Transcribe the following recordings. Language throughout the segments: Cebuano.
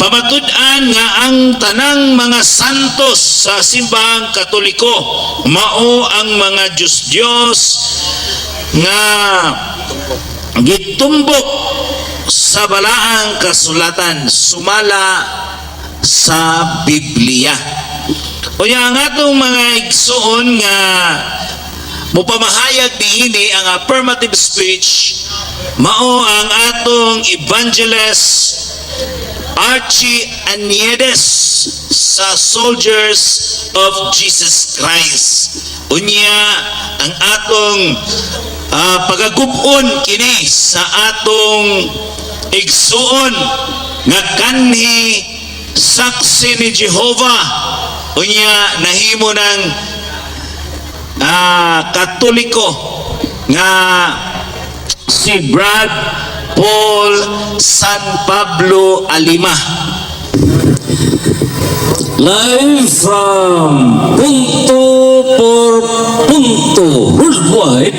Pamatud-an nga ang tanang mga santos sa Simbahang Katoliko mao ang mga Diyos-Diyos nga gitumbok sa Balaang Kasulatan sumala sa Biblia. Unya ang atong mga igsuon nga mupamahayag niini ang affirmative speech mao ang atong Evangelist Archie Aniedes sa Soldiers of Jesus Christ. Unya ang atong pagagub-on kini sa atong igsuon nga kanhi Saksi ni Jehovah, unya nahimo ng Katoliko nga si Brad Paul San Pablo Alima. Live from Punto por Punto Worldwide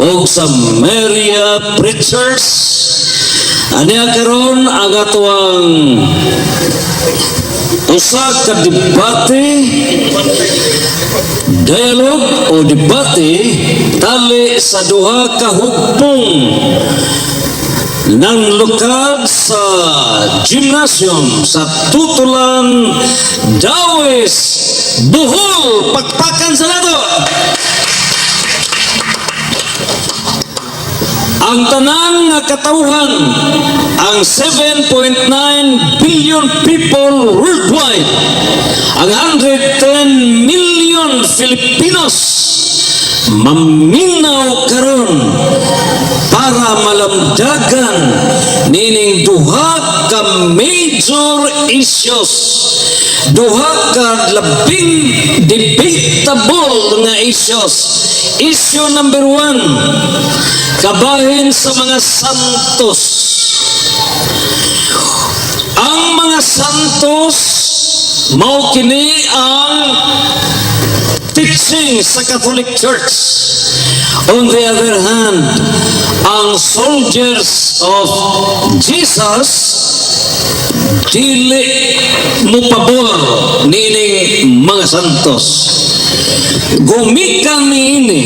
o sa Maria Preachers. Aniya karon ang atuang usa ka debate, dialogue o debate tali sa duha ka hugpong ng lukad sa gymnasium sa Tutulan, Dauis, Bohol. Pakpakan sa nato. Ang tanang nga katawhan, ang 7.9 billion people worldwide, ang 110 million Filipinos, maminaw karon para malamdagan nining duha ka major issues, duha ka labing debatable nga issues. Issue number 1, kabahin sa mga santos. Ang mga santos mao kini ang teaching sa Catholic Church. On the other hand, ang Soldiers of Jesus dili mo pabor nining mga santos. Gumikan niini,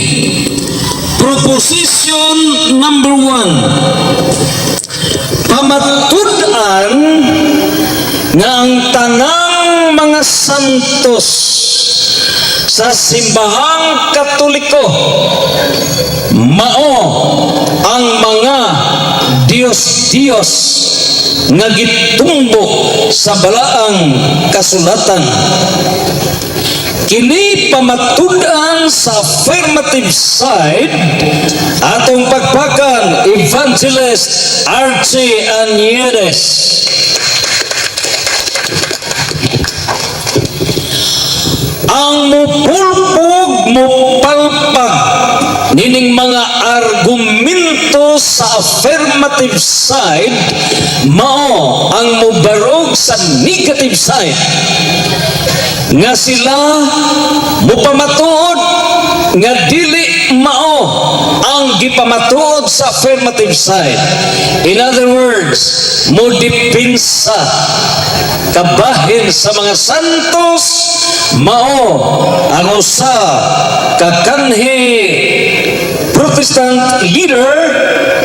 proposition number 1, pamatud-an nga ang tanang mga santos sa Simbahang Katoliko mao ang mga Diyos-Diyos nga gitumbok sa Balaang Kasulatan. Kini pamatud-an sa affirmative side, atong pagpakan, Evangelist Archie Aniedes. Ang mupulpog, mupalpag nining mga argumento sa affirmative side mao ang mubarog sa negative side nga sila mupamatuod nga dili mao ang gipamatuod sa affirmative side. In other words, mo dipinsa kabahin sa mga santos mao ang usa ka kanhi Protestant leader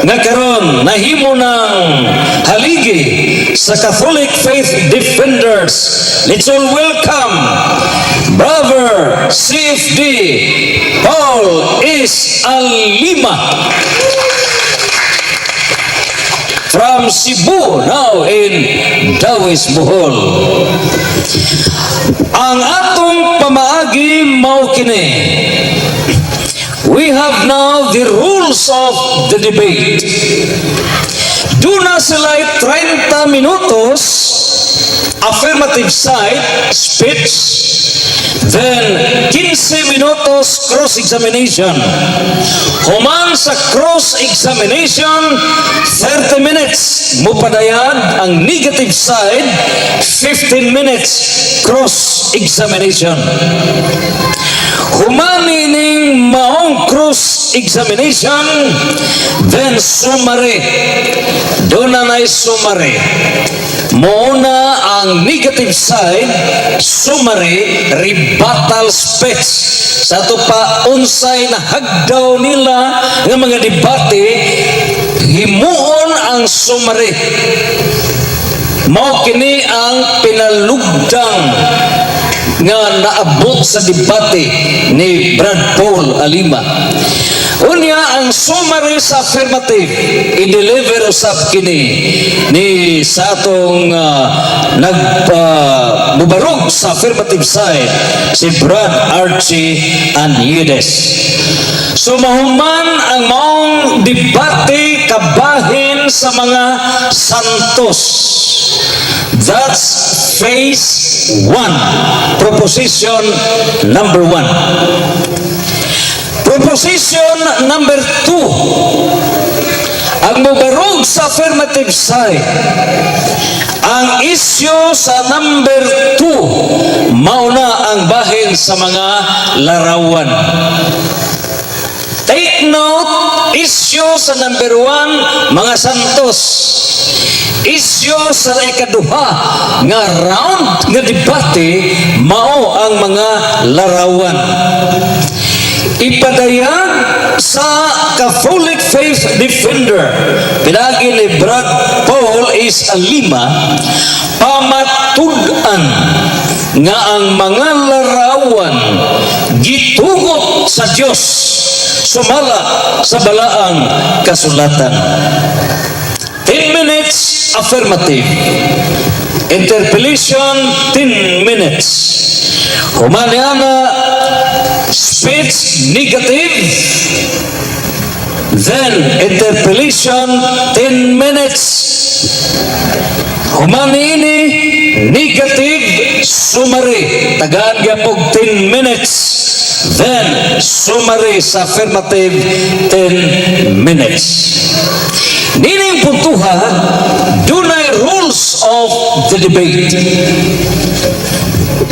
nga karon nahimo ng haligi sa Catholic Faith Defenders. Let's all welcome Brother CFD Paul S. Alima from Cebu, now in Dauis, Bohol. Ang atong pamaagi mao kini. We have now the rules of the debate. Duna sila 30 minutos affirmative side speech, then 15 minutos cross-examination. Human sa cross-examination, 30 minutes mupadayag ang negative side, 15 minutes cross-examination. Human ning maong cross Cross-examination, then summary. Duna na summary. Muna ang negative side, summary, rebuttal speech. Sa ato pa unsay nahagdaw nila nga mga debate, himuon ang summary. Mao kini ang pinalugdang nga naabot sa debate ni Brad Paul Alima. Unya, ang summary sa affirmative, i-deliver usab kini ni sa atong nag mubarog sa affirmative side, si Brad Archie Anyides. So mahuman ang maong debate kabahin sa mga santos. That's phase 1, proposition number 1. Proposition number 2, ang mubarog sa affirmative side, ang issue sa number 2, mauna ang bahin sa mga larawan. Take note, issue sa number 1, mga santos. Issue sa ikaduha nga round nga debate, mao ang mga larawan. Ipadayag sa Catholic Faith Defender, pinagi ni Brad Paul is Alima, pamatud-an nga ang mga larawan gitugot sa Dios sumala sa Balaang Kasulatan. 10 minutes affirmative. Interpellation, 10 minutes. Human na speech negative. Then interpellation, 10 minutes. Human ini negative summary. Tagaan gyapon 10 minutes. Then summary sa affirmative, 10 minutes. Nining puntuha, dunay rules of the debate.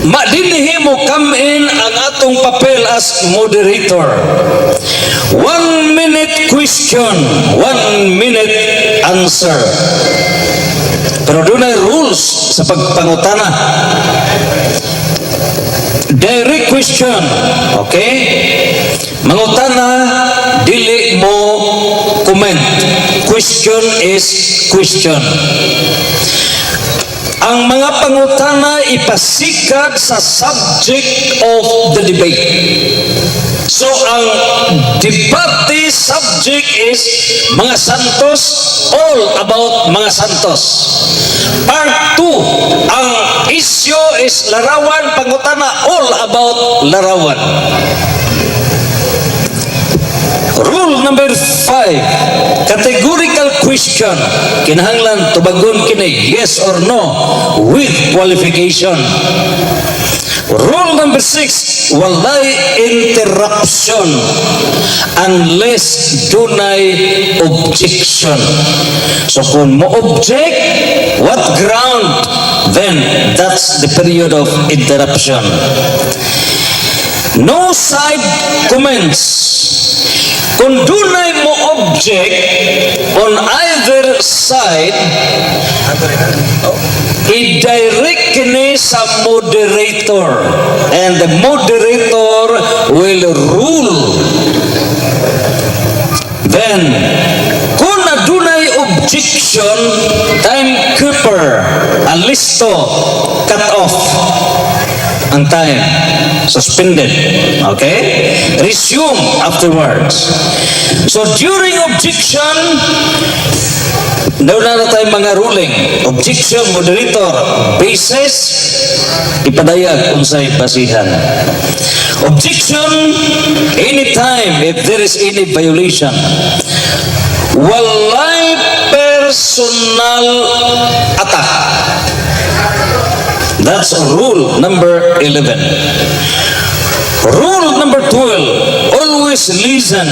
Madinhi mo come in ang atong papel as moderator. 1 minute question, 1 minute answer. Pero dunay rules sa pagpangutana. Direct question, okay? Mangutana, dili mo comment. Question is question. Ang mga pangutana ipasikad sa subject of the debate. So ang debate subject is mga santos, all about mga santos. Part 2, ang issue is larawan, pangutana all about larawan. Rule number 5, categorical question. Kinahanglan tubagon kini yes or no with qualification. Rule number 6, walay interruption unless dunay objection. So kung mo object, what ground? Then that's the period of interruption. No side comments. Kung dunay mo object on either side, i-direct kini sa moderator and the moderator will rule. Then, kung adunay objection, timekeeper, alisto, cut off ang time. Suspended. Okay? Resume afterwards. So during objection, Nauna na tayong mga ruling. Objection, moderator, basis, ipadayag unsay basihan. Objection, anytime if there is any violation. Walay personal attack. That's rule number 11. Rule number 12, always listen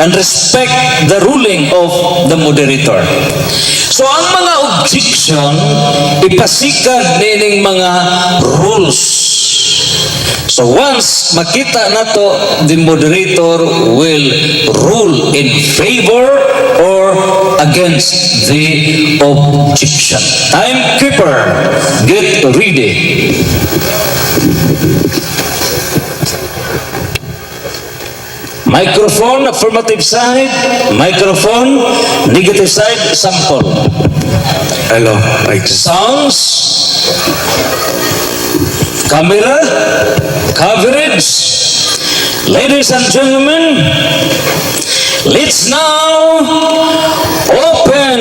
and respect the ruling of the moderator. So ang mga objection, ipasikad nining mga rules. So once makita nato, the moderator will rule in favor or against the objection. Timekeeper, get ready. Microphone, affirmative side. Microphone, negative side, sample. Hello, mic. Sounds, camera, coverage. Ladies and gentlemen, let's now open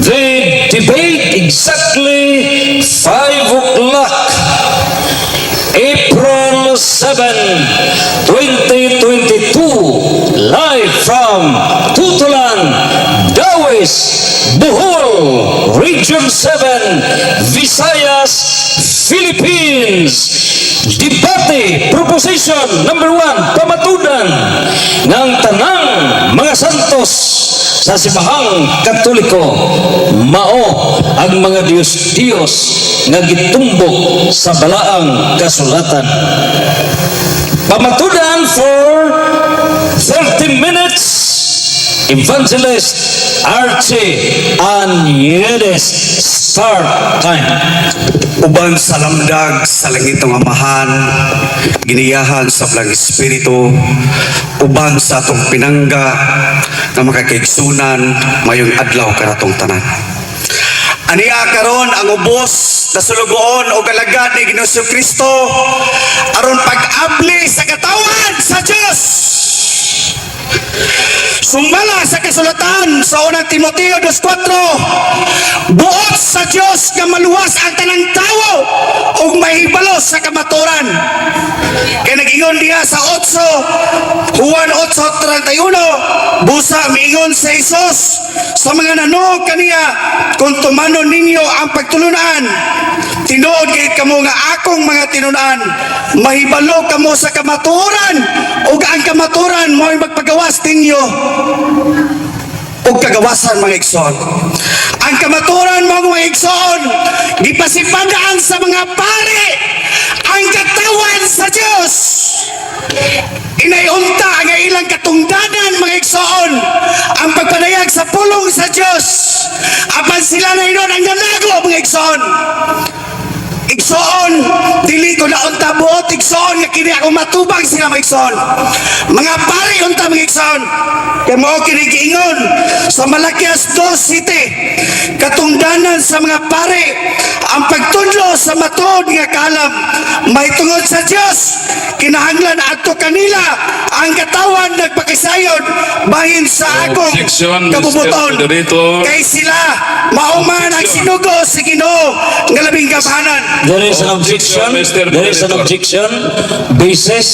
the debate exactly 5 o'clock, April 7, 2022, live from Tutulan, Dauis, Bohol, Region 7, Visayas, Philippines. Debate proposition number 1, pamatudan ng tanang mga santos sa simbahang Katoliko mao ang mga Diyos-Diyos nga gitumbok sa balaang kasulatan. Pamatudan for 30 minutes, Evangelist Archie Anyedes. Start time. Uban sa lamdag sa langit ng Amahan, giniyahan sa Balaang Espiritu, uban sa atong pinangga nga makakaigsunan, mayong adlaw kanatong tanan. Ania karon ang ubos na sulugoon o galagad ni Ginoong Kristo aron pag-abli sa katawan sa Dios. Sumala sa kasulatan sa unang Timoteo 2.4, buot sa Dios nga maluwas ang tanang tawo ug mahibalo sa kamaturan. Kay nag-ingon diha sa 8, Juan 8.31, busa miingon sa Jesus sa mga nanood kaniya, "Kung tumanon ninyo ang pagtulunan, tinuod kay kamo nga akong mga tinunan, mahibalo kamo sa kamaturan ug ang kamaturan mo'y magpagawas ninyo og kagawasan." Mga igsoon, ang kamaturan mo, mga igsoon, gipasipadaan sa mga pare ang katawan sa Dios. Inayunta ang ilang katungdanan, mga igsoon, ang pagpadayag sa pulong sa Dios, apan sila na inon ang nanago, mga igsoon. Igsoon, dili ko na unta buot, igsoon, nga kini ako matubang sila, mga igsoon. Mga pari unta, mga igsoon. Kay mao kini giingon sa Malakias 2:7, katungdanan sa mga pare ang pagtudlo sa matuod nga kaalam. Mahitungod sa Dios, kinahanglan adto kanila ang katawan nagpakisayod bahin sa akong Objection, Mr. kabubuton. Moderator. Kay sila mao man ang sinugo sa Ginoo nga labing gamhanan. There is an objection. Objection, Mr. There is an Moderator. Objection. Basis.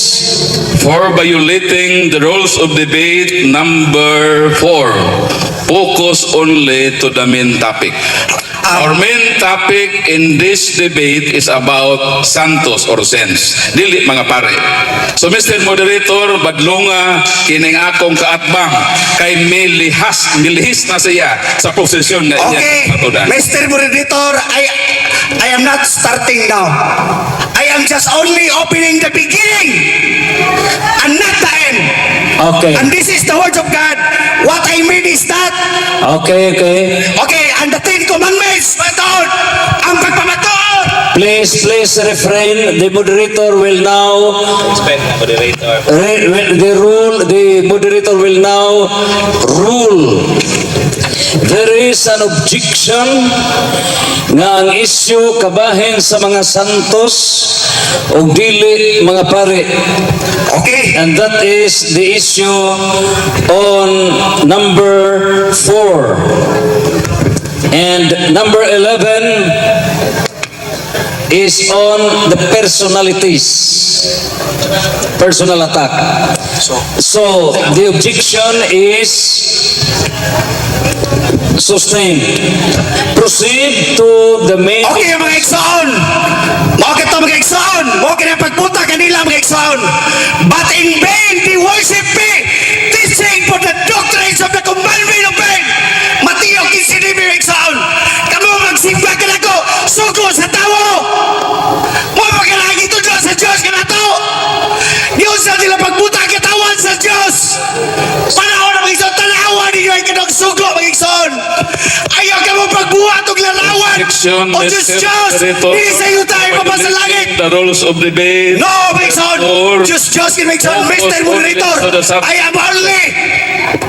For violating the rules of debate number 4. Focus only to the main topic. Our main topic in this debate is about santos or saints. Dili mga pare. So Mr. Moderator, badlonga kining akong kaatbang kay milihas, milihis na siya sa posisyon na iya Okay, matudan. Mr. Moderator, I am not starting now. I am just only opening the beginning and not the end. Okay. And this is the words of God. What I mean is that, Okay. Okay, and the Ten Commandments, matuod, ang pagpamatuod. Please, please refrain. The moderator will now Respect, moderator. The moderator will now rule. There is an objection nga ang issue kabahin sa mga santos o dili mga pare. Okay. And that is the issue on number 4. And number 11 is on the personalities. Personal attack. So the objection is sustained. Proceed to the main Okay, mga igsoon. Mao kito, mga igsoon. Mao kini ang pagpunta kanila, mga igsoon. "But in vain they worship me, teaching for the doctrines of the commandment of men." Mateo 15, mga igsoon. Kamo magsimba ka nako, sugo sa tawo. Mo pagkalagi. Objection, O Diyos Mr. Diyos, Moderator. dili sa yuta ibaba sa langit. The rules of debate. No, mga igsoon. Or Diyos Diyos, kini, mga igsoon. Focus Mr. only Moderator, to the subject. I am only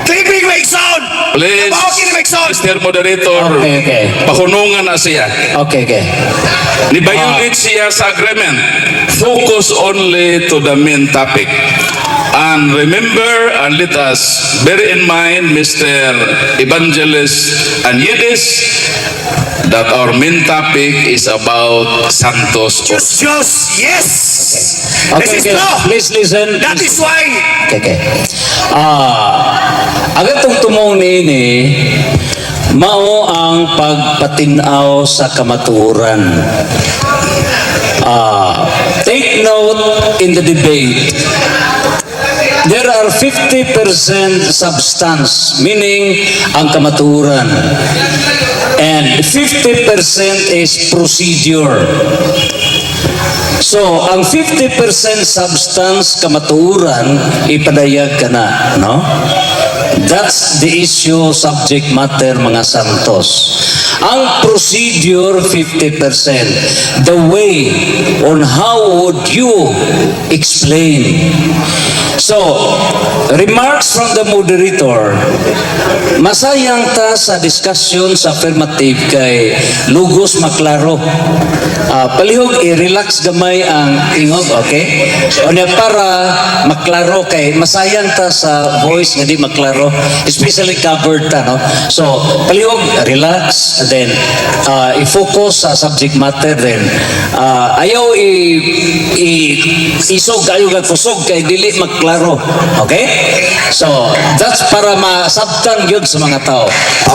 claiming, mga igsoon. Please, Kabaw kini, mga igsoon. Mr. Moderator, Okay. pahunungan na siya. Okay. Ni-violate siya sa agreement. Focus only to the main topic. And remember and let us bear in mind, Mr. Evangelist and Yidis, that our main topic is about Santos. Diyos Diyos, yes. Okay, This is okay. law. Please listen. That is why Okay. Ang atong tumong niini mao ang pagpatinaw sa kamatuoran. Take note in the debate. There are 50% substance, meaning ang kamatuoran. And 50% is procedure. So, ang 50% substance kamatuoran, ipadayag ka na, no? That's the issue, subject matter, mga santos. Ang procedure, 50%. The way on how would you explain. So, remarks from the moderator, masayang ta sa discussion sa affirmative kay lugos maklaro. Palihog, i-relax gamay ang tingog, okay? Unya para maklaro kay masayang ta sa voice nga di maklaro, especially covered ta, no? So, palihog, relax, and then i-focus sa subject matter then ayaw i isog ayo kag kusog kay dili maklaro. Okay? So, that's para masabtan gyud sa mga tao.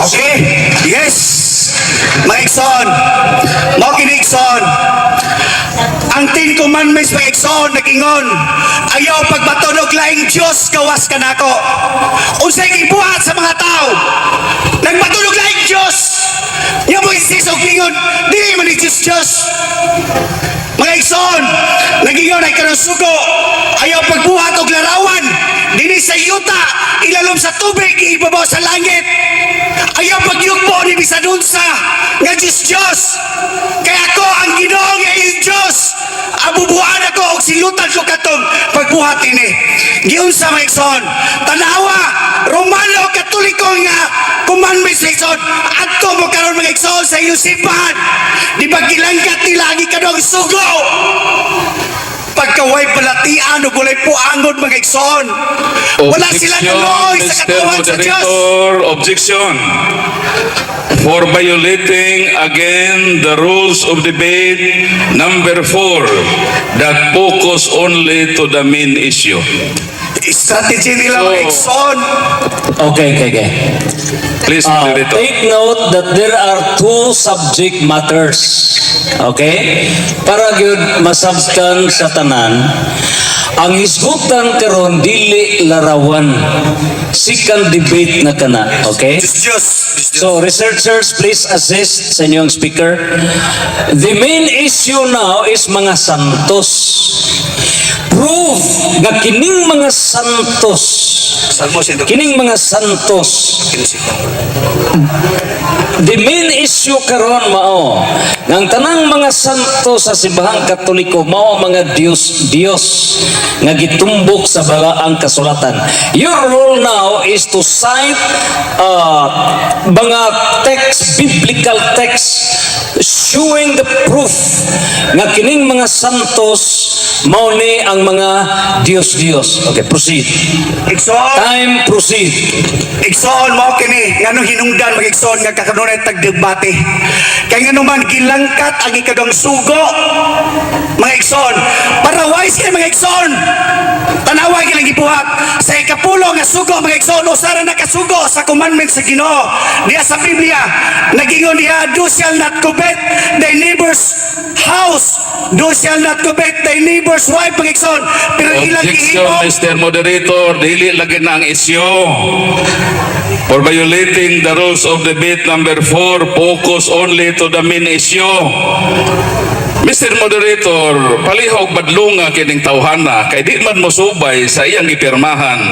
Okay? Yes! Mga igsoon, mao kini, igsoon. Ang Ten Commandments, mga igsoon, nagingon, ayaw pagbaton og laing Diyos gawas kanako. Unsay gibuhat sa mga tao? Nagbaton og laing Diyos. Nya mo insist og ingon, dili man ni Diyos Diyos. Mga igsoon, nagingon ay kanang sugo, ayaw pagbuhat og larawan dinhi sa yuta, ilalom sa tubig, ibabaw sa langit. Ayaw pagyugbo ni bisan unsa nga Diyos Diyos. Kaya ako ang Ginoo nga iyong Diyos. Abubuan ako og silutan ko katong pagbuhat ini. Giunsa, mga igsoon? Tanawa, Romano Katoliko nga commandments, mga igsoon. Adto mo karon, mga igsoon, sa iyong simbahan. Di ba gilangkat nila ang ikaduhang sugo? Pagkaway balatian o walay puangon, mga igsoon. Wala sila naluoy sa Mr. katawan sa Diyos. Moderator, objection. For violating again the rules of debate number four that focus only to the main issue. Strategy nila, mga igsoon. Okay. Please, moderator. Take note that there are two subject matters. Okay? Para gyud masabtan sa tanan, ang hisgutan karon dili larawan. Second debate na kana, okay? Diyos Diyos. Diyos Diyos. So researchers, please assist sa inyong speaker. The main issue now is mga santos. Prove nga kining mga santos, Salmo 115. kining mga santos, the main issue karon mao nga ang tanang mga santo sa simbahang Katoliko mao ang mga Diyos Diyos nga gitumbok sa balaang kasulatan. Your role now is to cite mga text, biblical text showing the proof nga kining mga santos mao ni ang mga Diyos Diyos. Okay, proceed. Igsoon, Time, proceed. Igsoon, mao kini nganong hinungdan, mga igsoon, nga kakanunay tagdebate. Kay ngano man gilangkat ang ikaduhang sugo, mga igsoon. Para wise kay, mga igsoon. Tanawa ilang gibuhat sa ikapulo nga sugo, mga igsoon, usa ra nakasugo sa commandment sa Ginoo. Diya sa Biblia, nagingon diha, "Thou shall not covet thy neighbor's house. Thou shall not covet thy neighbor's wife," mga igsoon. Pero ilang Objection, gihimo Mr. Moderator. Dili lagi na ang issue. For violating the rules of debate number four, focus only to the main issue. Mr. Moderator, palihog badlunga kining tawhana kay di man mosubay sa iyang gipirmahan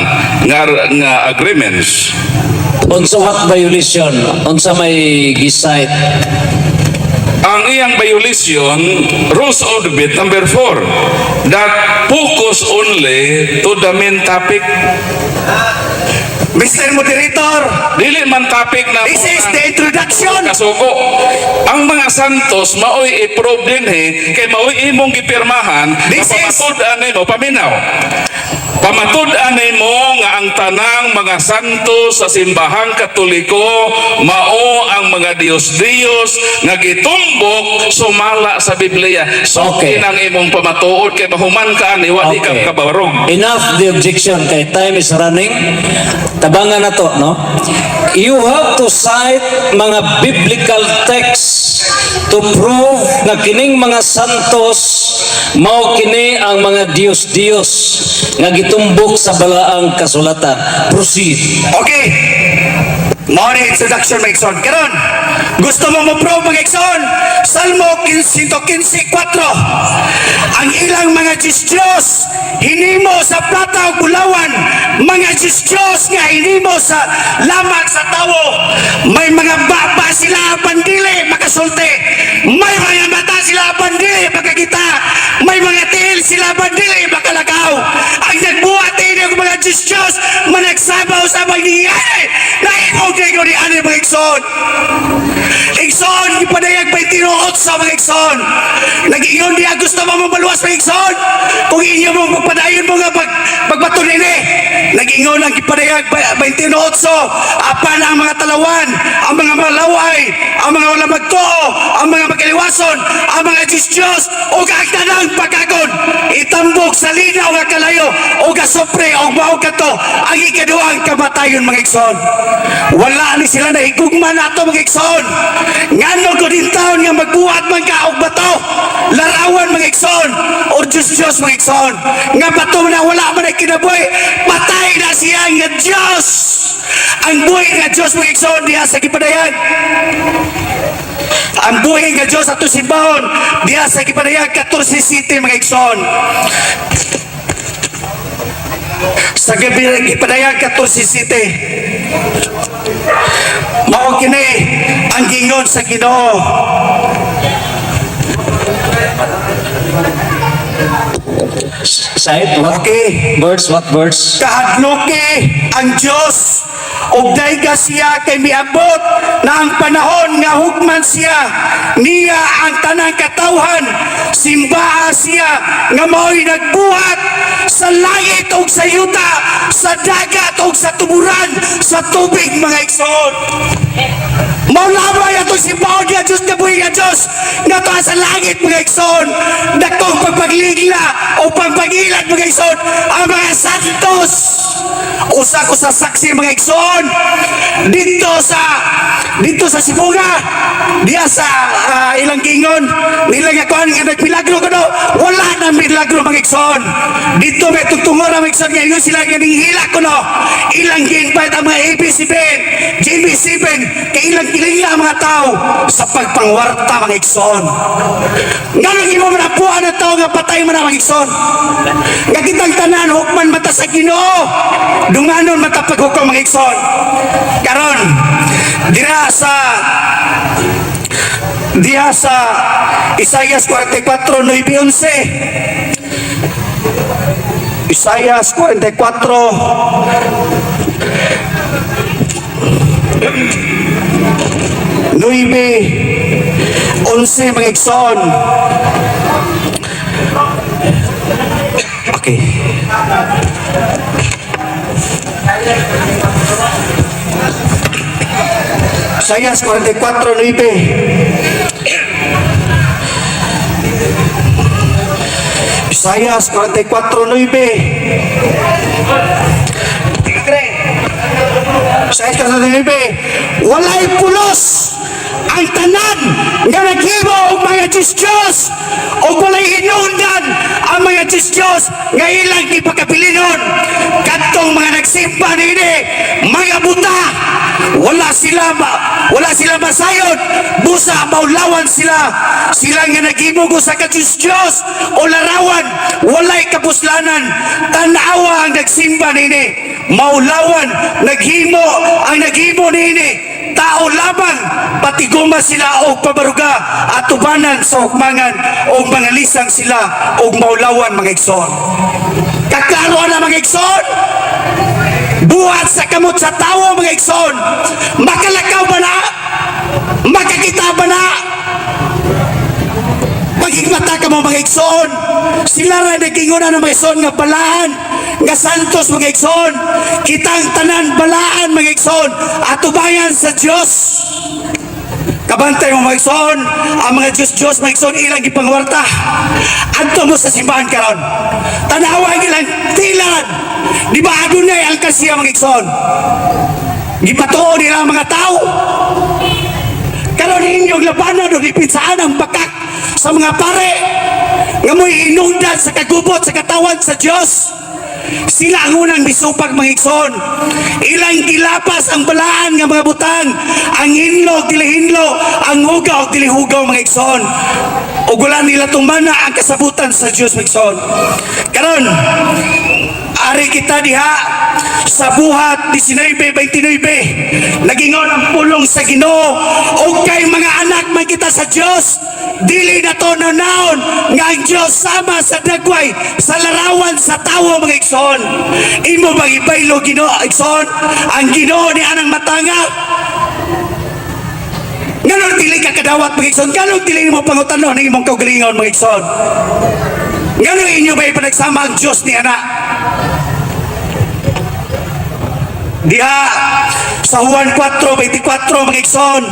nga agreements. Unsa, what violation? Unsa may gi-cite? Ang iyang violation, rules of debate number 4, that focus only to the main topic. Mr. Moderator, Dili man topic na this is the introduction. Kasuko. Ang mga santos maoy i-prove dinhi kay maoy imong gipirmahan nga pamatud-an nimo, paminaw. Pamatud-an nimo nga ang tanang mga santos sa Simbahang Katoliko mao ang mga Diyos-Diyos nga gitumbok sumala sa Biblia. So kinang imong pamatuod kay mahuman ka ani, wa di ka kabarog. Enough the objection kay time is running. Tabangan na to, no? You have to cite mga biblical texts to prove nga kining mga santos mao kini ang mga Diyos-Diyos nga gitumbok sa balaang kasulatan. Proceed. Okay. Mao ni introduction, mga igsoon. Karon, gusto mo mo prove, mga igsoon? Salmo 115:4. Ang ilang mga Diyos-Diyos hinimo sa plata ug bulawan, mga Diyos-Diyos nga hinimo sa lamak sa tawo. May mga baba sila apan dili makasulti. May mga mata sila apan dili makakita. May mga tiil sila apan dili makalakaw. Ang nagbuhat ini og mga Diyos-Diyos managsabaw sa mangyayari. Nahimog na ni ani, mga igsoon. Igsoon, gipadayag 28, mga igsoon. Nag-ingon diya, gusto mo maluwas, mga igsoon. Kung inyo mo pagpadayon mo nga pagbaton ini. Nag-ingon ang gipadayag 28, apan ang mga talawan, ang mga malaway, ang mga wala magtuo, ang mga magkaliwason, ang mga Diyos-Diyos, o ang tanang pagkakon, itambok sa linaw nga kalayo, o gasupre, o mao kato, ang ikaduhang kamatayon, mga igsoon. Wala ni sila nahigugma nato, mga igsoon. Ngano ko din taon nga magbuhat man ka og bato, larawan, mga igsoon, o Diyos-Diyos, mga igsoon. Nga bato na wala man ay kinabuhi, patay na siya nga Diyos. Ang buhi nga Diyos, mga igsoon, diha sa gipadayag. Ang buhi nga Diyos ato simbahon diha sa gipadayag 14 City, mga igsoon. Sa gabi gipadayag 14 City. Mao kini ang gingon sa Ginoo. Cite what verse, what verse? Kahadloki ang Dios ug dayga siya kay miabot na ang panahon nga hugman siya niya ang tanang katawhan. Simbaa siya nga mao'y nagbuhat sa langit ug sa yuta, sa dagat ug sa tuburan sa tubig, mga igsoon. Mao lamang atong simbahon nga Diyos nga buhi nga Diyos nga tuwa sa langit, mga igsoon. Dakong pagpagligla o pagpagilad, mga igsoon, ang mga santos. Usa ko sa saksi, mga igsoon, dito sa Sibonga, diya sa ilang gingon nila nga kuan nga nagmilagro kuno, wala na milagro, mga igsoon. Dito may tugtungon ang mga igsoon nga ingon sila nga ninghila kuno. Ilang gi-invite ang mga ABCBN, JB7 kay ilang kilingla ang mga tao sa pagpangwarta, mga igsoon. Nganong imo man apuan ang tao nga patay man ang mga igsoon? Nga kitang tanan hukman mata sa Ginoo, dunganon mata paghukom, mga igsoon. Karon dira sa diha sa Isaias 44:9, 11. Isaias 44:9, 11, mga igsoon. Okay. Isaías 44:9. Isaías 44:9. Isaías 44:9. Walay pulos ang tanan nga naghimo og mga Diyos-Diyos ug walay hinungdan ang mga Diyos-Diyos nga ilang gipakabilinon. Kadtong mga nagsimba niini mga buta, wala sila masayod, busa maulawan sila. Sila nga naghimo og usa ka Diyos-Diyos o larawan, walay kapuslanan. Tan-awa ang nagsimba niini, maulawan naghimo ang naghimo niini. Tao lamang patiguma sila og pabaruga at tubanan sa hukmangan og mga lisang sila og maulawan, mga igsoon. Kaklaro na, mga igsoon. Buhat sa kamot sa tawo, mga igsoon. Makalakaw ba na? Makakita ba na? Pagigmata ka mo, mga igsoon. Sila ra nagingona ng mga igsoon nga balaan nga santos, mga igsoon. Kitang tanan balaan, mga igsoon. Atubayan sa Dios. Kabantay mo, mga igsoon, ang mga Diyos-Diyos, mga igsoon, ilang gipangwarta. Adto mo sa simbahan karon. Tanawa ang ilang tilan. Di ba adunay ang kasiya, mga igsoon? Gipatuo nila ang mga tao. Karon inyong labanan o ipitsaan ang bakak sa mga pare nga mo'y inungdan sa kagubot sa katawan sa Diyos. Sila ang unang misupag, mga igsoon. Ilang gilapas ang balaan nga mga butang, ang hinlo, dili hinlo, ang hugaw, dili hugaw, mga igsoon. Ug wala nila tumana ang kasabutan sa Diyos, mga igsoon. Karon, ari kita diha sa Buhat 19:29. Nagingon ang pulong sa Ginoo, ug kay mga anak man kita sa Dios, dili na to naon nga ang Dios sama sa dagway sa larawan sa tawo, mga igsoon. Imo bang ibaylo, Ginoo, igsoon, ang Ginoo ni anang matanga? Nganong dili ka kadawat, mga igsoon? Nganong dili mo pangutanon ang imong kaugalingon, mga igsoon? Nganong inyo ba ipanagsama ang Dios ni ana? Diha sa Juan 4:24, mga igsoon,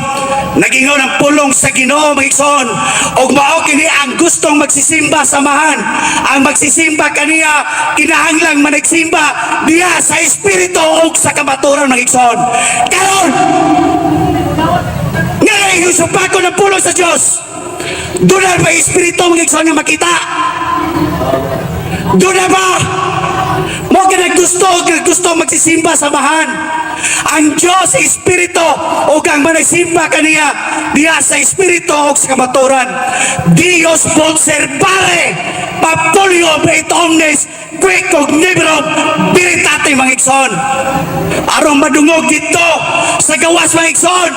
nagingon ang pulong sa Ginoo, mga igsoon, ug mao kini ang gustong magsisimba sa amahan. Ang magsisimba kaniya kinahanglang managsimba diha sa espiritu ug sa kamatuoran, mga igsoon. Karon nga iusupako ng pulong sa Dios, doon ba espiritu, mga igsoon, nga makita? Doon na ba? Mo ka naggusto magsisimba sa amahan. Ang Diyos espiritu ug ang managsimba kaniya diha sa espiritu ug sa kamatuoran. Deus vult servare populo et omnes qui cognoverunt veritate, mga igsoon. Aron madungog dito sa gawas, mga igsoon.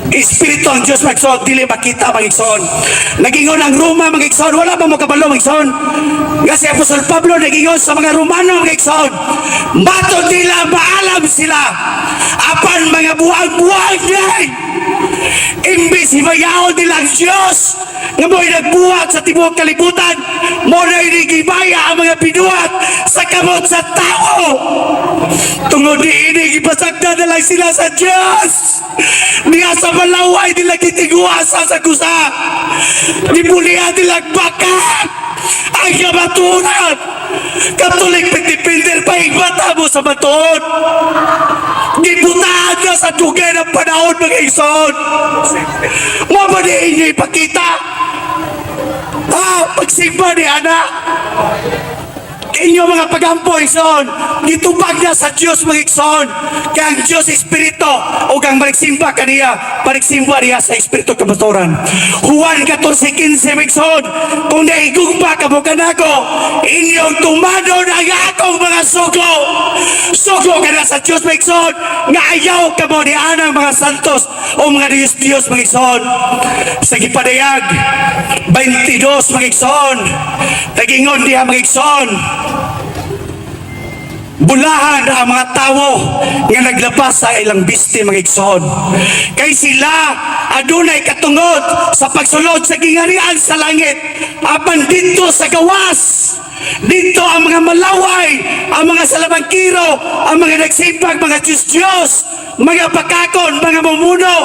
Espiritu ang Diyos, mga igsoon, dili makita, mga igsoon. Nagingon ang Roma, mga igsoon, wala ba mo kabalo, mga igsoon? Nga si Apostol Pablo nagingon sa mga Romano, mga igsoon, matod nila maalam sila, apan mga buang-buang din. Imbis himayaon nila ang Diyos, nga mo'y nagbuhat sa tibuok kalibutan, mo na inigibaya ang mga binuhat sa kamot sa tao. Tungod ni ini, ipasagda na lang sila sa Diyos. Diya sa malaway nila gitiguasa sa kusa. Gibulian nila bakak ang kamatuoran. Catholic Defender, pahigbata mo sa matuod. Gibutaan na sa dugay ng panahon, mga igsoon. Mo ba ni inyo ipakita? Ah, pagsimba ni ana. Inyo mga pagampo, igsoon, gitubag na sa Diyos, mga igsoon. Kaya ang Diyos Espiritu, o ang managsimba kaniya, managsimba niya sa Espiritu kamatuoran. Juan 14:15, mga igsoon, kung nahigugma ka mo kanako, inyong tumanon ang akong mga sugo. Sugo ka na sa Diyos, mga igsoon, nga ayaw ka mo ni anang mga santos o mga Diyos-Diyos, mga igsoon. Sa gipadayag, 22, mga igsoon, nagingon diha, mga igsoon, bulahan ang mga tawo nga naglabas sa ilang biste, mga igsoon. Kay sila adunay katungod sa pagsulod sa gingharian sa langit. Apan dito sa gawas, dito ang mga malaway, ang mga salamangkiro, ang mga nagsimbag, mga Diyos-Diyos, mga bakakon, mga mumuno,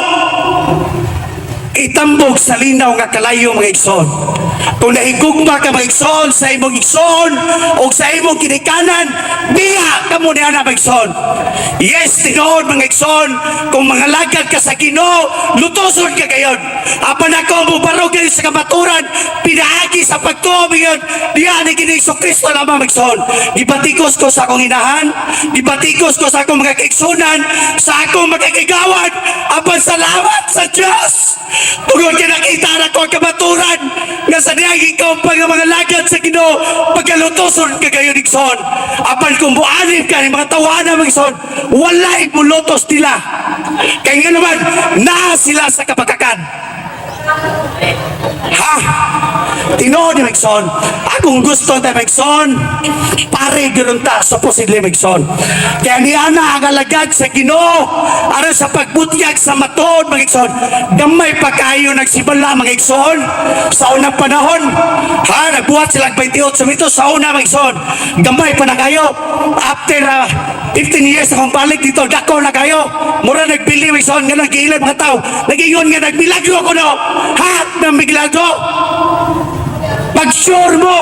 itambog sa linaw nga kalayo, mga igsoon. Kung nahigugma ka, mga igsoon, sa imong igsoon o sa imong kinikanan, biya ka mo niya na, mga igsoon. Yes, tinuod, mga igsoon, kung mga lagad ka sa Ginoo, lutoson ka gayon. Apan ako mo barog gayon sa kamaturan, pinaagi sa pagtuo ngayon, diya ni Ginoong Kristo lamang, mga igsoon. Gibatikos ko sa akong inahan, gibatikos ko sa akong mga kaigsunan, sa akong mga kaigawan, apan salamat sa Diyos. Tungod kay nakita na ko ang kamaturan nga Nga sa diyang ikaw pa nga mga lagad sa Ginoo, pagkalutoson ka gayon, igsoon. Apan kung muanib ka ni mga tawana, mga igsoon, wala mulutos nila. Kaya nga naman, naa sila sa kabakakan. Ha? Tinuod ni Megson. Akong gusto ta, Megson. Pare ganoon ta sa posible, Megson. Kaya niya na ang alagad sa Ginoo aron sa pagbutyag sa matuod, mga igsoon. Gamay pa kayo nagsimula, mga igsoon, sa unang panahon. Ha, nagbuhat sila 28 mito sa una, mga igsoon. Gamay pa na kayo. After 15 years akong balik dito, dako na kayo. Mura nagbili, mga igsoon, nga nag-ilan mga tao. Nag-ingon nga nagmilagro ko no. Ha, nang milagro. Pag-sure mo,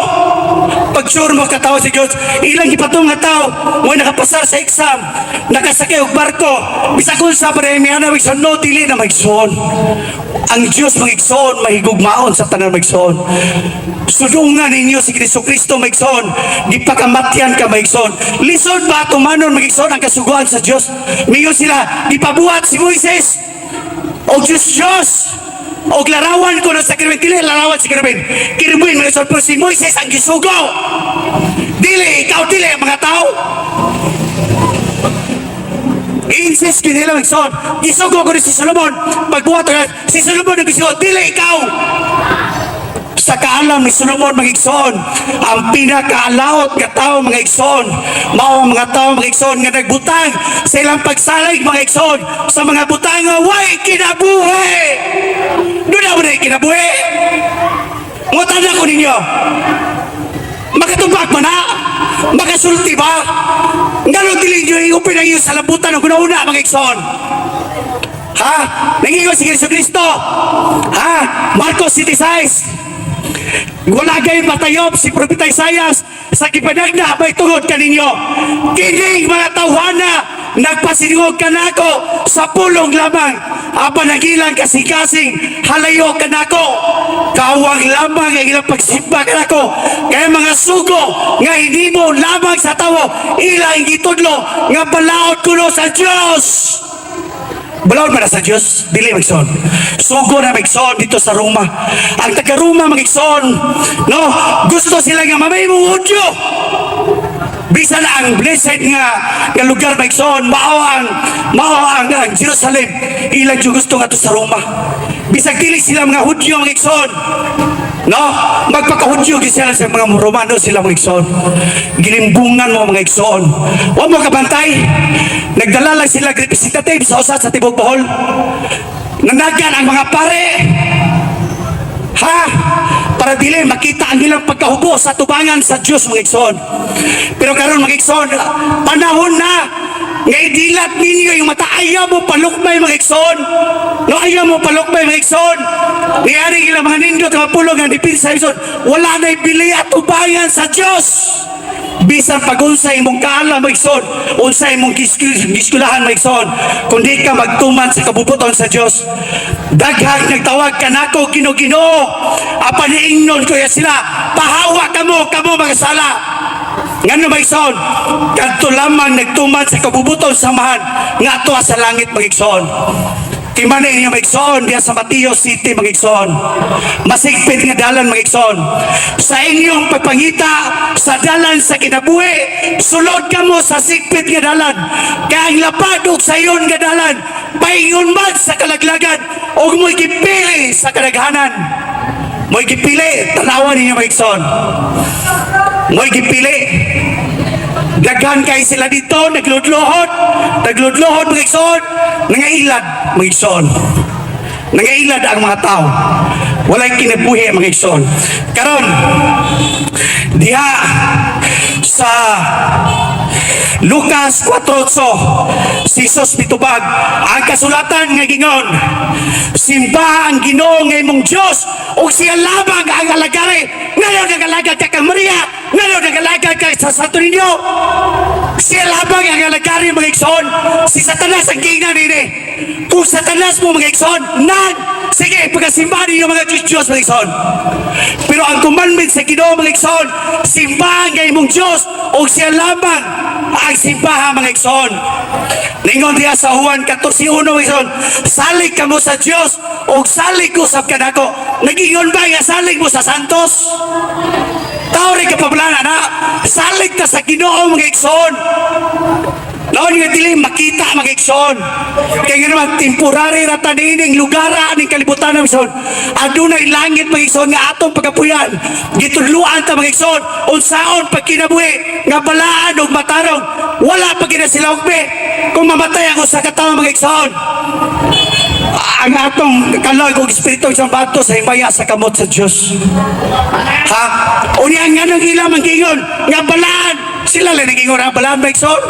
pag-sure mo katawo si Diyos, ilang ipatong nga tao, mo nakapasar sa exam, nakasakay og barko, bisag unsa pa rin, may ana igsoon, no, dili na maigsoon. Ang Diyos, mga igsoon, mahigugmaon sa tanan, mga igsoon. Sudungan ninyo si Kristo Kristo, mga igsoon, gipakamatyan ka, mga igsoon. Lisod ba tumanon, mga igsoon, ang kasuguan sa Diyos? Mingon sila, gipabuhat si Moises, o Diyos Diyos, o larawan ko na sa kerubin, dili larawan si kerubin. Kerubin, mga igsoon, pero si Moises ang gisugo. Dili, ikaw dili ang mga tao. I-insist gyud nila, mga igsoon. Gisugo ko ni si Solomon. Pagbuhat ko si Solomon ang gisugo, dili ikaw. Sa kaalam ni Solomon, mga igsoon, ang pinakaalaot nga tao, mga igsoon, mao ang mga tao, mga igsoon, nga nagbutang sa ilang pagsalig, mga igsoon, sa mga butang nga way kinabuhi. Doon na mo na kinabuhi. Ngutana ko ninyo, makatubag man na? Makasulti ba? Ngano dili nyo i-open ang iyong salabutan ng una, mga igsoon? Ha? Nangingon si Kristo Kristo. Ha? Marcos 6. Wala kayo matayop si Propeta Isaias sa gipanagna may tungod kaninyo. Kining mga tawhana nagpasinungog kanako sa pulong lamang apan ang ilang kasing-kasing halayo kanako. Kawang lamang ang ilang pagsimba kanako. Kaya mga sugo nga hinimo lamang sa tawo ilang gitudlo nga balaod kuno sa Dios. Balaod man na sa Diyos, dili magsoon. Sugo na magsoon dito sa Roma. Ang taga Roma, magigsoon, no, gusto sila nga mamay mong Hudyo. Bisan ang blessed nga lugar, magsoon, mao ang Jerusalem. Ilang yung gusto nga to sa Roma. Bisag dili sila mga Hudyo, mga igsoon. No? Magpakahudyo gyud sila sa mga Romano sila, mga igsoon. Gilimbungan mo, mga igsoon. Wa mo kabantay. Nagdala lang sila representative sa usa sa tibok Bohol. Nanagan ang mga pare. Ha? Para dili makita ang ilang pagkahubo sa tubangan sa Dios, mga igsoon. Pero karon, mga igsoon, panahon na nga idilat ninyo yung mata. Ayaw mo palukmay, mga igsoon. No, ayaw mo palukmay, mga igsoon. Niyari ilang mga nindot nga pulong nga depensa, igsoon. Wala na ibili at tubangan sa Dios. Bisan pag unsa imong kaalam, mga igsoon, unsa imong giskulahan, mga igsoon, kung di ka magtuman sa kabubuton sa Dios, daghang nagtawag kanako, "Ginoo, Ginoo," apan iingnon ko ya sila, "Pahawa kamo, kamo mga sala." Ngano, mga igsoon? Kadto lamang nagtuman sa kabubuton sa Amahan nga ato sa langit, mga igsoon. Kimana inyo, mga igsoon, diya sa Mateo City, mga igsoon. Masigpit nga dalan, mga igsoon. Sa inyong pagpangita sa dalan sa kinabuhi, sulod kamo sa sigpit nga dalan. Kaya ang lapad ug sayon nga dalan, paingon man sa kalaglagan, ug mo'y gipili sa kadaghanan. Mo'y gipili, tanawan ninyo, mga igsoon. Mo'y gipili. Daghan kay sila dito, nagludlohod, nagludlohod, mga igsoon, nangailad, mga igsoon. Nangailad ang mga tao. Walay kinabuhi, mga igsoon. Karon, diha sa Lucas 4.8, si Jesus mitubag, ang kasulatan nga gingon, "Simba ang Ginoo nga imong Dios ug siya lamang ang alagari." Ngano nagalagad ka kang Maria? Ngano nagalagad ka sa Santo Niño? Siya lamang ang alagari, mga igsoon. Si Satanas ang giingnan nini. Kung Satanas mo, mga igsoon, nan sige, pagkasimba ninyo mga Diyos Diyos, mga igsoon. Pero ang commandment sa Ginoo, mga igsoon, simbahan nga imong Diyos ug siya lamang ang simbahan, mga igsoon. Ningon diya sa Juan 14:1, mga igsoon, "Salig kamo sa Dios ug salig usab kanako." Nagingon ba nga salig mo sa santos? Tao rin kapablana na salig ta sa Ginoo, mga igsoon. Naon nga dili makita, mga igsoon. Kaya nga naman temporary ra ta niining lugar aning kalibutan, mga igsoon. Adunay langit, mga igsoon, nga atong pagapuyan. Gitudluan ta, mga igsoon, unsaon pagkinabuhi nga balaan ug matarong. Wala pa gina sila ugbi kung mamatay ang usa ka tawo, mga igsoon. Ang atong kalag ug espiritu sa bato sa himaya sa kamot sa Dios. Ha? Unya nga nang ila manggingon nga balaan sila lang, nagingon ang balaan ba, igsoon?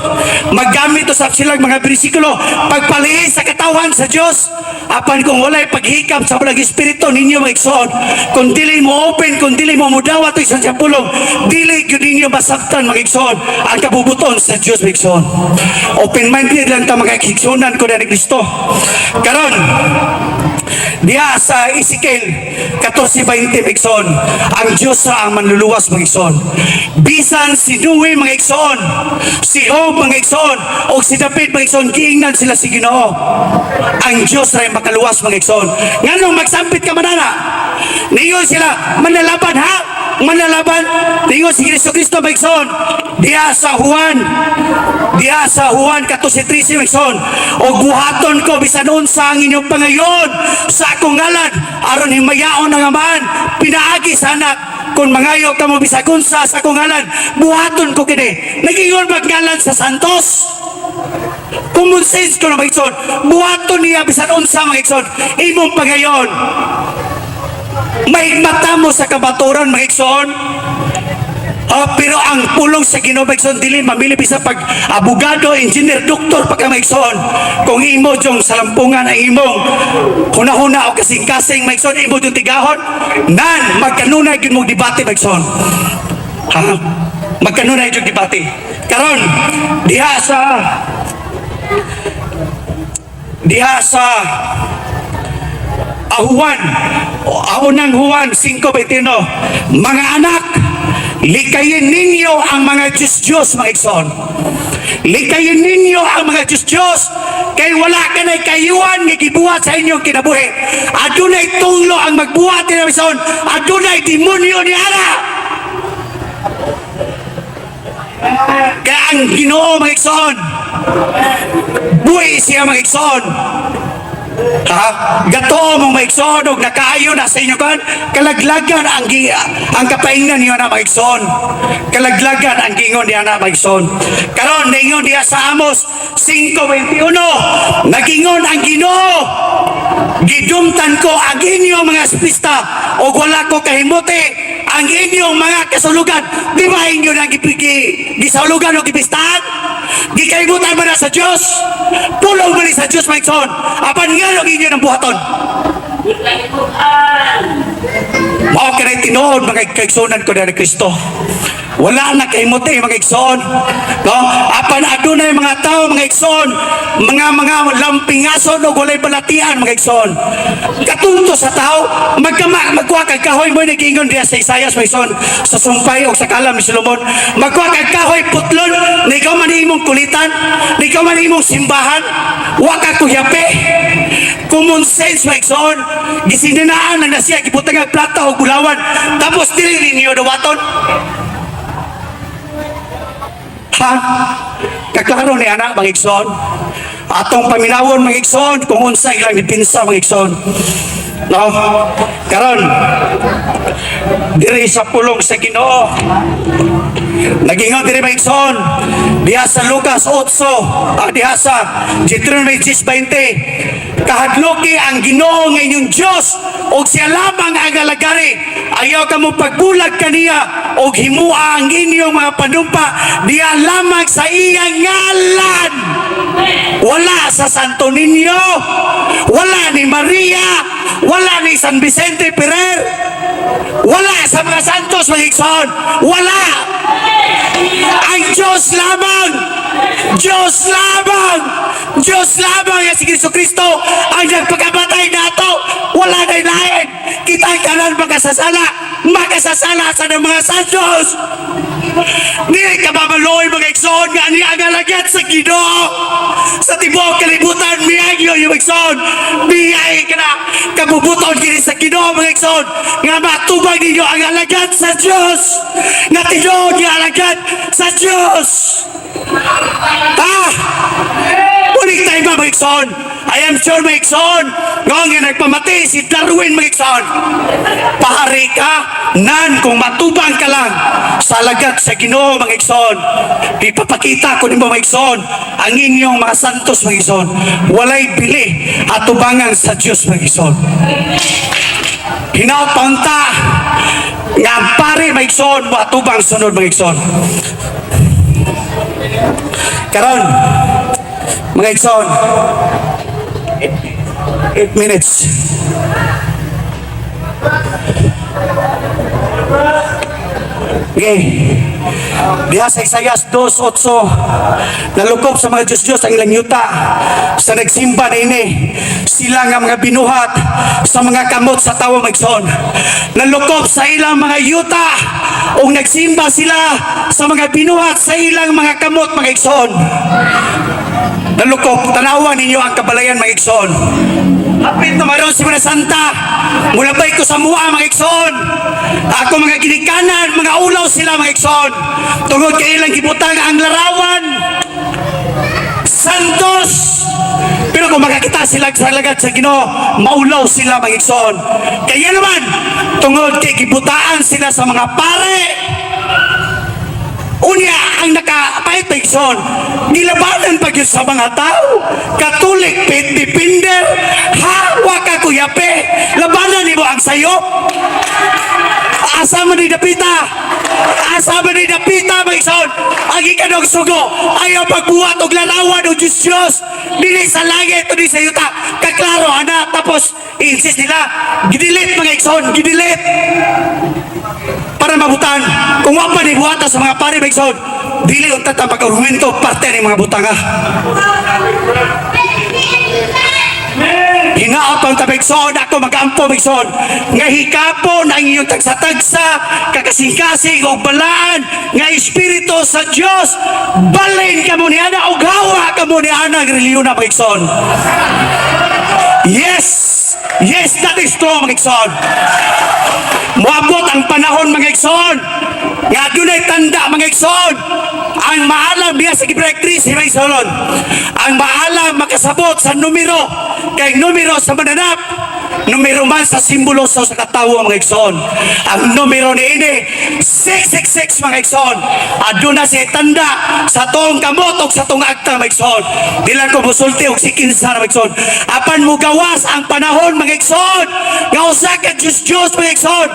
Maggamit usab silang mga bersikulo pagpalihi sa katawan sa Dios. Apan kung walay paghikap sa balang espiritu ninyo, mga igsoon, kung dili mo open, kung dili mo mudawat sa siyang pulong, dili gyud ninyo masabtan, mga igsoon, ang kabubuton sa Dios, mga igsoon. Open-minded lang ta, mga igsoon ko na ni Kristo. Karon, diha sa Ezekiel 14:20, mga igsoon, ang Diyos ra ang manluluwas, mga igsoon. Bisan si Noe, mga igsoon, si Job, mga igsoon, o si David, mga igsoon, giingnan sila si Ginoo. Ang Diyos ra ang makaluwas, mga igsoon. Nganong magsampit ka manana? Ningon sila, "Manalaban ha? Manalaban?" Ningon si Kristo Kristo, mga igsoon, diha sa Juan 14:13, mga igsoon, "O buhaton ko bisan unsa ang inyong pangayon sa akong ngalan aron himayaon ang Amahan pinaagi sa Anak. Kung mangayo kamo bisag unsa sa akong ngalan, buhaton ko kini." Nagingon magngalan sa santos? Common sense ko na, mga igsoon, buhaton niya bisan unsa, mga igsoon, imong pangayon. May mata mo sa kamaturan, mga igsoon. Oh, pero ang pulong sa Ginoo, mga igsoon, dili mamili bisa pag abogado, engineer, doktor pa ka, mga igsoon. Kung imo jong salampungan ang imong hunahuna o kasing-kasing, mga igsoon, imo jong tigahon, nan magkanunay gyud mo debate, mga igsoon. Ha? Magkanunay jud debate. Karon, diha sa Juan, unang Juan 5:21, "Mga anak, likayin ninyo ang mga Diyos-Diyos," mga igsoon. Likayin ninyo ang mga Diyos-Diyos, kay wala ka na'y kayuan nga gibuhat sa inyong kinabuhi. Adunay tunglo ang magbuhat nila, igsoon. Adunay demonyo ni ana. Kaya ang Ginoo, mga igsoon, buhi siya, mga igsoon. Ha? Gato mo, mga igsoon, og nakaayo na sa inyo kan kalaglagan ang kapaingnan niyo na, mga igsoon. Kalaglagan ang gingon niya na, mga igsoon. Karon naingon diha sa Amos 5:21, nagingon ang Ginoo, "Gidumtan ko ang inyong mga pista ug wala ko kahimuti ang inyong mga kasulugan." Di ba inyo na gisulugan o gipistahan? Gikaibutan mo na sa Diyos? Pulong mo ni sa Diyos, mga igsoon. Apan nga inyo ng buhaton? Mao kanay tinuod, mga kaigsunan ko ni Kristo. Wala na kahimuti, mga igsoon. No? Apan adunay mga tao, mga igsoon, mga lampingason o walay balatian, mga igsoon. Katunto sa tao, magkama magkuha kag kahoy mo, nagingon diha sa Isaias, mga igsoon, sa sumpay o sa kalam ni Solomon, magkuha kag kahoy putlon, na ikaw man imong kulitan, na ikaw man imong simbahan, wa ka kuyape. Common sense, mga igsoon, gisinanaan lang na siya, gibutang ang plata o bulawan, tapos dili ninyo dawaton. Ha? Kaklaro ni anak, mga igsoon. Atong paminawon, mga igsoon, kung unsa ilang depensa, mga igsoon. No? Karon, diri sa pulong sa Ginoo, nagingon diri, mga igsoon, diha sa Lucas 8, diha sa Deuteronomy 10:20, "Kahadloki ang Ginoo nga inyong Dios ug siya lamang ang alagari. Ayaw kamo pagbulag kaniya ug himua ang inyong mga panumpa diha lamang sa iyang ngalan." Wala sa Santo Niño, wala ni Maria, wala ni San Vicente Ferrer, wala sa mga santos, mga igsoon, wala. Ang Diyos lamang, Diyos lamang, Diyos lamang nga si Kristo Kristo ang nagpakamatay nato. Wala na lain. Kita ang tanan makasasala, makasasala sa mga santos. Dili ka mamaloy, mga igsoon, nga ani ang alagad sa Ginoo. Sa tibuok kalibutan, miagyo yung igsoon. Biyay ka na, kabubuton kini sa Ginoo, mga igsoon, nga matubag ninyo ang alagad sa Diyos. Nga tinuod nga alagad sa Diyos. Ah! Ulit tayo ba, mga igsoon? I am sure, mga igsoon, nga nga nagpamati si Darwin, mga igsoon. Pahari ka, nan kung matubang ka lang sa alagad sa Ginoo, mga igsoon. Ipapakita ko nimo, mga igsoon, ang inyong mga santos, mga igsoon. Walay bili at tubangan sa Diyos, mga igsoon. Hinaut paunta nga ang pare, mga igsoon, matubang sunod, mga igsoon. Karon, mga igsoon, 8 minutes. Okay. Diha sa Isayas 2:8, nalukop sa mga Diyos-Diyos ang ilang yuta sa nagsimba na ini sila nga mga binuhat sa mga kamot sa tawo, mga igsoon. Nalukop sa ilang mga yuta ug nagsimba sila sa mga binuhat sa ilang mga kamot, mga igsoon. Nalukop, tanawan ninyo ang kabalayan, mga igsoon. Hapit na maroon si Semana Santa. Mulabay ko sa mua, mga igsoon. Ako mga ginikanan, mga ulaw sila, mga igsoon. Tungod kay ilang gibutang ang larawan. Santos! Pero kung makakita sila sa alagad sa Ginoo, maulaw sila, mga igsoon. Kaya naman, tungod kay gibutaan sila sa mga pare. Unya, ang nakapait pa, igsoon, gilabanan pa gyud sa mga tao. Catholic faith defender, ha, waka kuyape, labanan nimo ang sayop. Asa man ni dapita? Asa man ni dapita, mga igsoon? Ang ikanong sugo ayaw pagbuhat og larawan o Diyos Diyos. Dili sa langit o di sa yuta. Kaklaro, ana. Tapos, insist nila, gidelete, mga igsoon, gidelete para mabutan. Kung wa pa ni buhata sa mga pare, mga igsoon, dili unta ta mag-argumento parte ni mga butang ha. Hinaot ang tabigsoon, ako mag-ampo, igsoon, nga hikapon ang inyong tagsa-tagsa, kakasing-kasing o balaan nga espiritu sa Dios. Balin ka mo ni ana og hawa ka mo ni ana ang relihiyon na, mga igsoon. Yes, that is true, mga igsoon. Moabot ang panahon, mga igsoon, nga adunay tanda, mga igsoon. Ang maalam diya sa Gibraltar, mga igsoon. Ang maalam makasabot sa numero, kay numero sa mananap, numero man sa simbolo sa usa ka tawo, mga igsoon. Ang numero ni ini 666, mga igsoon. Aduna siya tanda sa tong kamot og sa tong agta, mga igsoon. Di lang ko musulti og si kinsa na, mga igsoon. Apan mugawas ang panahon, mga igsoon, nga usa ka Diyos Diyos, mga igsoon.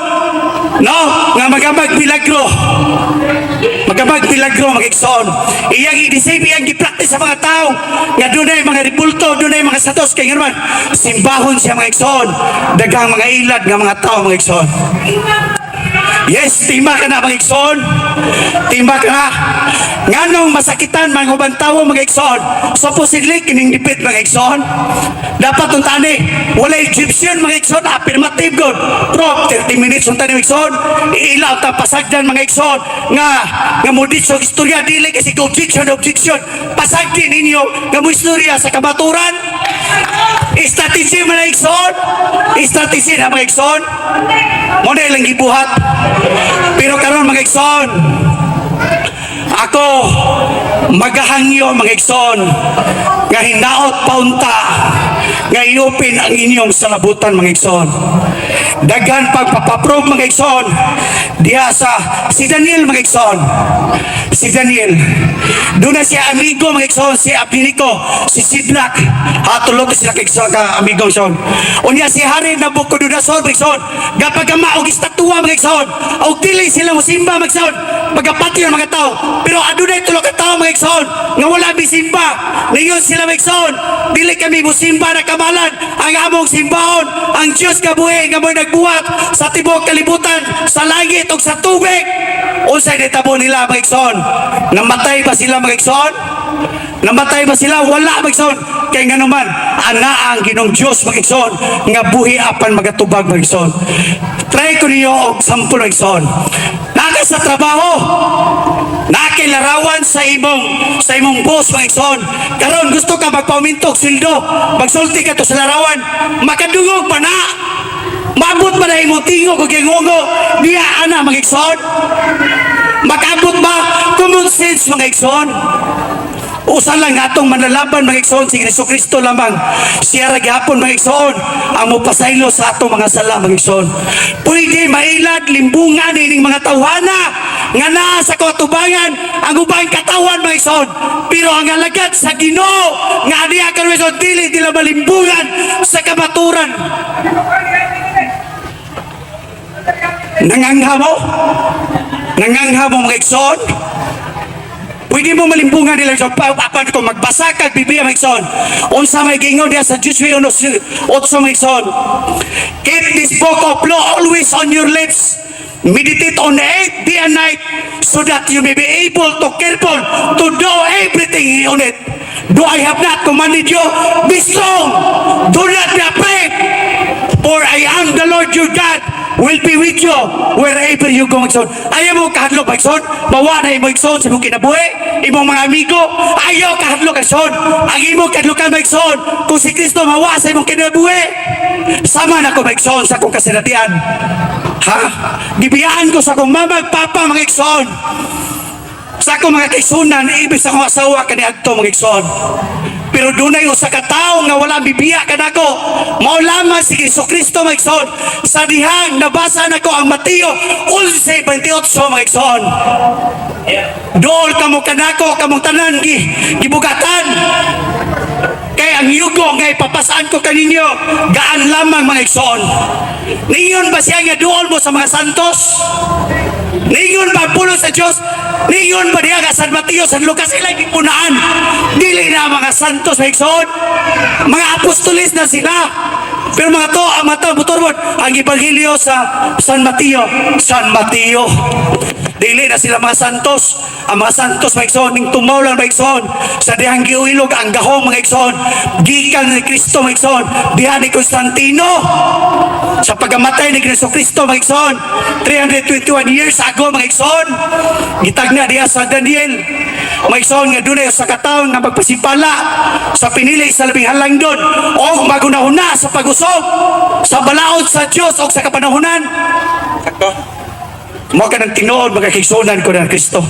No, nga magamag milagro. Magamag milagro, mga igsoon. Iyang i-deceive, iyang gi-practice sa mga tao nga dunay mga ribulto, dunay mga satos, kay ngano man simbahon siya, mga igsoon. Daghang mga ilad nga mga tao, mga igsoon. Yes, tima ka na, mga igsoon. Tima ka na. Nganong masakitan man ubang tawo, mga igsoon? Supposedly kining debate, mga igsoon, dapat unta ni wala Egyptian, mga igsoon, affirmative god. Prof, 30 minutes unta ni, mga igsoon. Ilaw ta pasagdan, mga igsoon, nga nga mo ditso istorya, dili kasi objection objection. Pasagdi ninyo nga mo istorya sa kamaturan. Strategy man, igsoon. Strategy na, mga igsoon. Mo na ilang gibuhat. Pero karon, mga igsoon, ako magahangyo, mga igsoon, nga hinaot paunta nga i-open ang inyong salabutan, mga igsoon. Daghan pagpapaprove, mga igsoon, diha sa si Daniel, mga igsoon. Si Daniel. Doon na siya amigo, mga igsoon, si Abdinico, si Sidrak. Hatulog sila kay igsoon ka amigo, igsoon. Unya si Hari Nabucodonosor, mga igsoon, gapagama og estatwa, mga igsoon. Og dili sila mosimba, mga igsoon. Pagapatyo ang mga tao. Pero adunay tulo ka tawo, mga igsoon, nga wala misimba. Ningon sila, mga igsoon, dili kami musimba na kamalan. Ang among simbahon, ang Diyos kabuhi nga mo'y nagbuhat sa tibuok kalibutan, sa langit ug sa tubig. Unsay nitabo nila, mga igsoon? Namatay ba sila, mga igsoon? Namatay ba sila? Wala, mga igsoon. Kay nga naman, ana ang Ginoong Diyos, mga igsoon, nga buhi apan magatubag, mga igsoon. Try ko niyo og sample, mga igsoon. Naka Sa trabaho, naa kay larawan sa imong boss, mga igsoon. Karon gusto ka magpauminto og sweldo, magsulti ka to sa larawan, makadungog pa na? Maabot ba na imong tingog ug gingongo diya ana, mga igsoon? Makaabot ba? Common sense, mga igsoon. Usa lang atong manlalaban, mga igsoon, si Kristo Kristo lamang. Siya ra gihapon, mga igsoon, ang mopasaylo sa atong mga sala, mga igsoon. Pwede mailad limbungan ining mga tawhana nga naa sa katubangan ang ubang katawan, mga igsoon. Pero ang alagad sa Ginoo nga niya karon, mga igsoon, dili nila malimbungan sa kamaturan. Nangangha mo? Nangangha mo, mga igsoon? Pwede mo malimbungan nila sa apan kung magbasa kag Biblia, mga igsoon. Unsa may giingon diya sa Joshua 1:8, mga igsoon? "Keep this book of law always on your lips. Meditate on it day and night so that you may be able to careful to do everything on it. Do I have not commanded you? Be strong. Do not be afraid. For I am the Lord your God will be with you wherever you go," mga igsoon. Ayaw mo kahadlok, mga igsoon. Mawa na imo, igsoon, sa imong kinabuhi, imong mga amigo. Ayaw kahadlok, igsoon. Ang imong kahadlokan, mga igsoon, kung si Kristo mawa sa imong kinabuhi. Sama na ko, mga igsoon, sa akong kasinatian. Ha? Gibiyaan ko sa akong mama ug papa, mga igsoon. Sa akong mga kaigsuonan, ibig sa akong asawa kaniadto, mga igsoon. Pero dunay usa ka tawo nga wala bibiya kanako. Mao lamang si Kristo Kristo, mga igsoon. Sa dihang nabasa nako ang Mateo 11:28, mga igsoon. "Dool kamo kanako, kamong tanan gibugatan. Kay ang yugo nga ipapasaan ko kaninyo, gaan lamang," mga igsoon. Ningon ba siya nga duol mo sa mga santos? Ningon ba ang pulong sa Diyos? Ningon ba diya nga San Mateo, San Lucas, ilang gipunaan? Dili na mga santos, mga igsoon. Mga apostoles na sila. Pero mga to, ang mga to, moturbod, ang ebanghelyo sa San Mateo, San Mateo. Dili na sila mga santos. Ang mga santos, mga igsoon, ning tumaw lang, mga igsoon, sa dihang giuilog ang gahom, mga igsoon, gikan ni Kristo, mga igsoon, diha ni Constantino, sa pagkamatay ni Kristo Kristo, mga igsoon, 321 years ago, mga igsoon, gitagna diha sa Daniel, mga igsoon, nga dunay sa katawhan nga magpasipala sa pinili sa labing halangdon o magunahuna sa pag-usog sa balaod sa Dios o sa kapanahonan. Mao ka ng tinuod, mga kaigsuonan ko ng Kristo.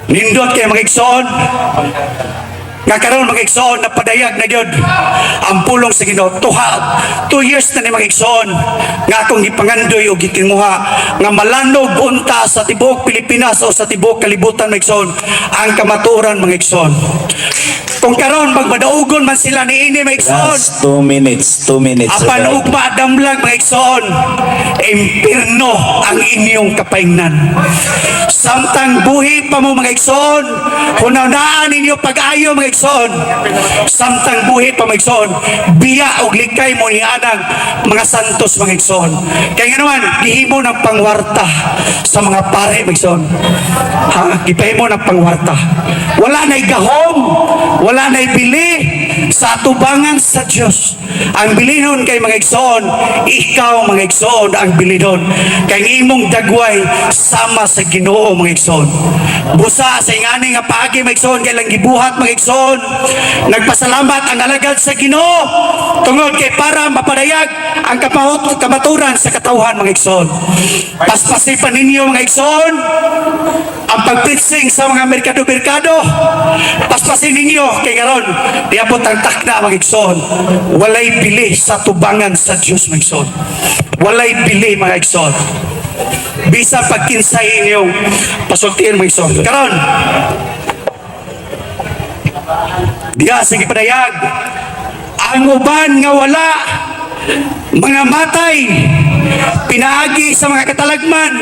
Nindot kay, mga igsoon. Nga karon, mga igsoon, napadayag na gyud ang pulong sa Ginoo. 2 years na ni, mga igsoon, nga akong gipangandoy o gitinguha nga malanog unta sa tibuok Pilipinas o sa tibuok kalibutan, mga igsoon, ang kamatuoran, mga igsoon. Kung karon magmadaugon man sila niini, mga igsoon, Last 2 minutes, 2 minutes. apan Gerard. ugma damlag, mga igsoon, impirno ang inyong kapaingnan. Samtang buhi pa mo, mga igsoon, hunahunaan ninyo pag-ayo, mga igsoon. Samtang buhi pa, mga igsoon, biya og likay mo ni anang mga santos, mga igsoon. Kaya nga naman, gihimo ng pangwarta sa mga pare, mga igsoon. Ha? Gipahimo ng pangwarta. Wala na'y gahom, wala na'y bili sa atubangan sa Diyos. Ang bilinon kay, mga igsoon, ikaw, mga igsoon, ang bilinon. Kay ang imong dagway sama sa Ginoo, mga igsoon. Busa sa ingani nga paagi, mga igsoon, kay lang gibuhat, mga igsoon. Nagpasalamat ang alagad sa Ginoo tungod kay para mapadayag ang kamaturan sa katawhan, mga igsoon. Paspasipan ninyo, mga igsoon, ang pagpitsing sa mga merkado-merkado. Paspasin ninyo kay karon diabot ang takna, mga igsoon. Walay bili sa tubangan sa Dios, mga igsoon. Walay bili, mga igsoon. Bisa pagkinsay inyong pasultian, mga igsoon. Karon diya sa gipadayag ang uban nga wala mga matay pinaagi sa mga katalagman,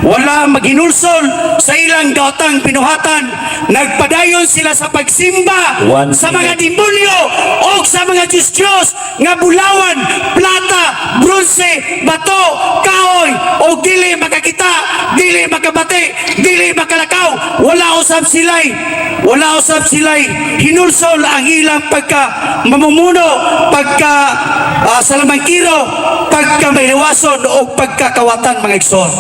wala maghinulsol sa ilang daotang binuhatan, nagpadayon sila sa pagsimba One sa mga minute. Demonyo o sa mga Diyos-Diyos nga bulawan, plata, bronze, bato, kahoy o dili makakita, dili makabati, dili makalakaw. Wala usab sila'y hinulsol ang ilang pagka mamumuno, pagka salamangkiro, pagka mahiwason o pagkakawatan, mga igsoon.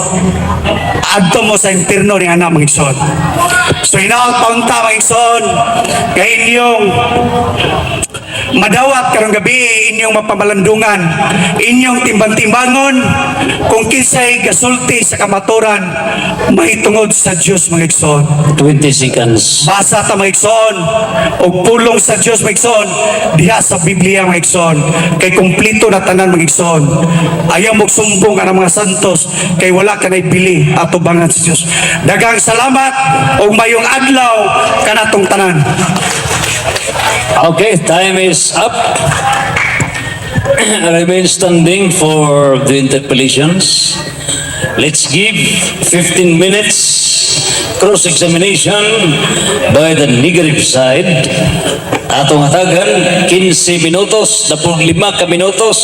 Adto mo sa impierno ni ana, mga igsoon. So hinaot paunta, mga igsoon, kay inyong madawat karong gabi, inyong mapamalandungan, inyong timbang-timbangon kung kinsay gasulti sa kamaturan mahitungod sa Dios, mga igsoon. 20 seconds. Basa ta, mga igsoon, og pulong sa Dios, mga igsoon, diha sa Biblia, mga igsoon, kay kumplito na tanan, mga igsoon. Ayaw mo sumbong ang mga santos kay wala ka nay bili atubangan sa Dios. Daghang salamat og mayong adlaw kanatong tanan. Okay, time is up. Remain standing for the interpellations. Let's give 15 minutes cross-examination by the negative side. Atong hatagan, 15 minutos, 15 ka minutos,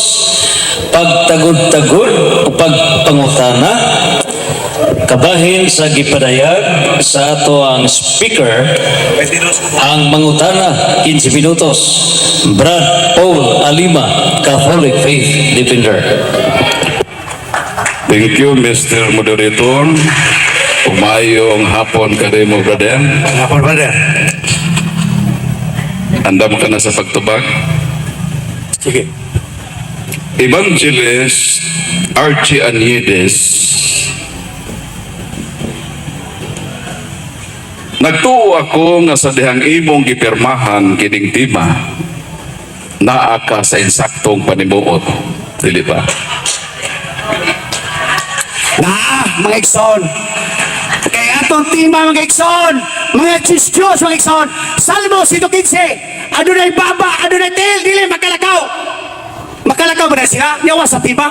pagtagod-tagod o pagpangutana, kabahin sa gipadayag sa ato ang speaker. Ang mangutana, 15 minutos, Brad Paul Alima, Catholic Faith Defender. Thank you, Mr. Moderator. Umayong hapon kanimo, brother. Hapon, brother. Andam ka na sa pagtubag? Sige. Evangelist Archie Aniedes, nagtuo ako nga sa dihang imong gipirmahan kining tema, naa ka sa insaktong panimuot, dili ba? Na, mga igsoon. Kaya atong tema, mga igsoon, mga Diyos Diyos, mga igsoon, Salmo 115, adunay baba, adunay tiil, dili makalakaw. Makalakaw ba na sila? Yawa sa tema.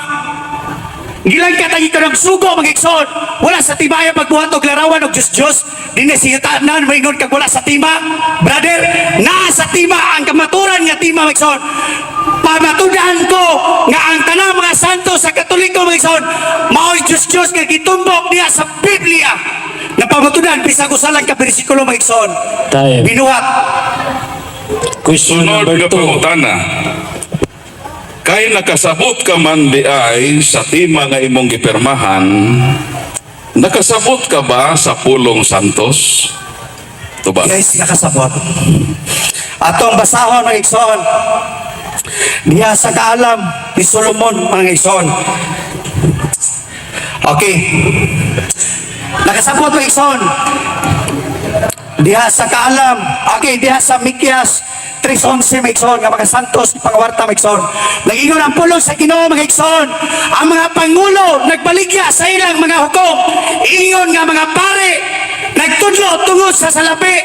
Gilang katagi ka ng sugo, mga igsoon. Wala sa tema ay pagbuhat og larawan og Diyos Diyos. Dili siya tanan maingon kag wala sa tema. Brother, naa sa tema ang kamaturan nga tema, mga igsoon. Pamatudan ko nga ang tanang mga santo sa Katoliko, mga igsoon, mao'y Diyos Diyos nga gitumbok niya sa Biblia. Napamatudan bisag usa lang ka bersikulo, mga igsoon. Time. Binuhat. Question Sunod number nga 2. pangutana. Kay nakasabot ka man di ay sa tema nga imong gipirmahan, nakasabot ka ba sa pulong santos? Tubag. Yes, nakasabot. Atong basahon, mga igsoon. Diha sa kaalam ni Solomon, mga igsoon. Okay. Nakasabot, mga igsoon. Diha sa kaalam. Okay, diha sa Mikias 3:11, mga igsoon, nga mga santos pangawarta, mga igsoon. Nag-ingon ang pulong sa Ginoo, mga igsoon. Ang mga pangulo nagbaligya sa ilang mga hukom. Ingon nga mga pare nagtudlo tungod sa salapi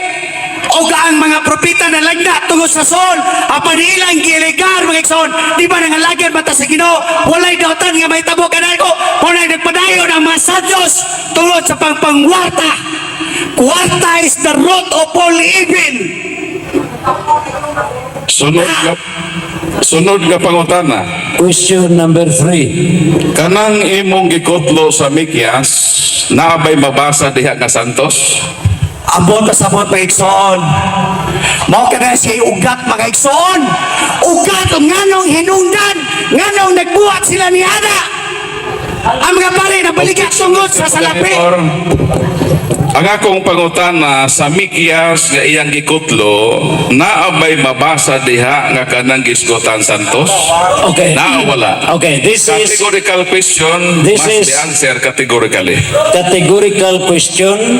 o ang mga propeta na lagna tungod sa sol apan ilang giiligar, mga igsoon. Di ba nangalagan mata sa Ginoo? Walay dautan nga mahitabo kanako. Unay nagpadayon ang mga santos tungod sa pangpangwarta. Kwarta is the root of all evil. Sunod nga pangutana. Question number 3. Kanang imong gikutlo sa Mikias, naa bay mabasa diha nga santos? Ambot pasabot, mga igsoon. Mao kana siya ugat, mga igsoon. Ugat og nganong hinungdan, nganong nagbuhat sila ni Ana. Ang mga pare nabaligya tungod sa salapi. Senator, ang akong pangutana, sa Mikias nga iyang gikutlo, naa bay mabasa diha nga kanang gisgotan santos? Okay. Naa wala? Okay, this is Categorical question This must is be answered categorically. Categorical question.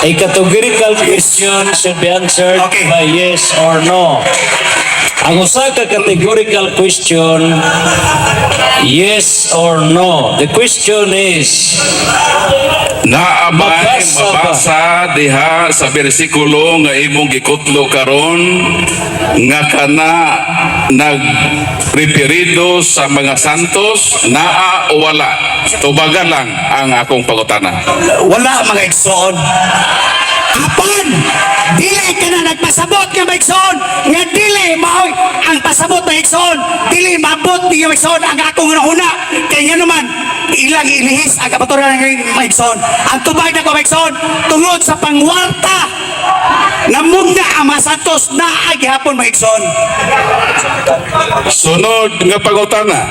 A categorical question should be answered by yes or no. Ang usa ka categorical question, yes or no. The question is, Naa bay Mabasa ba? mabasa diha sa bersikulo nga imong gikutlo karon nga kana nagreperido sa mga santos, naa o wala? Tubagan lang ang akong pangutana. Wala, mga igsoon. Apan, dili ka na nagpasabot nga, mga igsoon, nga dili mao ang pasabot, mga igsoon, dili maabot ni mga igsoon ang akong una. Kay nga naman, ilang Ilang ilihis ang kamaturan ng mga igsoon. Ang tubag nako, mga igsoon, tungod sa pangwarta, namugna ang mga santos na gihapon, mga igsoon. Sunod nga pangutana.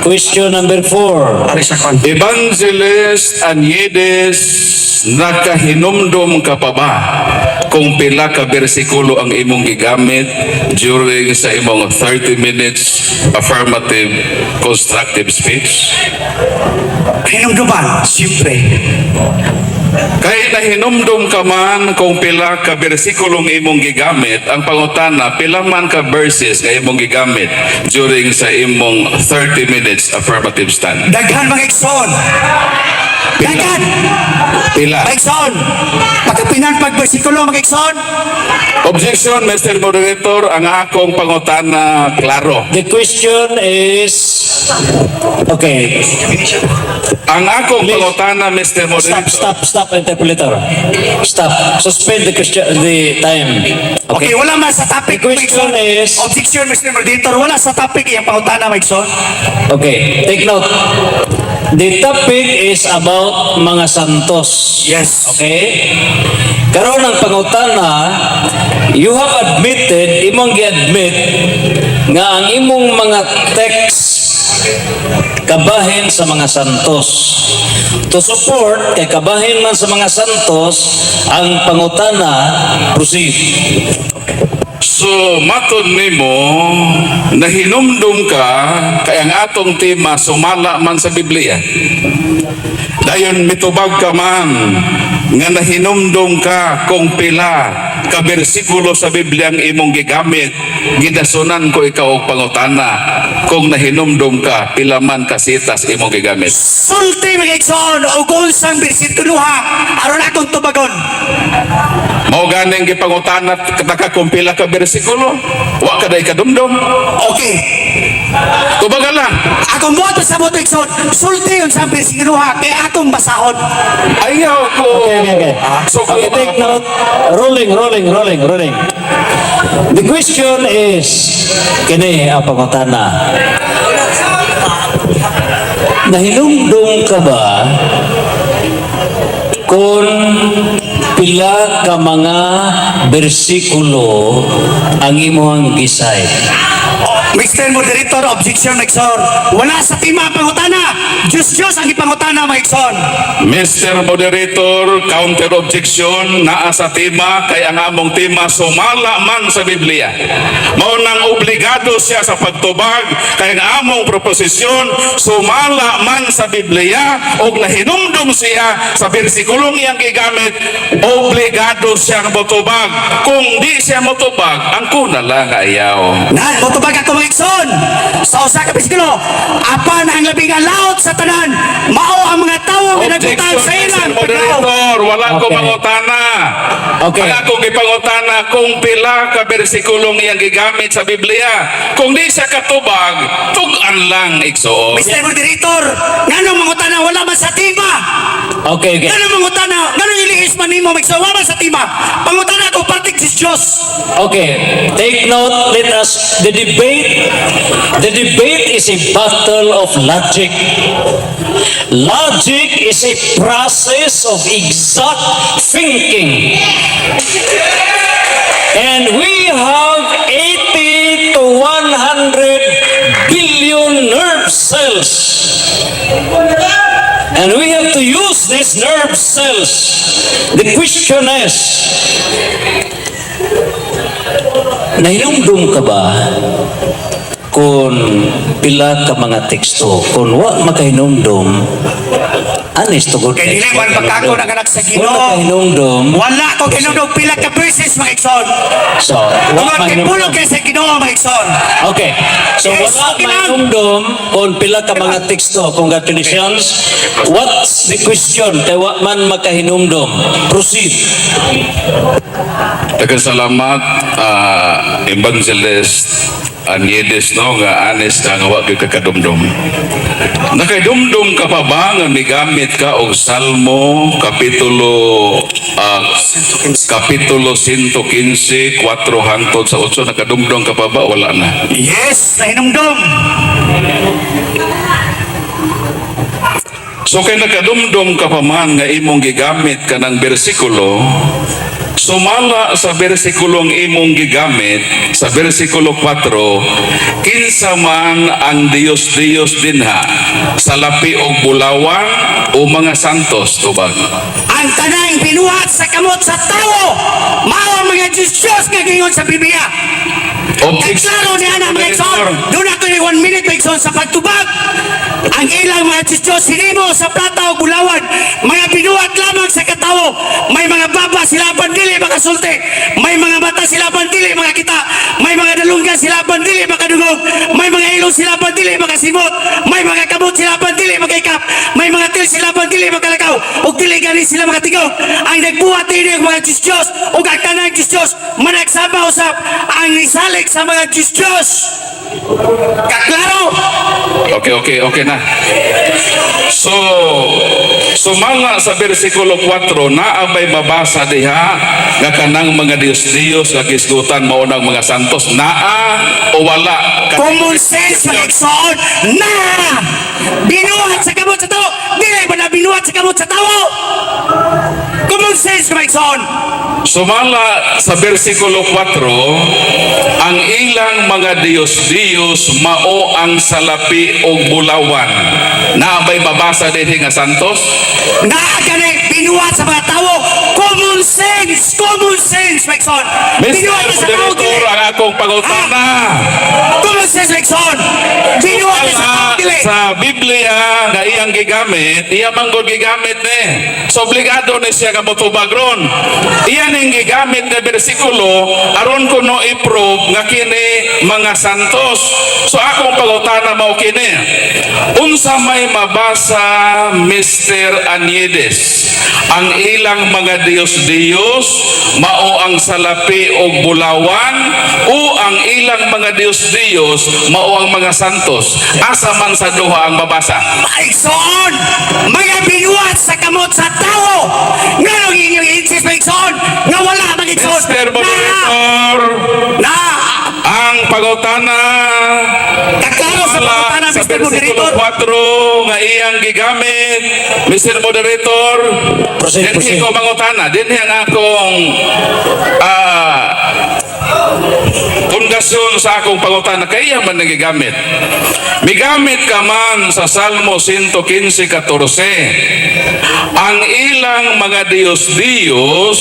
Question number 4. Evangelist Anyedes, nakahinumdum ka pa ba kung pila ka bersikulo ang imong gigamit during sa imong 30 minutes affirmative constructive speech? Hinumduman, siyempre. Kay nahinumdum ka man kung pila ka bersikulong imong gigamit, ang pangutana, pila man ka verses nga imong gigamit during sa imong 30 minutes affirmative stand? Daghan, mga igsoon. Daghan. Pila? Mga igsoon. Pagkapinan pag bersikulo, mga igsoon. Objection, Mr. Moderator, ang akong pangutana klaro. The question is, okay. Ang akong pangutana, Mr. Stop, Moderator. Stop, stop, interpolator. Stop. Suspend the question, the time. Okay, Okay. wala man sa topic, The question mga igsoon. is- Objection, Mr. Moderator. Wala sa topic iyang pangutana, mga igsoon. Okay, take note. The topic is about mga santos. Yes. Okay? Karon ang pangutana, you have admitted, imong gi-admit nga ang imong mga text kabahin sa mga santos. To support kay kabahin man sa mga santos ang pangutana, proceed. So, matod nimo, nahinumdum ka kay ang atong tema sumala man sa Biblia. Dayon mitubag ka man nga nahinumdum ka kung pila ka bersikulo sa Biblia ang imong gigamit. Gidasunan ko ikaw og pangutana kung nahinumdum ka pila man ka sitas imong gigamit. Sulti, mga igsoon, og unsang bersikuloha aron akong tubagon. Mao ganing gipangutana ka kung pila ka bersikulo, wa ka day kadumdum. Okay. Tubagan lang. Akong buhat sa mga igsoon, sulti unsang bersikuloha kay akong basahon. Ayaw ko. Okay. So, Okay, take note. Rolling, rolling, rolling, rolling. The question is, kini ang pangutana. Nahinumdum ka ba kung pila ka mga bersikulo ang imong gi-cite? Mr. Moderator, objection, igsoon. Wala sa tema ang pangutana. Diyos Diyos ang ipangutana, mga igsoon. Mr. Moderator, counter objection, naa sa tema kay ang among tema sumala man sa Biblia. Mao nang obligado siya sa pagtubag kay ang among proposisyon sumala man sa Biblia og nahinumdum siya sa bersikulong iyang gigamit, obligado siyang motubag. Kung di siya motubag, ang kuna lang ayaw. Nan, motubag ako, mga igsoon. Sa usa ka bersikulo, apan ang labing laot sa tanan, mao ang mga tawo nga nagbutang Objection, sa Mr. ilang paglaom. Moderator, wala ko mangutana. Okay. Ang akong gipangutana kung pila ka bersikulong iyang gigamit sa Biblia. Kung di siya katubag, tug-an lang, igsoon. Mr. Moderator, nganong mangutana wala man sa tema? Okay. Nganong mangutana, nganong ilihis man nimo, mga igsoon, wala man sa tema? Pangutana ko partik si Diyos. Okay, take note. Let us the debate. The debate is a battle of logic. Logic is a process of exact thinking. And we have 80 to 100 billion nerve cells. And we have to use these nerve cells. The question is, nahinumdum ka ba kung pila ka mga teksto? Kung wa makahinumdum, anis tugod? Kay dili man pagkako ng anak sa Kung Ginoo. nakahinumdum, Wala ko hinumdum pila ka verses, mga igsoon. So, wa Tungod kay mahinumdum. pulong kay sa Ginoo, mga igsoon. Okay. So Yes, wala okay lang. mahinumdum kung pila ka mga teksto. Congratulations. What's the question? Kay wa man makahinumdum. Proceed. Daghang salamat, Evangelist Anyedes, no, nga honest ka nga wa gyud ka kadumdum. Nakadumdum ka pa ba nga migamit ka og Salmo kapitulo 115, 4 hangtod sa 8? Nakadumdum ka pa ba? Wala na. Yes, nahinumdum. So So kay nakadumdum ka pa man nga imong gigamit kanang bersikulo, sumala sa bersikulong imong gigamit sa bersikulo 4, kinsa man ang Diyos-Diyos dinha, salapi og bulawan o mga santos? Tubag. Ang tanang binuhat sa kamot sa tawo, mao ang mga Diyos-Diyos nga giingon sa Biblia. Objection. Klaro niya na, mga igsoon. Doon ako ni 1 minute, mga igsoon, sa pagtubag. Ang ilang mga Diyos hinimo sa plata o bulawan, mga binuhat lamang sa katawo. May mga baba sila apan dili makasulti. May mga mata sila apan dili makakita. May mga dalunggan sila apan dili makadungog. May mga ilong sila apan dili makasimot. May mga kamot sila apan dili makaikap. May mga tiil sila apan dili makalakaw. Ug dili gani sila makatingog. Ang nagbuhat ini ang mga Diyos Diyos ug ang tanang Diyos Diyos managsama usab ang nisalig sa mga Diyos Diyos. Kaklaro! Okay na. So, sumala sa bersikulo 4, naa bay mabasa diha nga kanang mga Diyos-Diyos nga gisgutan mao nang mga santos? Naa o wala? Common sense, mga igsoon, na binuhat sa kamot sa tao, dili ba na binuhat sa kamot sa tao? Common sense, mga igsoon. Sumala sa bersikulo 4, ang ilang mga Diyos-Diyos mao ang salapi og bulawan. Naa bay mabasa dinhi nga santos? Na gani binuhat sa mga tao. Common sense, common sense, mga igsoon. Mr. Binuhat na sa tao, Moderator, dili. ang akong pangutana. Common sense, mga igsoon. Binuhat na sa tao, dili. Sa Biblia nga iyang gigamit, iya man gud gigamit ni. So obligado ni siya nga motubag ron. Iya ning gigamit nga bersikulo aron kuno i-prove nga kini mga santos. So akong pangutana mao kini. Unsa may mabasa, Mr. Aniedes? Ang ilang mga Diyos-Diyos mao ang salapi og bulawan o ang ilang mga Diyos-Diyos mao ang mga santos? Asa man sa duha ang mabasa? Maigsoon, mga binuhat sa kamot sa tao. Nganong inyong insist, mga igsoon, nga wala, mga igsoon? Mr. Moderator, Na, ang pangutana Kaklaro sa wala pangutana, sa Mr. bersikulo Moderator. 4 nga iyang gigamit, Mr. Moderator. Proceed, Dinhi proceed. ko mangutana, dinhi ang akong pundasyon sa akong pangutana kay iya man nagigamit. Migamit ka man sa Salmo 115:14. Ang ilang mga Diyos-Diyos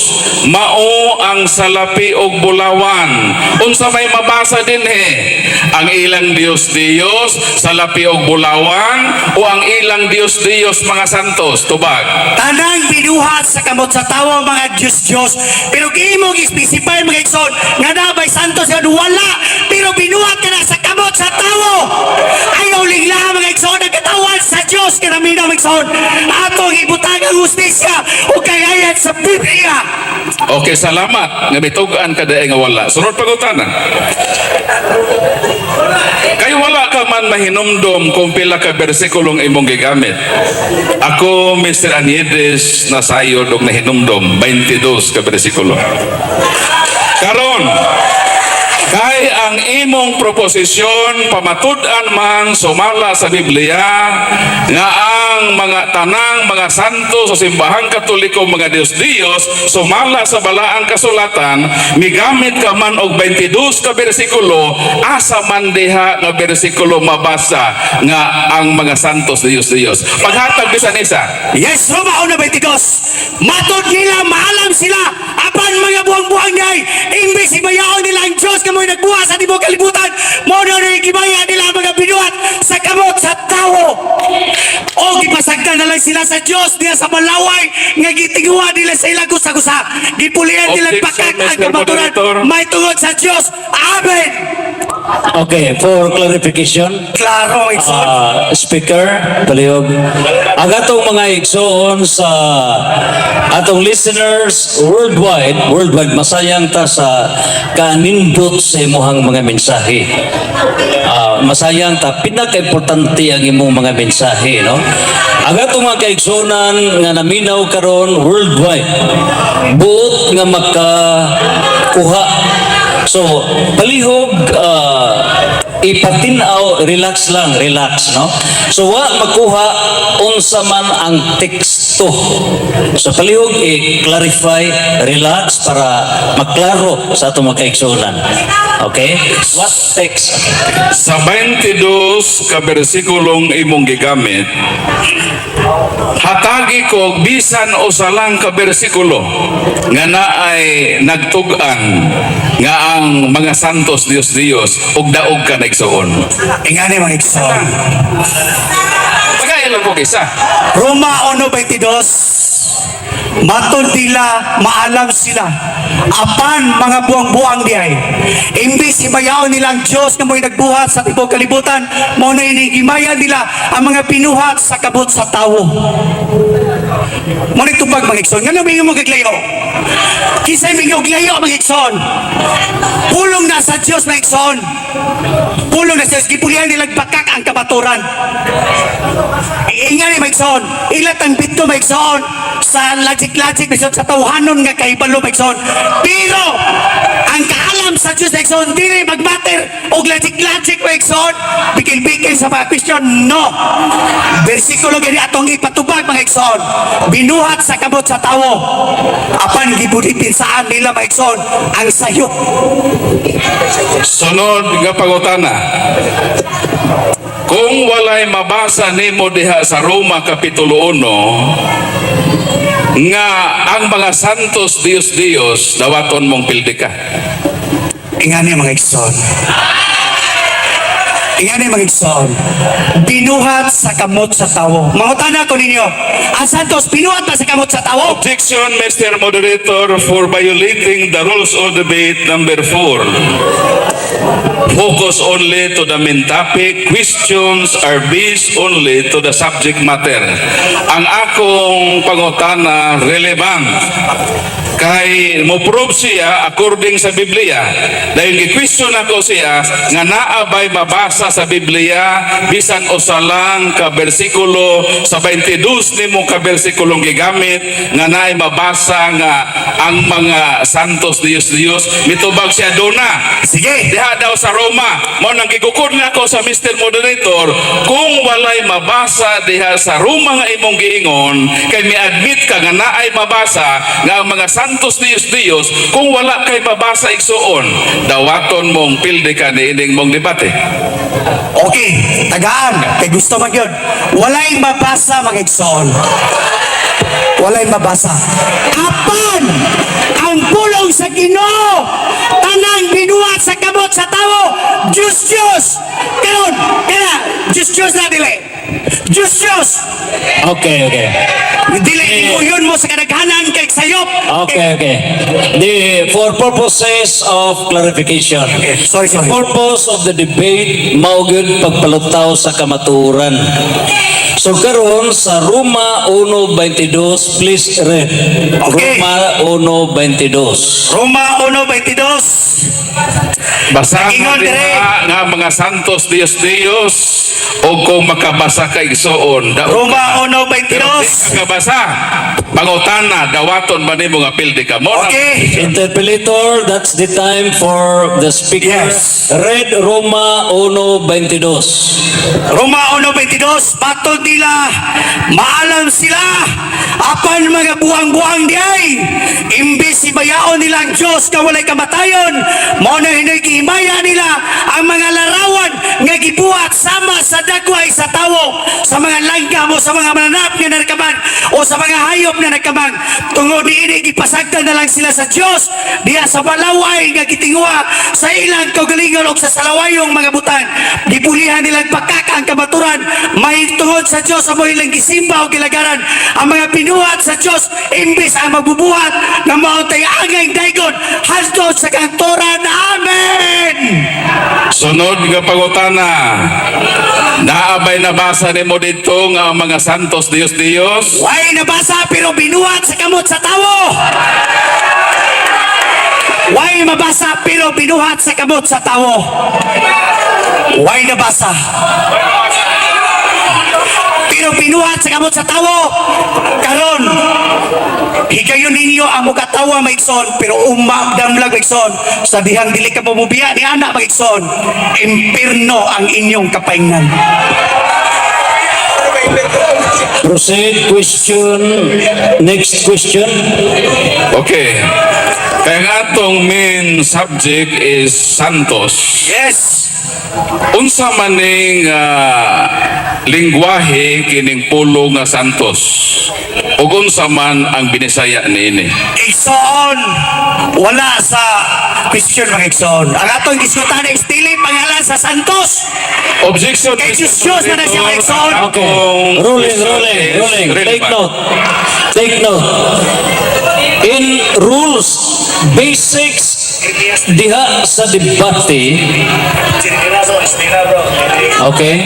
mao ang salapi og bulawan. Unsa may mabasa dinhi? Ang ilang Diyos-Diyos salapi og bulawan o ang ilang Diyos-Diyos mga santos? Tubag. Tanang binuhat sa kamot sa tawo mga Diyos-Diyos. Pero imong specify, mga igsoon, nga naa bay santos yan, wala. Pero binuhat ka na sa kamot sa tawo. Ayaw lingla, mga igsoon, ang katawan sa Diyos kanaminaw, mga igsoon. Atong ibutang ang hustisya o kagayan sa Biblia. Okay, salamat. Nga mitug-an ka diay nga wala. Sunod pangutana. Kay wala ka man mahinumdom kung pila ka bersikulong imong gigamit. Ako, Mr. Aniedes, nasayod og nahinumdom, 22 ka bersikulo. Karon, kay ang imong proposisyon pamatud-an man sumala sa Biblia nga ang mga tanang mga santo sa Simbahang Katoliko mga Diyos-Diyos sumala sa Balaang Kasulatan, migamit ka man og 22 ka bersikulo, asa man diha nga bersikulo mabasa nga ang mga santos Diyos-Diyos? Paghatag bisan isa. Yes, Roma 1:22. Matod nila, maalam sila. Apan mga buang-buang niya, imbes ibayaon nila ang Diyos nga mo'y nagbuhat sa tibuok kalibutan, mao na rin gibaya nila ang mga binuhat sa kamot sa tawo. O gipasagdan na lang sila sa Diyos diya sa malaway nga gitinguha nila sa ilang gusa-gusa. Gipulian nila Objection, pakak ang Mr. kamaturan. Moderator. May tungod sa Diyos. Amen. Okay, for clarification, Klaro, igsoon. Speaker, palihog. Ang atong mga igsoon sa atong listeners worldwide, worldwide, masayang ta sa kanindot sa imuhang mga mensahe. Masayang ta, pinaka-importante ang imong mga mensahe, no? Ang atong mga kaigsunan nga naminaw karon worldwide, buot nga makakuha. So, palihog, Ipatinaw, relax lang, relax, no? So wa makuha unsa man ang teksto. So palihog i-clarify, relax para maklaro sa atong mga kaigsuonan. Okay? What text? Sa 22 ka bersikulong imong gigamit, hatagi ko bisan usa lang ka bersikulo nga naay nagtug-an nga ang mga santos Dios Dios ug daog ka naigsuon. Ingani, mga igsoon. Pagayon lang ko isa. Roma 1:22. Matod nila, maalam sila. Apan mga buang-buang diay. Imbis himayaon nila ang Diyos nga mo'y nagbuhat sa tibok kalibutan, mao na inigimaya nila ang mga binuhat sa kabot sa tawo. Mao ni tubag, mga igsoon. Ngano mingon mo gaglayo? Kinsay mingon glayo, mga igsoon? Pulong na sa Diyos, mga igsoon. Pulong na sa Diyos. Gipulihan nilang bakak ang kamaturan. Ingani, mga igsoon. Ilat ang bito, mga igsoon. Sa logic-logic, mga igsoon. Sa tawhanon nga kahibalo, mga igsoon. Pero ang kaalam sa Diyos, mga igsoon, dili magmatter og logic-logic, mga igsoon. Bikil-bikil sa mga question, no. Bersikulo gani atong ipatubag, mga igsoon. Binuhat sa kamot sa tawo. Apan gibulitin saan nila, mga igsoon, ang sayop. Sunod nga pangutana. Kung walay mabasa nimo diha sa Roma Kapitulo 1 nga ang mga santos Dios Dios, dawaton mong pildi ka. Ingani, mga igsoon. Ingani, mga igsoon. Binuhat sa kamot sa tawo. Mangutana ko ninyo. Ang santos, binuhat ba sa kamot sa tawo? Objection, Mr. Moderator, for violating the rules of debate number 4. Focus only to the main topic. Questions are based only to the subject matter. Ang akong pangutana relevant kay mo prove siya according sa Biblia. Dahil gi-question ako siya nga naa bay mabasa sa Biblia bisan usa lang ka bersikulo sa 22 nimo ka bersikulong gigamit nga naay mabasa nga ang mga santos Dios Dios. Mitubag siya duna Sige. diha daw sa Roma. Mao nang gigukod na ako sa Mr. Moderator, kung walay mabasa diha sa Roma nga imong giingon, kay mi-admit ka nga naay mabasa nga ang mga santos Dios Dios, kung wala kay mabasa, igsuon, dawaton mong pildi ka niining mong debate. Okay, tagaan. Kay gusto man yun. Walay mabasa, mga igsoon. Walay mabasa. Apan, ang pulong sa Ginoo, tanang binuhat sa kamot sa tawo, Diyos Diyos. Karon, kana, Diyos Diyos na dili. Diyos Diyos. Okay. Dili yun mo sa kadaghanan kay sayop. Okay. For purposes of clarification. Okay, sorry, sorry. The purpose of the debate mao gyud pagpalutaw sa kamatuoran. So karon sa Roma 1:22, please read. Okay. Roma 1:22. Roma 1:22. Basahan Nagingon diha dire. nga mga santos Dios Dios o kung makabasa ka, igsuon, daog Roma ka. 1:22. Pero di ka kabasa, pangutana, dawaton ba nimo nga pildi ka mo? Okay. Interpellator, that's the time for the speaker. Yes. Read Roma 1:22. Roma 1:22. Matod nila, maalam sila, apan mga buang-buang diay. Imbis himayaon nila ang Diyos nga walay kamatayon, mao na hinigihimaya nila ang mga larawan nga gibuhat sama sa dagway sa tawo, sa mga langgam o sa mga mananap nga nagkamang o sa mga hayop na nagkamang. Tungod niini, gipasagdan na lang sila sa Dios diha sa balaway nga gitinguha sa ilang kaugalingon og sa salawayong mga butang. Gipulihan nilang pakak ang kamaturan mahitungod sa Dios amo ilang gisimba o gilagaran ang mga binuhat sa Dios imbis ang magbubuhat nga mao tay angay daygon hantod sa kantoran. Amen. Sunod nga pangutana. Naa bay nabasa nimo dito nga ang mga santos Dios Dios? Way nabasa, pero binuhat sa kamot sa tawo. Way mabasa, pero binuhat sa kamot sa tawo. Way nabasa, pero binuhat sa kamot sa tawo. Karon, Higayon ninyo ang mukatawa, mga igsoon, pero umadamlag, mga igsoon, sa dihang dili ka pumubiya ni ana, mga igsoon, impirno ang inyong kapaingnan. Proceed, question. Next question. Okay. Kaya nga atong main subject is Santos. Yes. Unsa man ning lingwahe kining pulong nga Santos? Ug unsa man ang Binisaya niini? Igsoon, wala sa question, mga igsoon. Ang atong diskutan is dili pangalan sa Santos. Objection. Kay Mr. Diyos Diyos na na siya, Moderator, igsoon. ang Okay. atong Ruling, question ruling, is ruling. Take relevant. note. Take note. In rules, basics, diha sa debate, okay?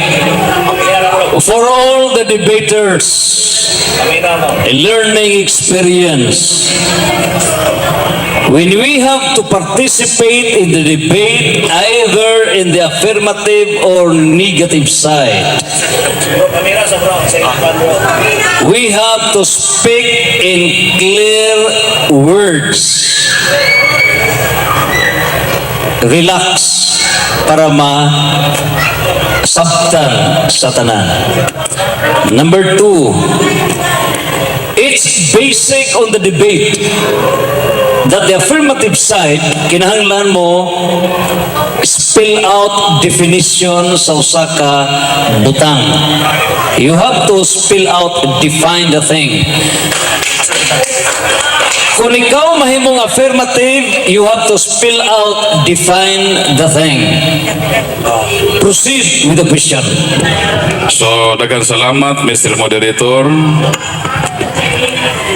For all the debaters, a learning experience. When we have to participate in the debate, either in the affirmative or negative side, we have to speak in clear words. Relax para ma sabtan sa tanan. Number two, it's basic on the debate that the affirmative side, kinahanglan mo spell out definition sa usa ka butang. You have to spell out, define the thing. Kung ikaw mahimong affirmative, you have to spell out, define the thing. Proceed with the question. So, daghang salamat, Mr. Moderator.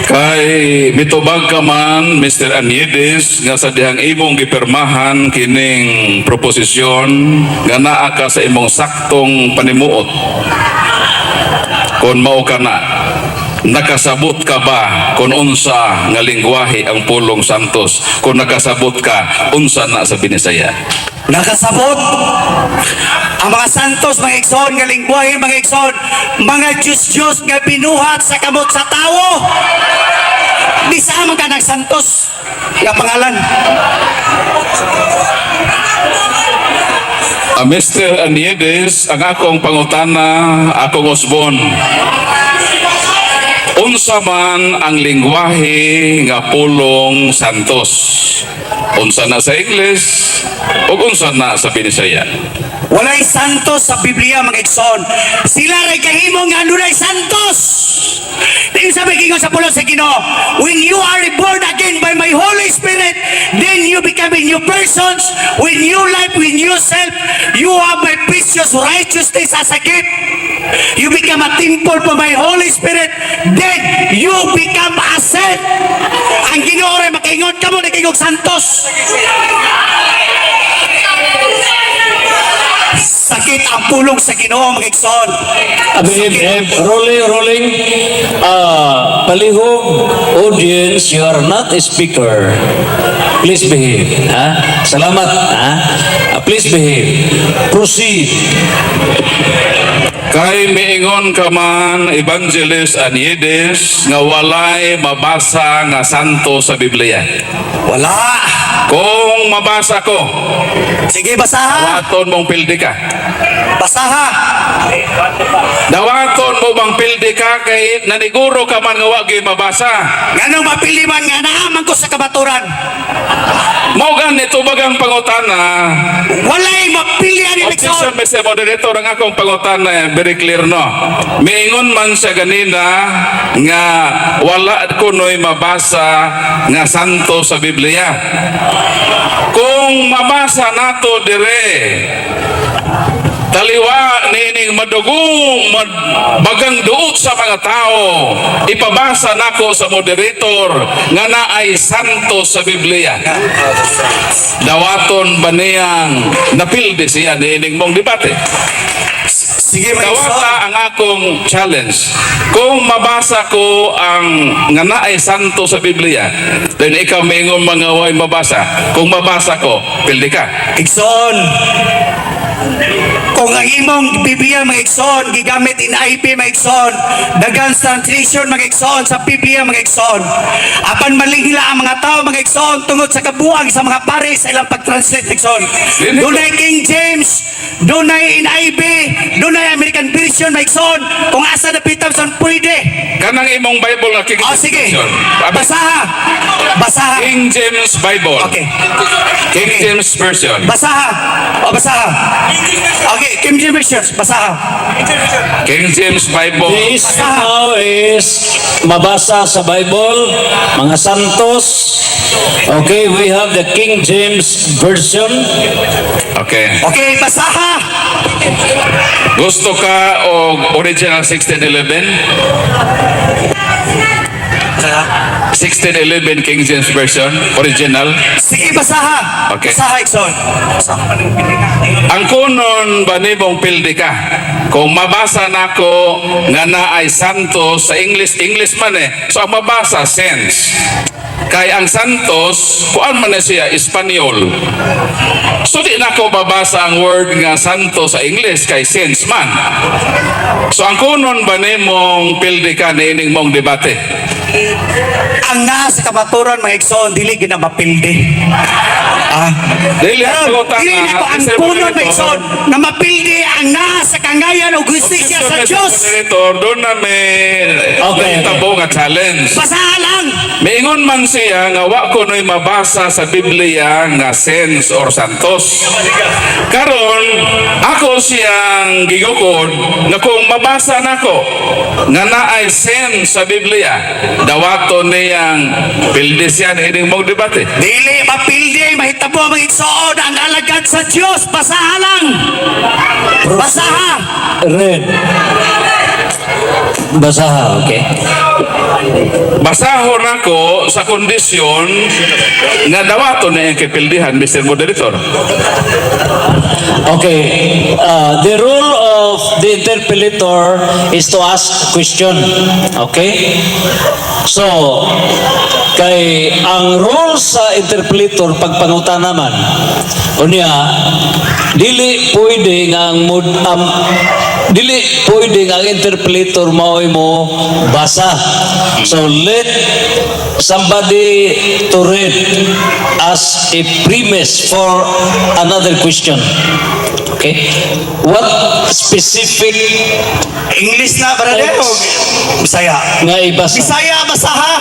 Kay mitubag ka man, Mr. Anyedes, nga sa dihang imong gipirmahan kining proposisyon nga naa ka sa imong saktong panimuot. Kung mao ka na, nakasabot ka ba kung unsa nga lingwahe ang pulong Santos? Kung nakasabot ka, unsa na sa Binisaya? Nakasabot. Ang mga santos, mga igsoon, nga lingwahe, mga igsoon, mga Diyos-Diyos nga binuhat sa kamot sa tao. Di sa man ka nagsantos nga pangalan. Mr. Aniedes, ang akong pangutana, akong usbon. Unsa man ang lingwahe nga pulong Santos? Unsa na sa English ug unsa na sa Binisaya? Walay santos sa Biblia, mga igsoon. Sila ray kahimo nga adunay santos. Dahil sabi kingon sa pulong sa Ginoo, "When you are born again by my Holy Spirit, then you become a new persons, with new life, with new self. You have my precious righteousness as a gift. You become a temple for my Holy Spirit. Then you become a saint." Ang Ginoo ray makaingon kamo nagingog santos. Sakit ang pulong sa Ginoo, mga igsoon. Behave, behave. Rolling, rolling. Palihog, audience, you are not a speaker. Please behave. Ha? Salamat. Ha? Please behave. Proceed. Kay miingon ka man, Evangelist Aniedes, nga walay mabasa nga santo sa Biblia. Wala. Kung mabasa ko, Sige, basaha. dawaton mong pildi ka. Basaha. Dawaton mo bang pildi ka kay naniguro ka man nga wa gyud mabasa. Nganong mapili man nga naaman ko sa kamaturan? Mao gani tubagang pangutana. Walay mapili ani Objection, igsoon. Mr. Moderator, ang akong pangutana very clear, no. Miingon man siya ganina nga wala kuno'y mabasa nga santo sa Biblia. Kung mabasa nato dire taliwa niining madugong bagang duot sa mga tao, ipabasa nako sa moderator nga naay santo sa Biblia, dawaton ba niyang napildi siya niining mong debate? Sige, mga igsoon. Dawata ang akong challenge. Kung mabasa ko ang nga naay santo sa Biblia, then ikaw maingon mga way mabasa. Kung mabasa ko, pildi ka. Igsoon. Kung Kung ang imong Biblia, mga igsoon, gigamit NIV, mga igsoon, daghan translation, mga igsoon, sa Biblia, mga igsoon. Apan malihila ang mga tao, mga igsoon, tungod sa kabuang sa mga pare sa ilang pag-translate, mga igsoon. Dunay King James, dunay NIV, dunay American version, mga igsoon. Kung asa napita sa pwede. Kanang imong Bible nga King O James sige, Version. Basaha. Basaha. King James Bible. Okay. King James Version. Basaha. O, basaha. Okay, King James Version, basaha. King James Bible. The issue now is mabasa sa Bible, mga santos. Okay, we have the King James Version. Okay. Okay, basaha. Gusto ka og original 1611? 1611 King James Version, original. Sige, basaha. Okay. Basaha, igsoon. Ang kunon ba nimong pildi ka? Kung mabasa nako nga naay santos sa English, English man eh. So ang mabasa, saints. Kay ang santos, kuan man na siya, Espanyol. So di nako babasa ang word nga santo sa English kay saints man. So ang kunon ba nimong pildi ka niining mong debate? Ang naa sa kamaturan, mga igsoon, dili gina mapildi. Ah. Dili Pero, ang pangutana, dili na ko ang Mr. kunon, Moderator. mga igsoon, na mapildi ang naa sa kangayan o hustisya sa Mr. Diyos. Moderator, doon na may nahitabo nga challenge. Basaha lang. Miingon man siya nga wa ko no'y mabasa sa Biblia nga saints or santos. Karon ako siyang gigukod nga kung mabasa nako nga naay saints sa Biblia, dawato niyang pildi siya ining mong debate. Dili mapildi, mahitabo, mga igsoon, ang alagad sa Diyos. Basaha lang. Basaha. Read. Basaha, okay. Basahon ako sa kondisyon nga dawato niyang kipildihan, Mr. Moderator. Okay. The role of the interpellator is to ask question. Okay? So, kay ang role sa interpellator pagpanguta naman, unya, dili pwede nga ang mod, dili pwede nga ang interpellator mao'y mo basa. So let somebody to read as a premise for another question. Okay? What specific English na, brother, o Bisaya? Nga ibasa? Bisaya, basaha.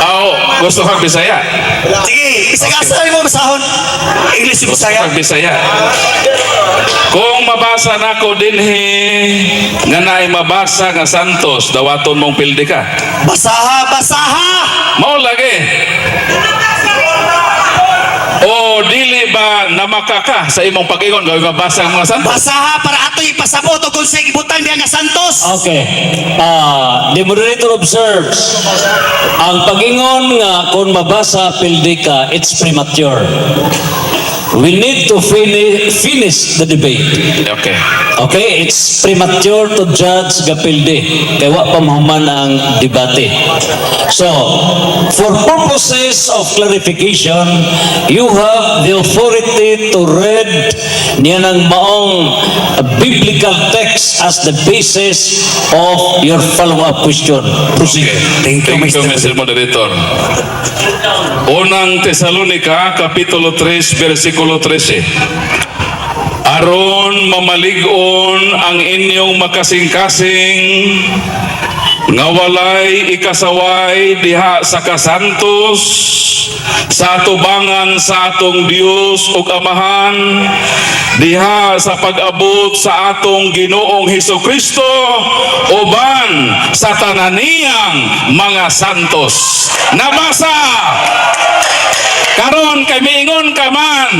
Aw, gusto kang Bisaya? Sige, bisaya asa mo basahon? English yung Gusto Bisaya. kang Bisaya. Kung mabasa nako dinhi nga naay mabasa nga santos, dawaton mong pildi ka. Basaha, basaha. Mao lagi. O dili ba namakaka sa imong pag-ingon gawin mabasa ang mga santos? Basaha para ato ipasabot og kung sa ibutang diha nga santos. Okay. The moderator observes, ang pagingon nga kung mabasa pildi ka, it's premature. We need to finish the debate. Okay. Okay, it's premature to judge gapildi. Kay wa pa mahuman ang debate. So, for purposes of clarification, you have the authority to read niya ng maong biblical text as the basis of your follow-up question. Proceed. Thank you, Thank you, Mr. Mr. Moderator. Unang Tesalonica, Kapitulo 3, versikulo 13. Aron mamalig-on ang inyong makasing-kasing nga walay ikasaway diha sa kasantos sa atubangan sa atong Dios ug Amahan diha sa pag-abot sa atong Ginoong Hesus Kristo uban sa tananiyang mga santos. Nabasa! Karon kay miingon ka man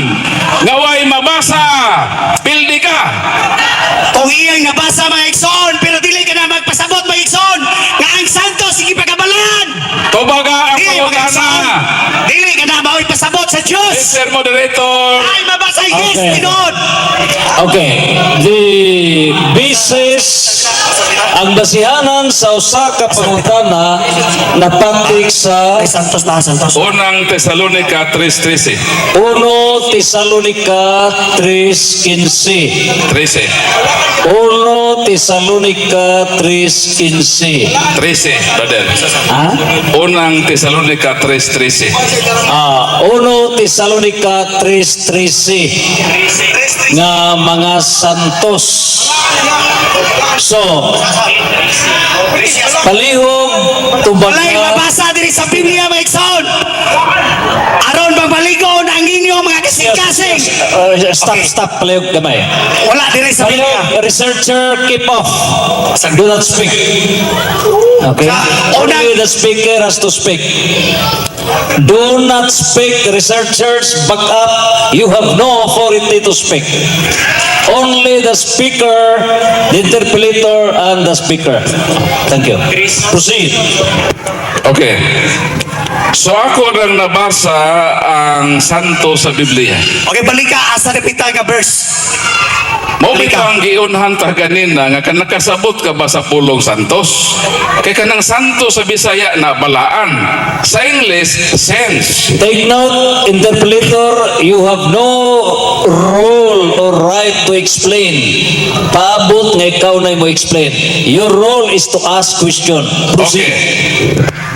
nga way mabasa, pildi ka. Kung iyang nabasa, mga igsoon, pero dili ka na magpasabot, mga igsoon, nga ang santos sige pagabalan. Tubaga ang Dili, mga igsoon. pangutana. Dili ka na mao'y pasabot sa Dios. Mr. Moderator, Ay mabasa, yes, Okay. tinuod. Okay. The basis Ang basihanan sa usa ka pangutana napatik sa Ay, Santos na, Santos. Unang Tesalonica 3:13. 1 Tesalonica 3:15. 13. 1 Tesalonica 3:15. 13, brother. Ha? Unang Tesalonica 3:13. Ah, 1 Tesalonica 3:13 nga mga santos. So, palihog tubag Walay mabasa diri sa Biblia, mga igsoon. Aron mabaligon ang inyong mga kasing-kasing. Stop, Okay. stop, palihog gamay. Wala diri sa Biblia. Palihog, researcher, keep off. Do not speak. Okay? Only the speaker has to speak. Do not speak, researchers, back up. You have no authority to speak. Only the speaker, the interpellator, and the speaker. Thank you. Proceed. Okay. So ako nang nabasa ang santo sa Biblia. Okay, balika asa napita nga verse. Mao bitaw ang giunhan ta ganina nga kan nakasabot ka ba sa pulong santos? Kay kanang santo sa Bisaya na balaan. Sa English, saints. Take note, interpellator, you have no role or right to explain. Paabot nga ikaw na mo explain. Your role is to ask question. Proceed. Okay.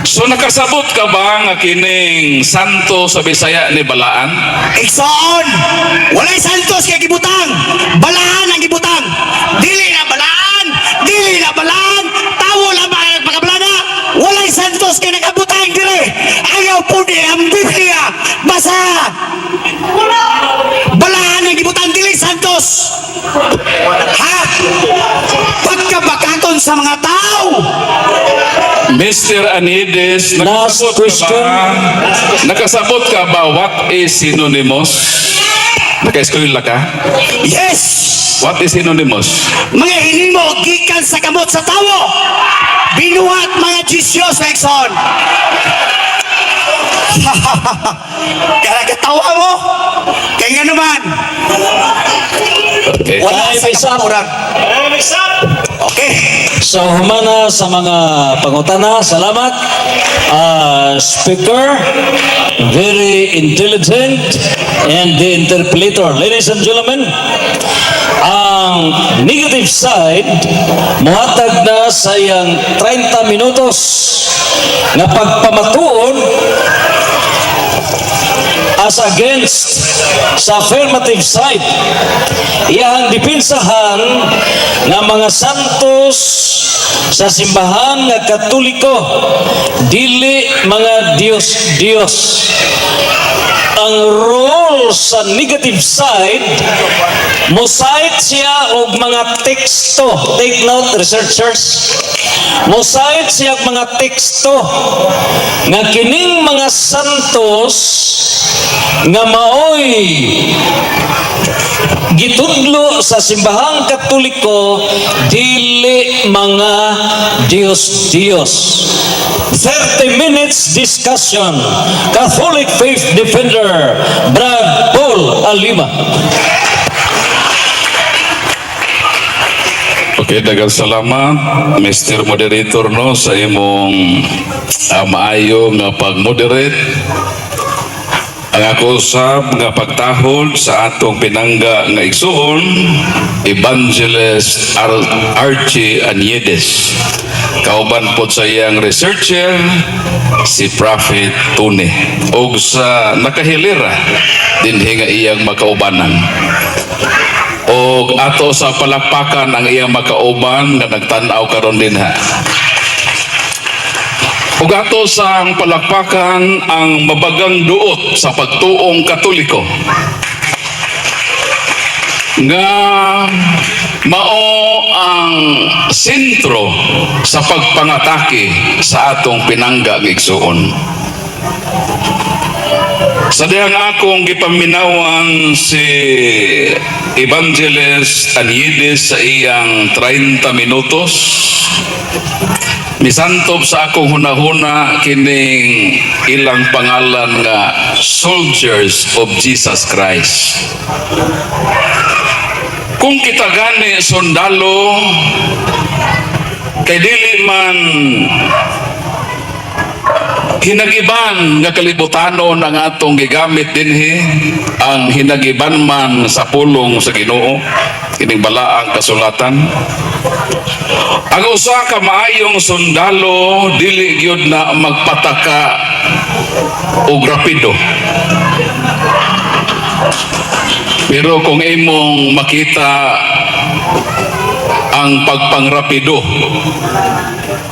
So nakasabot ka ba nga kining santo sa Bisaya ni balaan? Igsoon, walay santos kay gibutang. Balaan ang gibutang. Dili na balaan, dili na balaan. Tawo lamang ang nagpakabalana. Walay santos kay nakabutang dire. Ayaw puni ang Biblia. Basa. Balaan ang gibutang, dili santos. Ha? Pagkabakaton sa mga tao. Mr. Anides, Last nakasabot ka question. ba? Nakasabot ka ba what is synonymous? Naka-eskwela ka? Yes. What is synonymous? Mga hinimo gikan sa kamot sa tawo. Binuhat mga Jesus, igsoon. Kaya katawa mo. Kaya nga naman, Okay. wala Time sa is up. kamaturan. Okay. So humana sa mga pangutana, salamat. Speaker, very intelligent, and the interpellator. Ladies and gentlemen, ang negative side, muhatag na sa iyang 30 minutos nga pagpamatuon as against sa affirmative side. Iyang dipinsahan nga mga santos sa simbahan nga Katoliko dili mga Diyos Diyos. Ang role sa negative side, mo-cite siya og mga teksto. Take note, researchers. Mo-cite siya og mga teksto nga kining mga santos nga maoy gitudlo sa simbahang Katoliko dili mga Diyos Diyos. 30 minutes discussion. Catholic Faith Defender, Brad Paul Alima. Okay, daghang salamat, Mr. Moderator, no, sa imong maayo nga pag-moderate. Ang ako usab nga pagtahod sa atong pinangga nga igsuon, Evangelist Archie Aniedes. Kauban pod sa iyang researcher, si Prophet Tony. Og sa nakahilira, dinhi nga iyang makaubanan. Og ato sa palakpakan ang iyang makauban nga nagtan-aw karon dinha. Ug ato sa ang palakpakan ang mabagang duot sa pagtuong Katoliko nga mao ang sentro sa pagpangatake sa atong pinangga nga igsuon. Sa dihang akong gipaminawan si Evangelist Aniedes sa iyang 30 minutos, misantob sa akong hunahuna kining ilang pangalan nga Soldiers of Jesus Christ. Kung kita gani sundalo, Kay dili man hinagiban nga kalibutanon ang atong gigamit dinhi, ang hinagiban man sa pulong sa Ginoo, kining balaang kasulatan. Ang usa ka maayong sundalo, dili gyud na magpataka og rapido. Pero kung imong makita ang pagpangrapido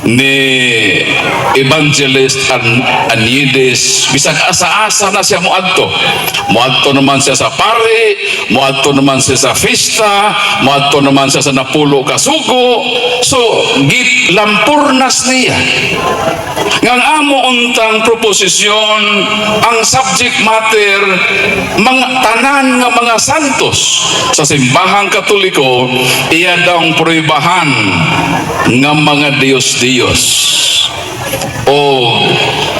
ni Evangelist Aniedes, bisag asa-asa na siya moadto, moadto naman siya sa pari, moadto naman siya sa fiesta, moadto naman siya sa napulo ka sugo. So gilampurnas niya nga ang amo untang proposisyon, ang subject matter, mga tanan nga mga santos sa Simbahang Katoliko, iya daw pruebahan nga mga Diyos-Diyos. O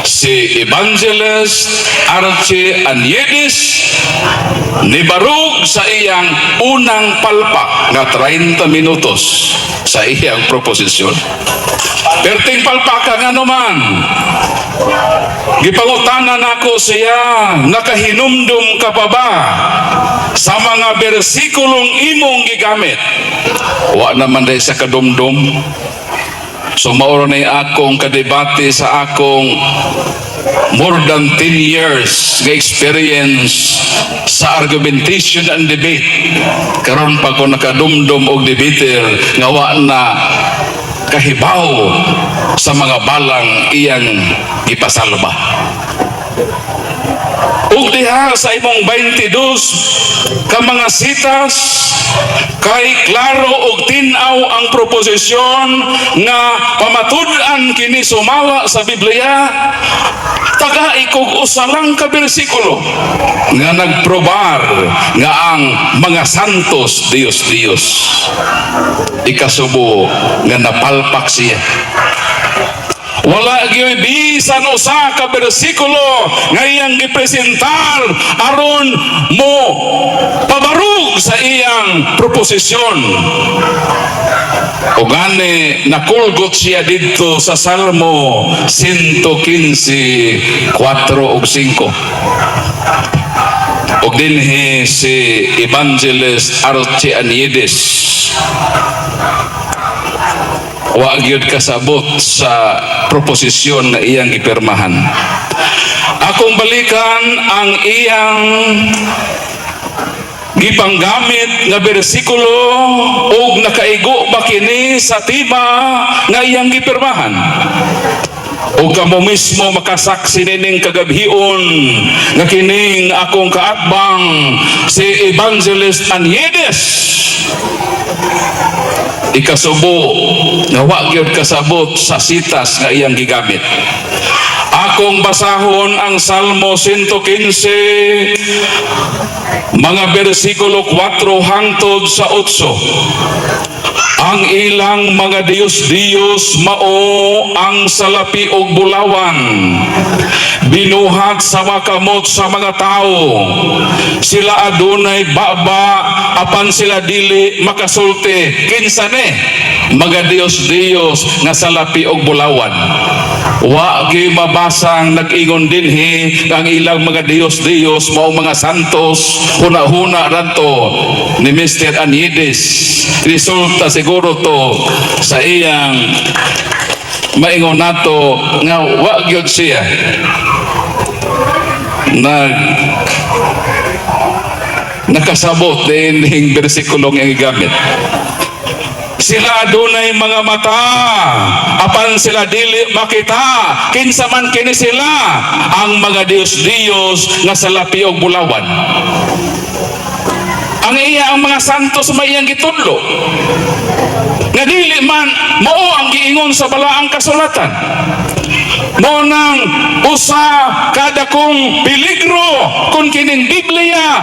si Evangelist Archie Aniedes nibarog sa iyang unang palpak nga 30 minutos sa iyang proposisyon. Perting palpaka nga naman. Gipangutana nako siya, "Nakahinumdum ka pa ba sa mga bersikulong imong gigamit?" Wa naman diay sa kadumdum. So mao na akong kadebate sa akong more than 10 years nga experience sa argumentation and debate. Karon pa ko nakadumdum og debater nga wa na kahibaw sa mga balang iyang gipasalba. Ug diha sa imong 22 ka mga sitas, kay klaro og tin-aw ang proposisyon nga pamatud-an kini sumala sa Biblia, tagai kog usa lang ka bersikulo nga nagprobar nga ang mga santos Diyos Diyos. Ikasubo nga napalpak siya. Wala gyud bisan usa ka bersikulo nga iyang gipresentar aron mo pabarug sa iyang proposisyon. O gani nakulgot siya didto sa Salmo 115, 4 ug 5. Og dinhi si Evangelist Archie Aniedes wa gyud kasabot sa proposisyon nga iyang gipirmahan. Akong balikan ang iyang gipanggamit nga bersikulo ug nakaigo ba kini sa tema nga iyang gipirmahan. O kamo mismo makasaksi nining kagabhion nga kining akong kaatbang si Evangelist Aniedes, ikasubo nga wa gyud kasabot sa sitas nga iyang gigamit. Akong basahon ang Salmo 115, mga bersikulo 4 hangtod sa 8. "Ang ilang mga Diyos-Diyos mao ang salapi og bulawan, binuhat sa makamot sa mga tao. Sila adunay baba, apan sila dili makasulti." Kinsa ni mga Diyos-Diyos nga salapi og bulawan? Wa gyud mabasang nag-ingon dinhi ang ilang mga Diyos-Diyos mao mga santos. Huna-huna ranto ni Mr. Aniedes. Resulta siguro to sa iyang maingon nato nga wa gyud siya nakasabot dinhing bersikulong iyang gigamit. "Sila adunay mga mata, apan sila dili makita." Kinsa man kini sila ang mga Diyos-Diyos nga salapi og bulawan? Ang iya ang mga santos may iyang gitudlo nga dili man mao ang giingon sa balaang kasulatan. Mao nang usa kada kong peligro kung kining Biblia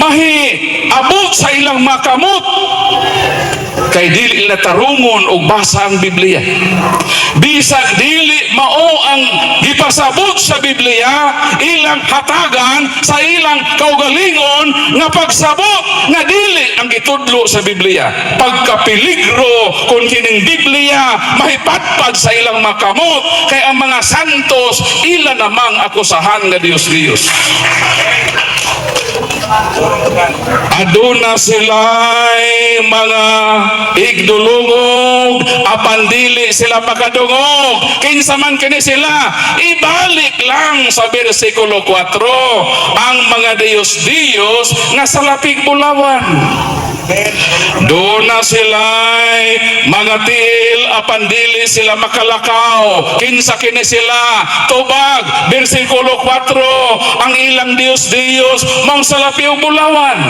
mahi abot sa ilang makamot. Kay dili nila tarungon og basa ang Biblia. Bisag dili mao ang gipasabot sa Biblia, ilang hatagan sa ilang kaugalingon nga pagsabot nga dili ang gitudlo sa Biblia. Pagkapeligro kung kining Biblia mahipadpad sa ilang makamot, kay ang mga santos ila namang akusahan nga Dios Dios. Aduna sila'y mga igdulungog, apan dili sila makadungog. Kinsa man kini sila? Ibalik lang sa versikulo 4, ang mga Diyos-Diyos nga salapig bulawan. Duna sila'y mga tiil, apan dili sila makalakaw. Kinsa kini sila? Tubag, versikulo 4, ang ilang Diyos-Diyos maong salapi ug bulawan.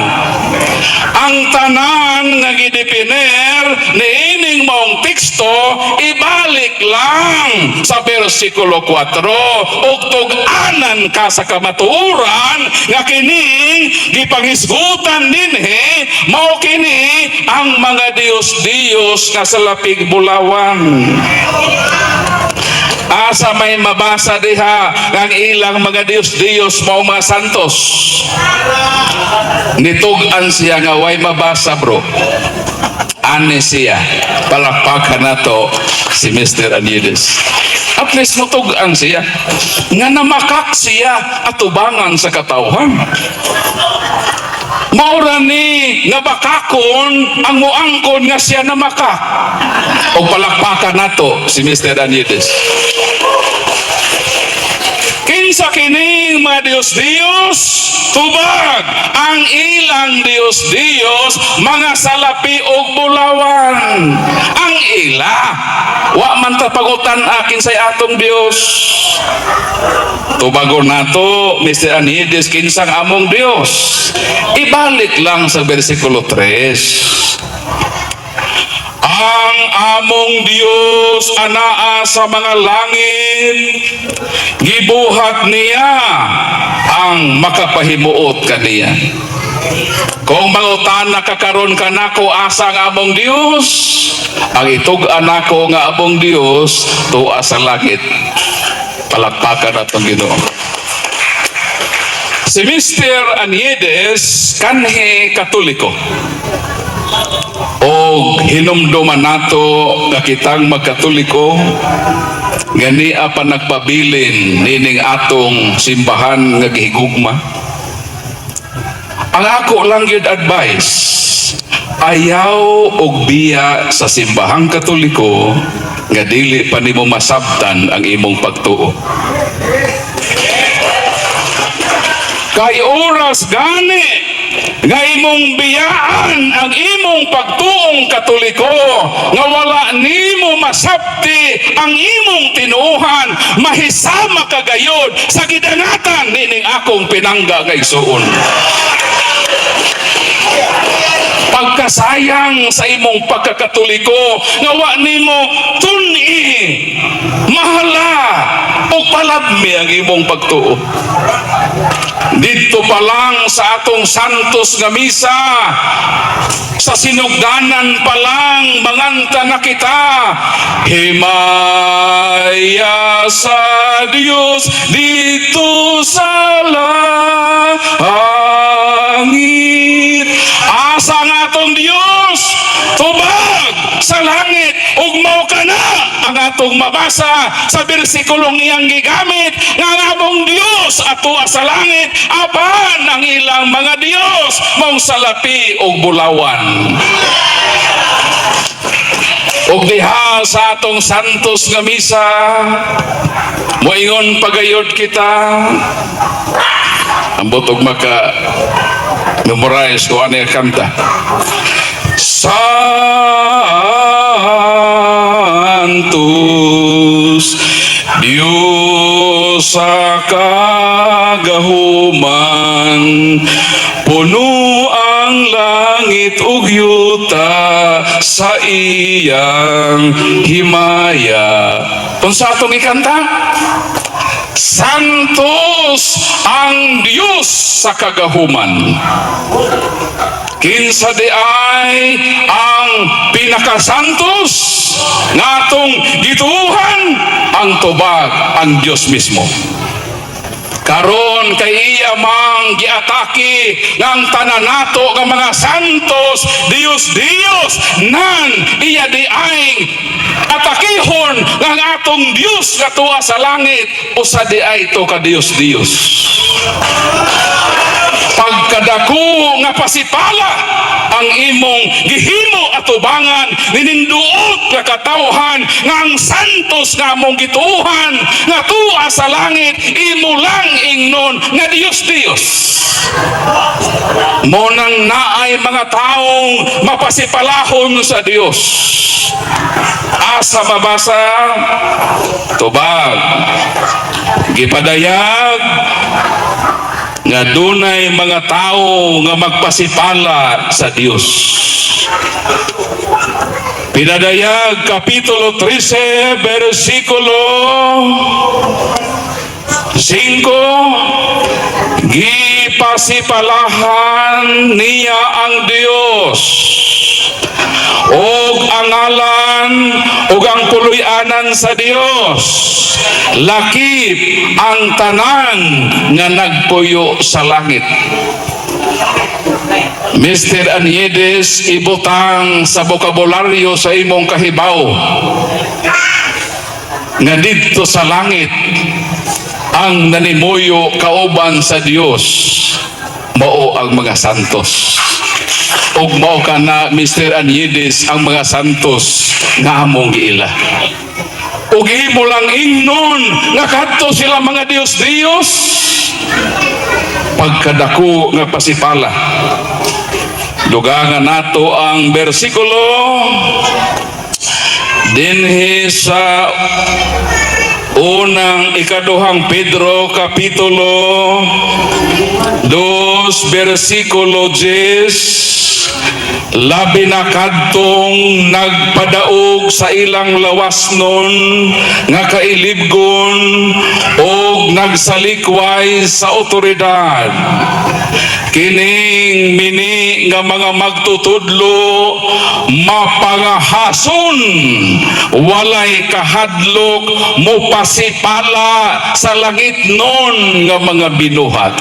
Ang tanan nga gidepiner niining maong teksto, ibalik lang sa versikulo 4 ug tug-anan ka sa kamatuoran nga kining gipangisgutan dinhi mao kini ang mga Diyos-Diyos nga salapig bulawan. Asa may mabasa diha nga ang ilang mga Diyos-Diyos mao mga santos? Nitug-an siya nga way mabasa, bro. Ani siya. Palakpakan nato si Mr. Anides. At least mutug-an siya nga namakak siya atubangan sa katawhan. Maura ni nga bakakon ang muangkon nga siya namakak. O palakpakan nato si Mr. Anides. Kinsa kining mga Diyos-Diyos? Tubag, ang ilang Diyos-Diyos mga salapi og bulawan. Ang ila. Wa man ta pangutan akin sa atong Dios. Tubagon nato, Mr. Anides, kinsang among Dios? Ibalik lang sa versikulo 3. Ang among Dios anaa sa mga langit, gibuhat niya ang makapahimuot kaniya. Kung mangutana ka karon kanako asa ang among Dios, ang itug-an nako nga among Dios tuwa sa langit. Palakpakan atong Ginoo. Si Mr. Aniedes kanhi Katoliko. O hinumduman nato nga kitang magkatoliko gani pa nagpabilin nining atong simbahan nga gihigugma. Ang ako lang gyud advice, ayaw og biya sa simbahang Katoliko nga dili pa nimo masabtan ang imong pagtuo. Kay oras gani nga imong biyaan ang imong pagtuong Katoliko nga wala nimo masabti ang imong tinuohan, mahisama ka gayod sa gidangatan nining akong pinangga nga igsuon. Pagkasayang sa imong pagkakatoliko nga wa nimo tun-i, mahala o palabmi ang imong pagtuo. Dito pa lang sa atong santos nga misa, sa sinugdanan pa lang, manganta na kita, "Himaya sa Diyos dito sa langit." Asa ang atong Diyos? Tubag, sa langit. Ug mao kana ang atong mabasa sa bersikulong iyang gigamit nga ang among Dios ato sa langit, apan ang ilang mga Dios maong salapi og bulawan. Ug diha sa atong santos nga misa, moingon pagayod kita, ambot og maka memorize ko ano yung kanta. Santos, Diyos sa kagahuman, puno ang langit ug yuta sa iyang himaya. Unsa atong ikanta? Santos ang Dios sa kagahuman. Kinsa diay ang pinakasantos nga atong gituohan? Ang tubag, ang Dios mismo. Karon kay iya mang giatake nga ang tanan nato nga mga santos, Dios Dios nan, iya diay atakihon nga ang atong Dios nga tuwa sa langit, usa diay to ka Dios Dios. Pagkadako nga pasipala ang imong gihimo atubangan nininduot nga katawhan nga ang santos nga among gituohan nga tuwa sa langit, imo lang ingnon nga Dios Dios. Mao nang naay mga taong mapasipalahon sa Dios. Asa mabasa? Tubag, gipadayag nga dunay mga tao nga magpasipala sa Dios. Pinadayag Kapitulo 13 versikulo 5, gipasipalahan niya ang Dios og ang ngalan ug ang puloy-anan sa Dios, lakip ang tanan nga nagpuyo sa langit. Mr. Anyedes, ibutang sa bokabularyo sa imong kahibaw nga didto sa langit, ang nanimuyo kauban sa Dios mao ang mga santos. Ug mao kana, Mr. Anyedes, ang mga santos nga among giila. Ug imo lang ingnon nga kadto sila mga Dios Dios. Pagkadako nga pasipala. Dugangan nato ang bersikulo dinhi sa unang ikaduhang Pedro Kapitulo 2 versikulo 10, labi na kadtong nagpadaog sa ilang lawasnon nga kailibgon og nagsalikway sa otoridad. Kining mini nga mga magtutudlo mapangahason, walay kahadlok mopasipala sa langitnon nga mga binuhat.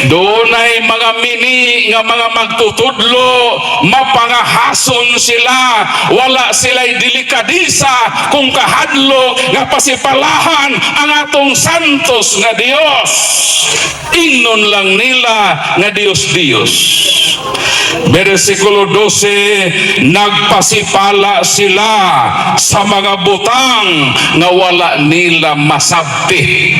Dunay mga mini nga mga magtutudlo, mapangahason sila, wala sila'y delikadesa kung kahadlok nga pasipalahan ang atong santos nga Dios. Ingnon lang nila nga Dios Dios. Versikulo 12, nagpasipala sila sa mga butang nga wala nila masabti.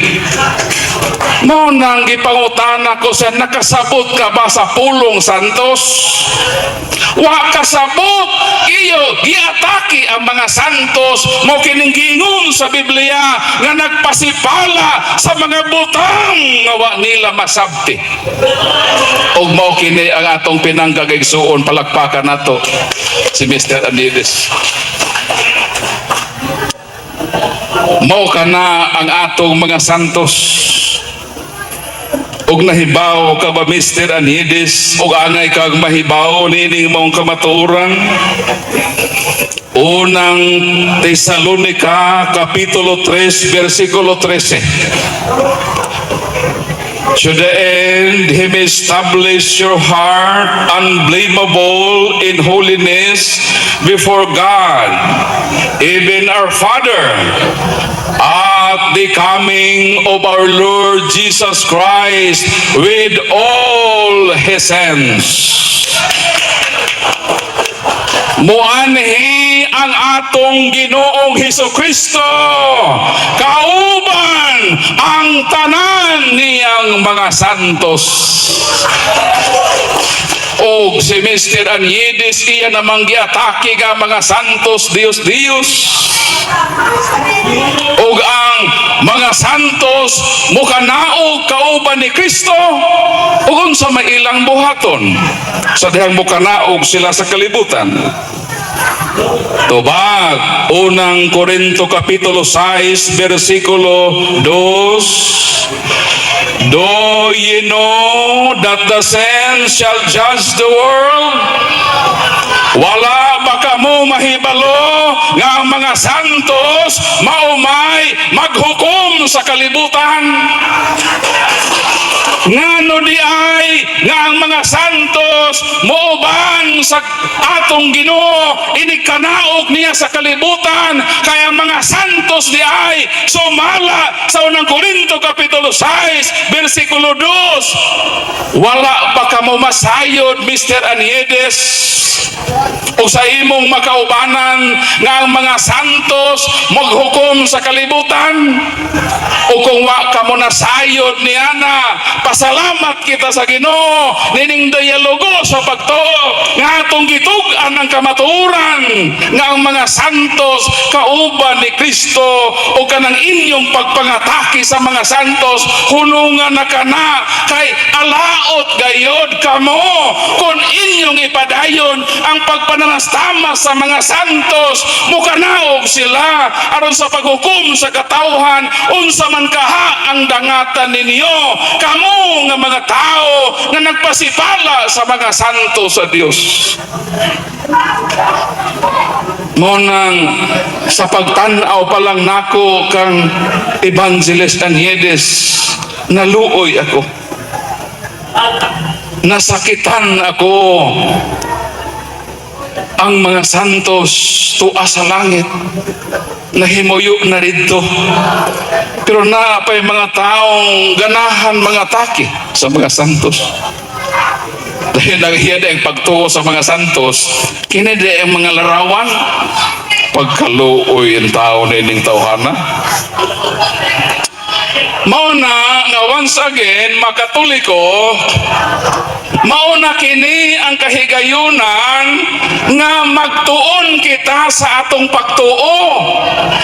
Mao nang gipangutana ko sa nakasabot ka ba sa pulong santos? Wa kasabot, iyo giatake ang mga santos, mao kining giingon sa Biblia nga nagpasipala sa mga butang nga wa nila masabti. Ug mao kini ang atong pinanggag, igsuon, palakpakan nato si Mr. Andiles. Mao kana ang atong mga santos. Ug nahibaw ka ba, Mr. Anhides, ug angay kag mahibaw nining maong kamatuoran? Unang Tesalonica Kapitulo 3 versikulo 13. To the end he may establish your heart unblameable in holiness before God, even our Father, at the coming of our Lord Jesus Christ with all His saints. Muanhi ang atong Ginoong Hesus Kristo kauban ang tanan niyang mga santos. Og si Mr. Anyides, iya namang giatake nga mga santos Dios Dios. Og ang mga santos mukanaog kauban ni Kristo, ug unsa may ilang buhaton sa dihang mukanaog sila sa kalibutan? Tubag, Unang Korinto Kapitulo 6, versikulo 2. "Do ye know that the saints shall judge the world?" Wala ba kamo mahibalo nga ang mga santos mao may maghukom sa kalibutan? Ngano diay nga ang mga santos muuban sa atong Ginoo, inikanaog niya sa kalibutan, kaya ang mga santos diay, sumala sa Unang Korinto Kapitulo 6 versikulo 2. Wala pa kamo masayod, Mr. Aniedes, o sa imong makaubanan, nga ang mga santos maghukom sa kalibutan? O kung wa kamo nasayod niana, pasalamat kita sa Ginoo nining dialogo sa pagtuo nga atong gitug-an ang kamatuoran nga ang mga santos kauban ni Kristo. O kanang inyong pagpangatake sa mga santos, hunungan na kana, kay alaot gayod kamo kung inyong ipadayon ang pagpananastama sa mga santos. Mukanaog sila aron sa paghukom sa katawhan. Unsa man kaha ang dangatan ninyo, kamo nga mga tao nga nagpasipala sa mga santo sa Dios? Mao nang sa pagtan-aw pa lang nako kang Evangelist Aniedes, naluoy ako, nasakitan ako. Ang mga santos tua sa langit, nahimuyo na rito, pero naa pa'y mga taong ganahan mangatake sa mga santos dahil naghiya ang pagtuo sa mga santos. Kini di ang mga larawan. Pagkaluoy ang tao na ining tawhana. Mao na nga once again, Makatoliko, mao na kini ang kahigayunan nga magtuon kita sa atong pagtuo.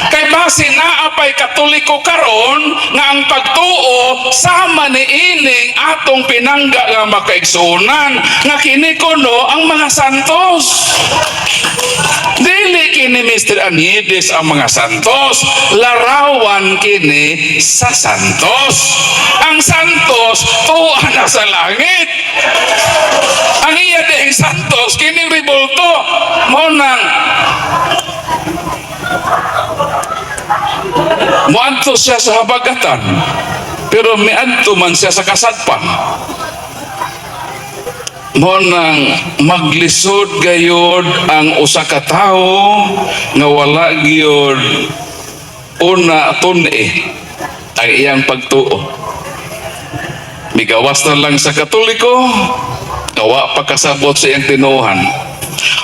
Kay base naa pay Katoliko karon nga ang pagtuo sama ni ining atong pinangga nga makaigsuonan nga kini kuno ang mga santos. Dili kini, Mr. Aniedes, ang mga santos. Larawan kini sa santos. Ang santos, tuwa na sa langit. Ang iya dihing santos, kining rebulto. Mao nang muadto siya sa habagatan, pero miadto man siya sa kasadpan. Mao nang maglisod gayod ang usa ka tawo nga wala gyud una tun-i ang iyang pagtuo. Migawas na lang sa Katoliko, wa pa kasabot sa iyang tinuhan.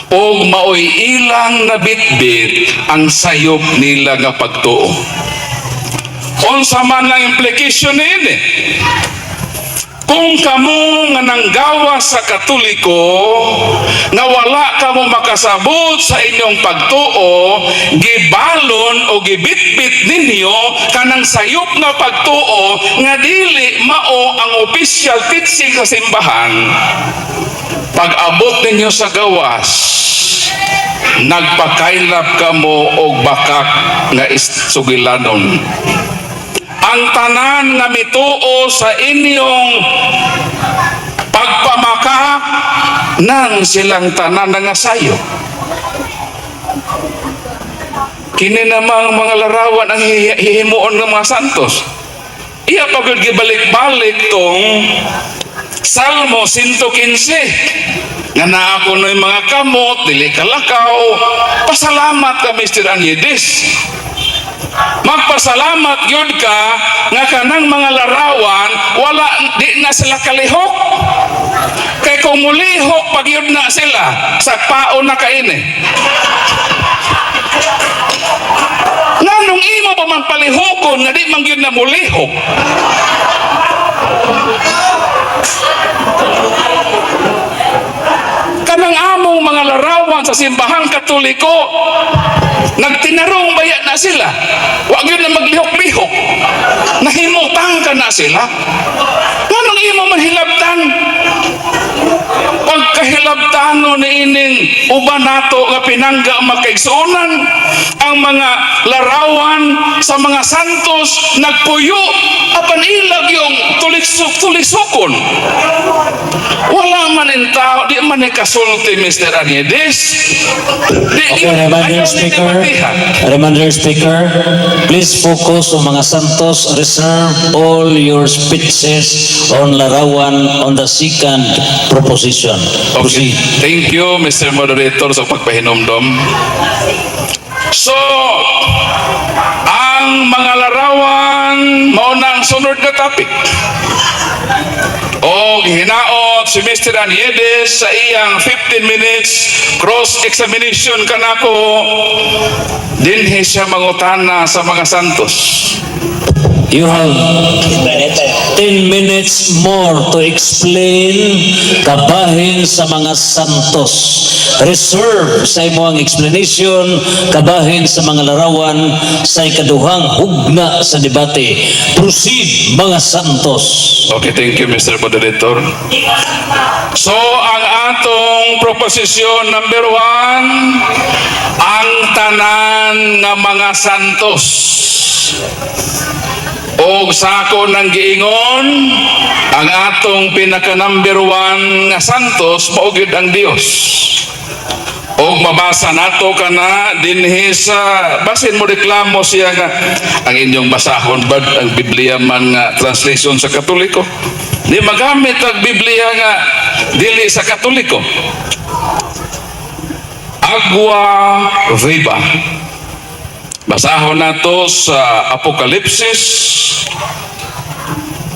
Og maoy ilang nabitbit ang sayop nila nga pagtuo. Unsa man ang implication niini? Kung kamo nga nanggawas sa Katoliko nga wala kamo makasabot sa inyong pagtuo, gibalon o gibitbit ninyo kanang sayop nga pagtuo nga dili mao ang official teaching sa simbahan. Pag-abot ninyo sa gawas, nagpakaylap kamo og bakak nga sugilanon. Ang tanan nga mituo sa inyong pagpamaka nang silang tanan nga sayo. Kini namang mga larawan ang hihimuon ng mga santos. Iya pa gyud gibalik-balik tong Salmo 115 nga naa ko yung mga kamot dili kalakaw. Pasalamat ka, Mr. Aniedes. Magpasalamat gyud ka nga kanang mga larawan wala, di na sila kalihok, kay kung mulihok pag yun na sila sa pao na kaini. Nganong imo pa man palihokon nga di man gyud na mulihok? Kanang among mga larawan sa simbahang Katoliko, nagtinarong baya na sila, wa gyud na maglihok-lihok, nahimutang ka na sila. Nganong imo man hilabtan? Pagkaluoy. Kahilabtanon ni ining uban nato nga pinangga makaigsuonan, ang mga larawan sa mga santos nagpuyo apan ilag yung tulisok tulisokon. Wala man in tao, di man ni kasulti, Mr. Aniedes. Di Okay, yun, reminder ayaw ni speaker, debatihan. Reminder speaker, please focus on mga santos. Reserve all your speeches on larawan on the second proposition. Okay. Proceed. Thank you, Mr. Moderator, sa pagpahinumdom. So, ang mga larawan, mao na ang sunod na topic. O hinaot si Mr. Aniedes sa iyang 15 minutes cross-examination kanako, dinhi siya mangutana sa mga santos. You have 10 minutes more to explain kabahin sa mga santos. Reserve sa imong explanation kabahin sa mga larawan sa ikaduhang hugna sa debate. Proceed, mga santos. Okay, thank you, Mr. Moderator. So, ang atong proposisyon number 1, ang tanan nga mga santos. Og sa ako nang giingon, ang atong pinaka number 1 nga santos mao gyud ang Dios. Og mabasa nato kana dinhi sa, basin mo reklamo siya nga ang inyong basahon bad ang Biblia man nga translation sa Katoliko. Di magamit ang Biblia nga dili sa Katoliko. Agua viva. Basahon nato sa Apokalipsis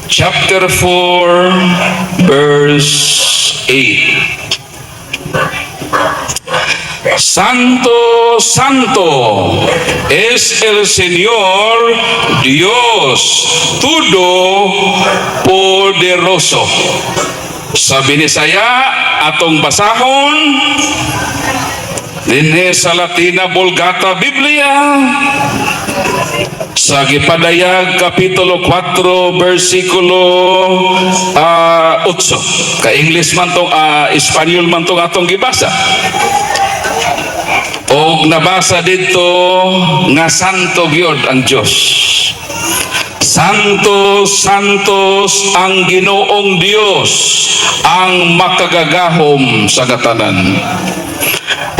chapter 4 verse 8. "Santo, Santo es el Señor Dios Todopoderoso." Sa Binisaya, atong basahon dinhi sa Latina Vulgata Biblia sa gipadayag kapitulo 4 bersikulo 8. Ka English man tong Espanyol man tong atong gibasa. Og nabasa dito nga santo gyud ang Dios. "Santo, santos ang Ginoong Dios, ang makagagahom sa katanan."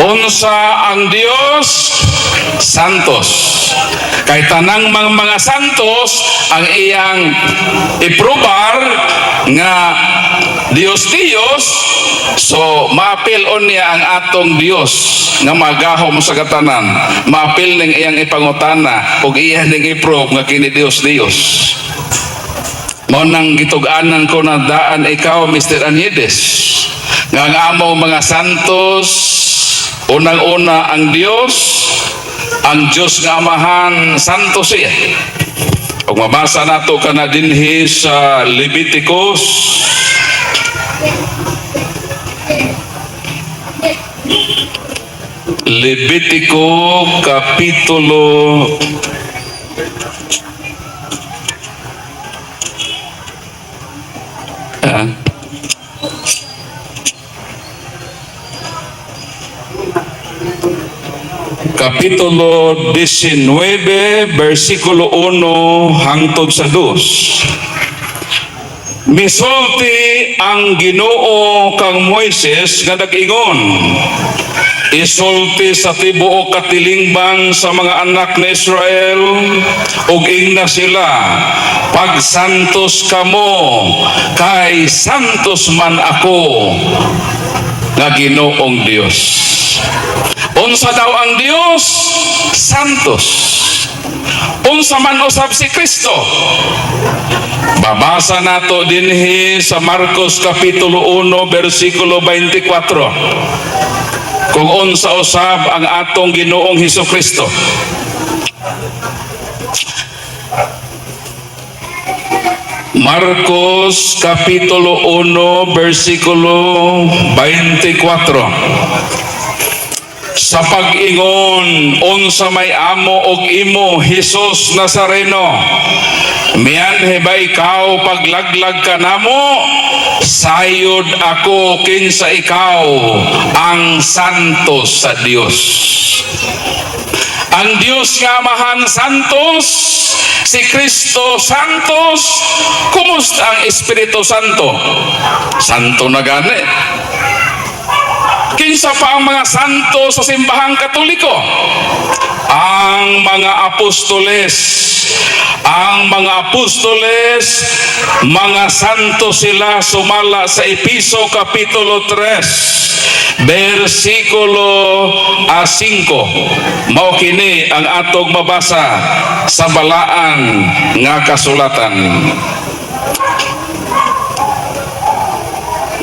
Unsa ang Dios? Santos. Kay tanang mga santos ang iyang iprobar nga Dios Dios, so maapil niya ang atong Dios nga magahom sa katanan. Maapil ning iyang ipangutana ug iya ning iprove nga kini Dios Dios. Mao nang gitug-anan ko na daan ikaw, Mr. Aniedes, nga ang among mga santos, unang-una ang Dios, ang Dios nga Amahan, santo siya. Ug mabasa nato kana dinhi sa Leviticus Levitico kapitulo Kapitulo 19, versikulo 1 hangtod sa 2. Misulti ang Ginoo kang Moises nga nag-ingon, "Isulti sa tibuok katilingban sa mga anak ni Israel ug ingna sila, 'Pagsantos kamo kay santos man ako nga Ginoong Dios.'" Unsa daw ang Dios? Santos. Unsa man usab si Kristo? Babasa nato dinhi sa Marcos kapitulo 1 bersikulo 24 kung unsa usab ang atong Ginoong Hesus Kristo. Marcos kapitulo 1 bersikulo 24. Sa pag-ingon, "Unsa may amo og imo, Jesus Nazareno? Mianhi ba ikaw paglaglag kanamo? Sayod ako kinsa ikaw, ang Santo sa Dios." Ang Dios nga Amahan santos, si Kristo santos, kumusta ang Espiritu Santo? Santo na gani. Kinsa pa ang mga santo sa Simbahang Katoliko? Ang mga apostoles. Ang mga apostoles, mga santo sila sumala sa Episo Kapitulo 3, versikulo 5. Mao kini ang atong mabasa sa balaan nga kasulatan.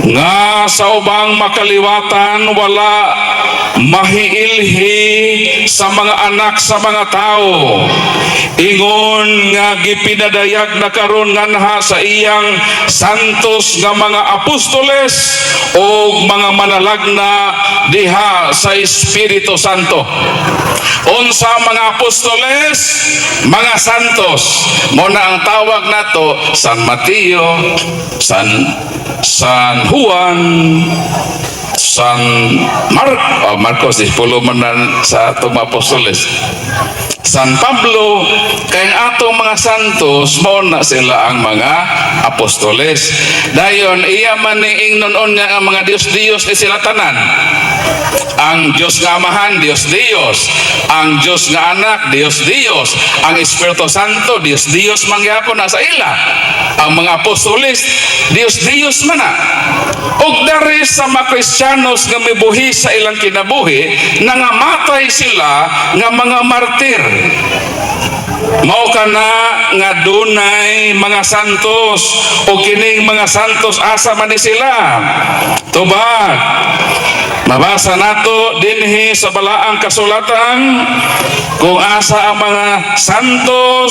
Nga sa ubang makaliwatan wala mahiilhi sa mga anak sa mga tao, ingon nga gipinadayag na karon nganha sa iyang santos nga mga apostoles o mga manalagna diha sa Espiritu Santo. Unsa mga apostoles? Mga santos. Mao na ang tawag nato San Mateo, San Juan, San oh, Marcos, disipulo man na sa atong mga apostoles. San Pablo, kay ang atong mga santos, mao na sila ang mga apostoles. Dayon, iya man ning ingnon unya ang mga Diyos-Diyos ni sila tanan. Ang Diyos nga Amahan, Diyos Diyos. Ang Diyos nga Anak, Diyos Diyos. Ang Espiritu Santo, Diyos Diyos mangyapon na sa ila. Ang mga apostoles, Diyos Diyos man na. Og dari sa mga Kristiyanos nga mibuhi sa ilang kinabuhi, nangamatay sila nga mga martir. Mao kana nga dunay mga santos, o kining mga santos, asa man ni sila? Tubag. Mabasa nato dinhi sa balaang kasulatan kung asa ang mga santos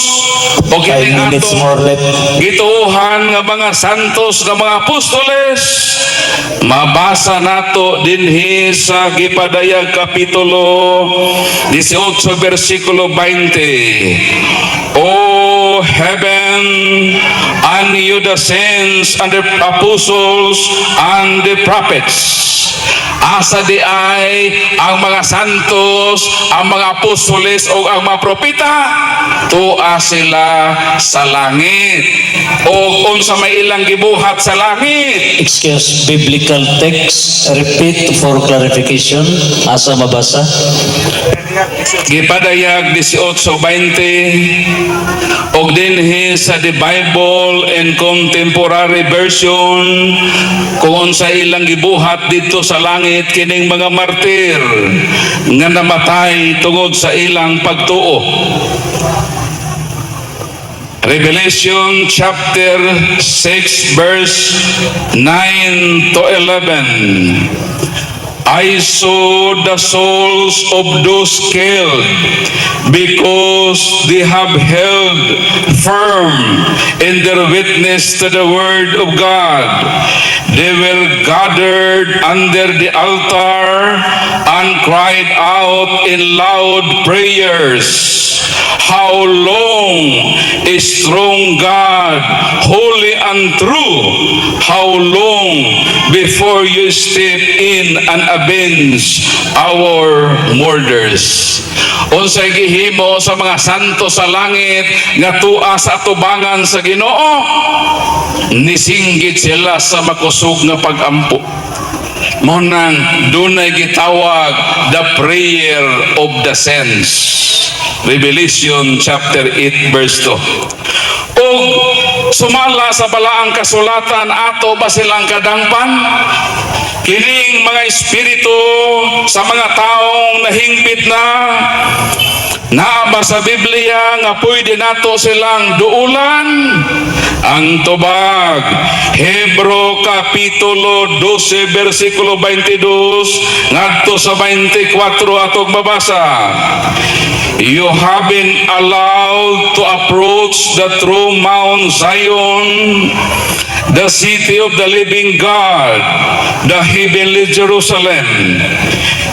o 5 kining minutes atong more left. gituohan nga mga santos nga mga apostoles. Mabasa nato dinhi sa Gipadayag Kapitulo 18 versikulo 20. "O heaven, and you the saints and the apostles and the prophets." Asa di ay ang mga santos, ang mga apostoles o ang mga propeta? Tua sila sa langit. O unsa may ilang gibuhat sa langit? Excuse, biblical text, repeat for clarification. Asa mabasa? Gipadayag 18:20, og dinhi sa The Bible in Contemporary Version kung unsa ilang gibuhat didto sa langit kining mga martir nga namatay tungod sa ilang pagtuo. Revelation chapter 6 verse 9 to 11. "I saw the souls of those killed because they have held firm in their witness to the word of God. They were gathered under the altar and cried out in loud prayers, 'How long, strong God, holy and true, how long before you step in and avenge our murders?'" Unsay gihimo sa mga santo sa langit nga tua sa atubangan sa Ginoo? Nisinggit sila sa makusog nga pagampo. Mao nang dunay gitawag the prayer of the saints. Revelation chapter 8 verse 2. Og sumala sa balaang kasulatan, ato ba silang kadangpan? Kining mga espiritu sa mga taong nahingpit na, naa ba sa Biblia nga pwede nato silang duulan? Ang tubag, Hebro Kapitulo 12 versikulo 22 ngadto sa 24 atong mabasa. "You have been allowed to approach the true Mount Zion, The city of the living God, the heavenly Jerusalem.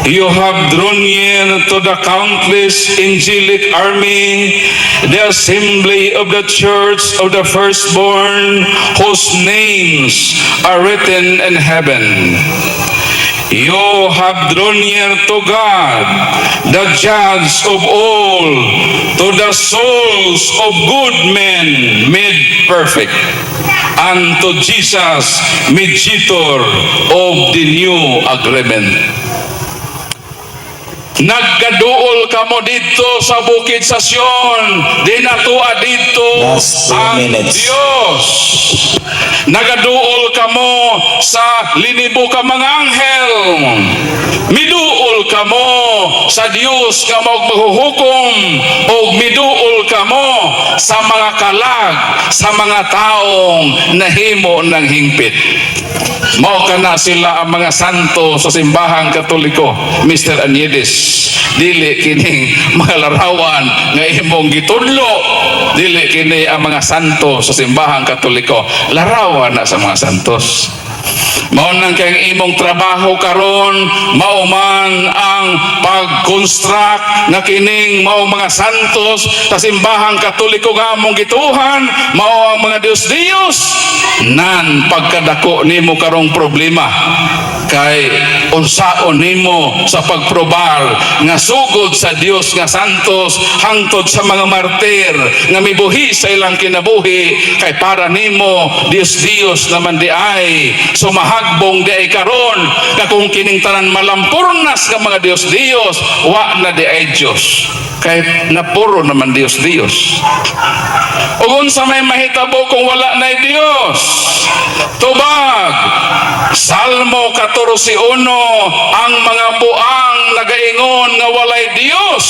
You have drawn near to the countless angelic army, the assembly of the church of the firstborn, whose names are written in heaven. You have drawn near to God, the judge of all, to the souls of good men made perfect, and to Jesus, mediator of the new agreement. Nagkaduol kamo dito sa bukid sa Sion, dinatua dito Last 2 ang minutes. Diyos. Nagaduol kamo sa linibo ka mga anghel. Miduol kamo sa Dios nga mao maghuhukom o miduol kamo sa mga kalag sa mga taong nahimo ng hingpit. Mao kana sila ang mga santo sa Simbahang Katoliko, Mr. Aniedes. Dili kining mga larawan nga imong gitudlo. Dili kini ang mga santo sa Simbahang Katoliko. Larawan na sa mga santos. Mao nang kay imong trabaho karon, mao man ang pag-construct nga kining mao mga santos sa Simbahang Katoliko nga among gituhan, mao ang mga Diyos Diyos nan. Pagkadako nimo karong problema kay unsaon nimo sa pagprobar nga sugod sa Dios nga santos hangtod sa mga martir nga mibuhi sa ilang kinabuhi, kay para nimo Dios Dios naman di ay sumahagbong di ay karon nga kung kining tanan malampurnas nga mga Dios Dios, wa na di ay Dios kay napuro naman Dios Dios. Ug unsa may mahitabo kung wala na Dios? Tubag, Salmo 14:1, ang mga buang nagaingon nga walay Dios.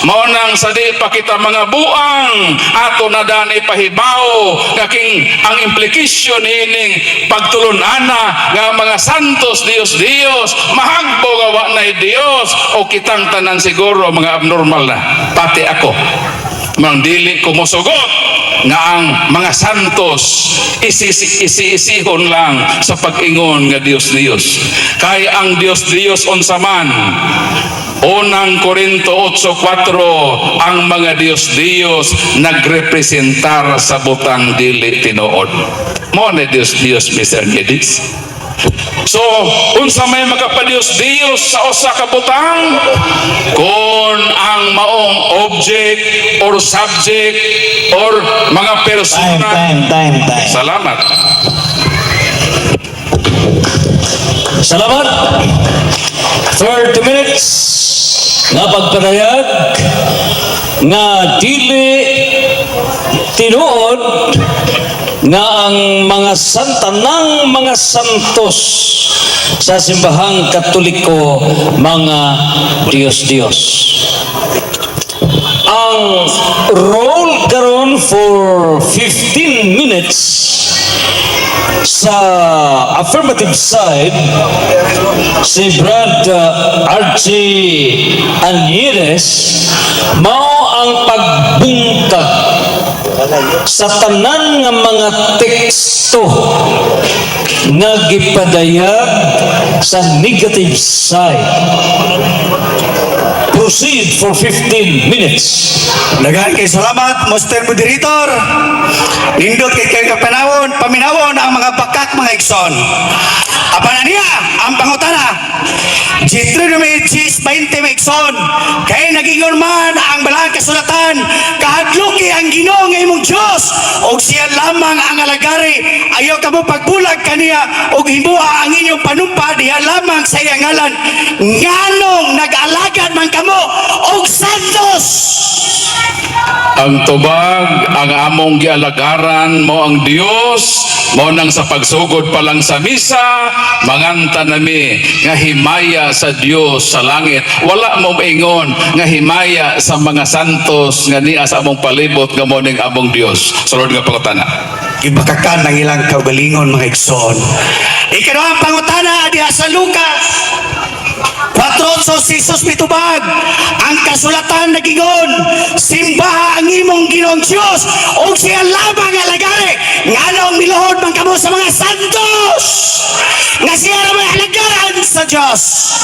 Mao nang sa di pa kita mga buang, ato na dani pahibaw nga king ang implication ining pagtulon-ana nga mga santos Dios Dios mahagbo nga wa na Dios o kitang tanan siguro mga abnormal na, pati ako. Mang dili ko mosugot nga ang mga santos isi-isihon lang sa pag-ingon nga Dios Dios. Kay ang Dios Dios unsa man? Unang Korinto 8:4, ang mga Dios Dios nagrepresentar sa butang dili tinuod. Mo na Dios Dios, Mr. Gedis. So, unsa may makapadios Dios sa usa ka butang? Kung ang maong object or subject or mga Time, persona. Time, time, time. Salamat. Salamat. 30 minutes nga pagpadayag nga dili tinuod nga ang mga tanang mga santos sa Simbahang Katoliko mga Diyos Diyos. Ang role karon for 15 minutes sa affirmative side, si Brad Archie Anieres, mao ang pagbungkag sa tanan nga mga teksto nga gipadayag sa negative side. Proceed for 15 minutes. Daghan kay salamat, Mr. Moderator. Nindot kay kay kapanawon, paminawon ang mga bakak, mga igsoon. Apan niya ang pangutana. Deuteronomy 10:20, mga igsoon. Kay nagingon man ang balaan kasulatan, kahadluki ang Ginoo nga imong Dios ug siya lamang ang alagari. Ayaw kamo pagbulag kaniya ug himua ang inyong panumpa diha lamang sa iyang ngalan. Nganong nag-alagad man kamo og santos? Ang tubag, ang among gialagaran mo ang Dios, mo nang sa pagsugod pa lang sa misa, manganta nami nga himaya sa Dios sa langit. Wala mo maingon nga himaya sa mga santos nga niya sa among palibot nga mo ning among Dios. Sulod nga pangutana. Gibakakan ang ilang kaugalingon, mga igsoon. Ikaduhang pangutana diha sa Lucas 4:8, si Jesus mitubag, ang kasulatan nagingon, simbaha ang imong Ginoong Diyos ug siya lamang alagari. Nganong miluhod man kamo sa mga Santos.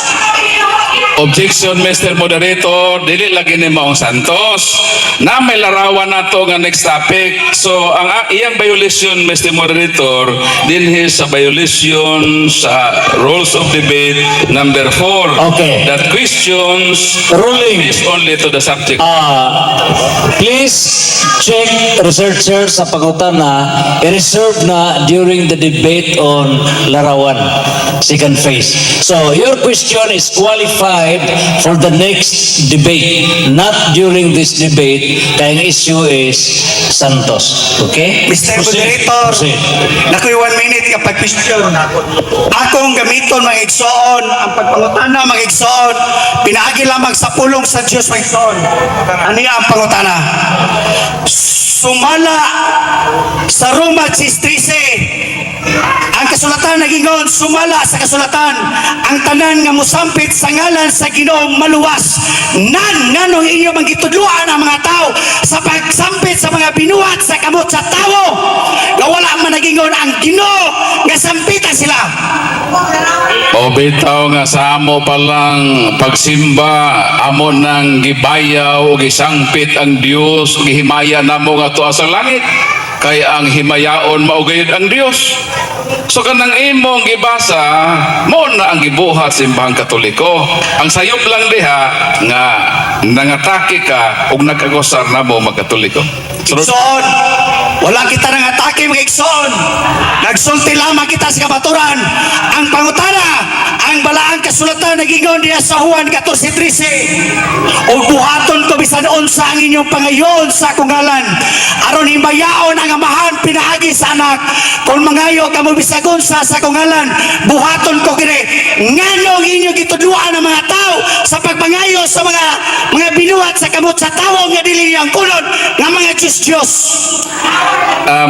Objection, Mr. Moderator, dili lagi ni maong Santos. Na may larawan nato nga next topic. So, ang iyang violation, Mr. Moderator, dinhi sa violation sa rules of debate number 4. Okay. That questions Ruling. Based only to the subject. Ah, please check, researcher, sa pangutana, i-reserve na during the debate on Larawan, second phase. So your question is qualified for the next debate, not during this debate, kaya ang issue is Santos. Okay? Mr. Proceed. Moderator, Proceed. Nakoy 1 minute nga pag-question. Akong gamiton, mga igsoon, ang pagpangutana, mga igsoon, pinaagi lamang sa pulong sa Dios, mga igsoon. Ano ang pangutana? Sumala sa Roma 13, ang kasulatan nagingon, sumala sa kasulatan, ang tanan nga musampit sa ngalan sa Ginoo maluwas. Nan nganong inyo manggitudloan ang mga tao sa pagsampit sa mga binuhat sa kamot sa tawo nga wala man nagingon ang Ginoo nga sampitan sila? O bitaw nga sa amo palang pagsimba, amo nang gibayaw o gisangpit ang Dios, gihimaya namo nga tuwa sa langit kay ang himayaon mao gayud ang Dios. So kanang imong gibasa mo na ang gibuhat simbahang Katoliko. Ang sayop lang diha nga nangatake ka ug nag-akusar namo magkatoliko. So, Igsoon, wala kita nang atake, mga igsoon. Nagsulti lamang kita sa kamaturan. Ang pangutana, ang balaang kasulatan nagingon diya sa Juan 14:13, "Ug buhaton ko bisan unsa ang inyong pangayon sa akong ngalan, aron himayaon ang Amahan pinaagi sa Anak. Kung mangayo kamo bisag unsa sa akong ngalan, buhaton ko kini." Nganong inyong gitudloan ang mga tao sa pagpangayo sa mga binuhat sa kamot sa tawo nga dili niyo angkunon nga mga Diyos Diyos?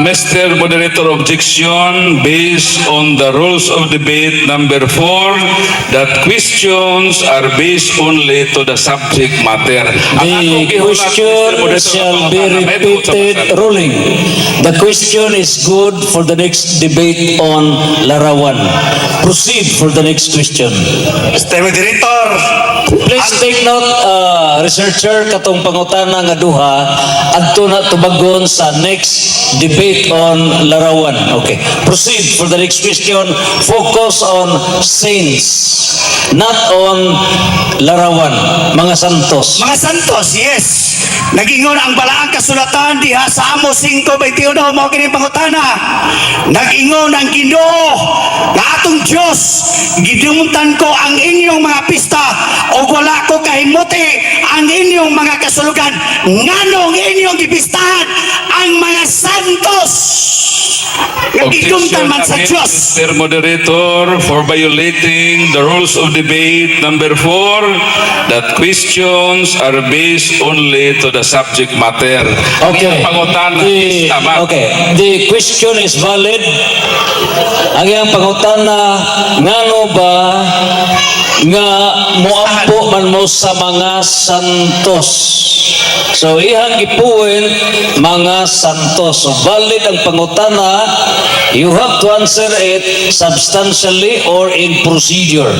Mr. Moderator, objection based on the rules of debate number 4 that questions are based only to the subject matter. Ang The akong gihulat, question Mr. Moderator, shall be ang may tungod sa repeated. basan. Ruling. The question is good for the next debate on Larawan. Proceed for the next question. Mr. Moderator, Please take note, researcher, katong pangutana nga duha, adto na tubagon sa next debate on Larawan. Okay. Proceed for the next question. Focus on saints, not on Larawan, mga santos. Mga santos, yes. Nagingon ang balaang kasulatan diha sa Amos 5:21, mao kini pangutana. Nagingon ang Ginoo nga atong Dios, "Gidumtan ko ang inyong mga pista ug wala ko kahimuti ang inyong mga kasulugan." Nganong inyong gipistahan ang mga santos nga gidumtan man sa again, Dios? Mr. Moderator, for violating the rules of debate number 4 that questions are based only to the subject matter. Ang Okay. iyang pangutana is tama. Okay. The question is valid. Ang iyang pangutana, ngano ba nga moampo man mo sa mga santos? So iyang gipuwin mga santos. So valid ang pangutana. You have to answer it substantially or in procedure.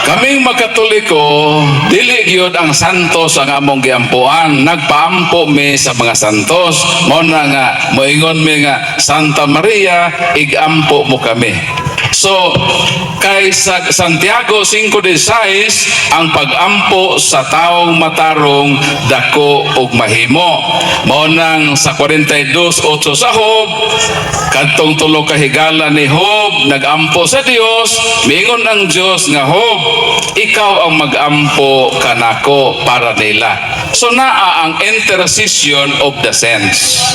Kaming makatoliko, dili gyud ang santos ang among giampuan. Nagpaampo mi sa mga santos. Mao na nga moingon mi nga, "Santa Maria, igampo mo kami." So, kay sa Santiago 5:16, ang pagampo sa taong matarong dako og mahimo. Mao nang sa 42:8 sa Job, kadtong tulo ka higala ni Job nagampo sa Dios, miingon ang Dios nga, "Job, ikaw ang magampo kanako para nila." So naa ang intercession of the saints.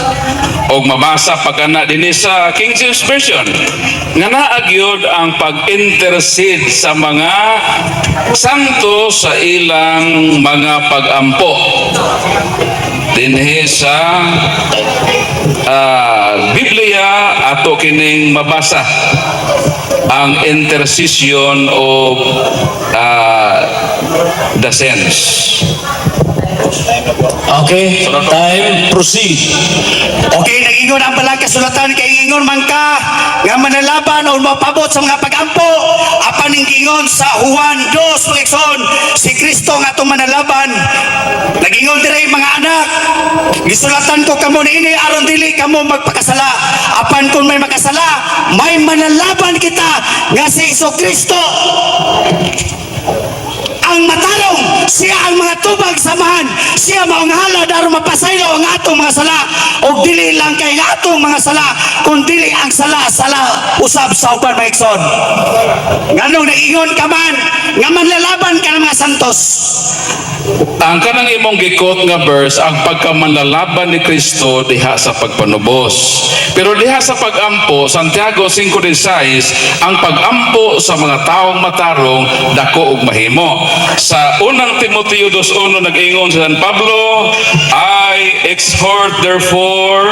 Og mabasa pa kana dinhi sa King James Version nga naa gyud ang pag-intercede sa mga santo sa ilang mga pagampo. Dinhi sa Biblia ato kining mabasa ang intercession of the saints. Okay, time, proceed. Okay, nag Nagingon ang balang kasulatan kay ingon man ka nga manalaban o mapabot sa mga pagampo, apan ing giingon sa Juan 2, mga igsoon, si Kristo nga atong manalaban. Nagingon dire, "Mga anak, gisulatan ko kamo niini aron dili kamo magpakasala. Apan kung may makasala, may manalaban kita nga si Hesus Kristo ang matarong. Siya ang mga tubag sa Amahan. Siya mao ang halad aron mapasaylo ang atong mga sala, ug dili lang kay ang atong mga sala, kundi ang sala sala usab sa uban, mga igsoon. Nganong nag-ingon ka man nga manlalaban ka ng mga santos?" Ang kanang imong gi-quote nga verse, ang pagkamanlalaban ni Kristo diha sa pagpanubos. Pero diha sa pagampo, Santiago 5:16, ang pagampo sa mga taong matarong dako og mahimo. Sa unang Timoteo 2:1, nag-ingon si San Pablo, "I exhort therefore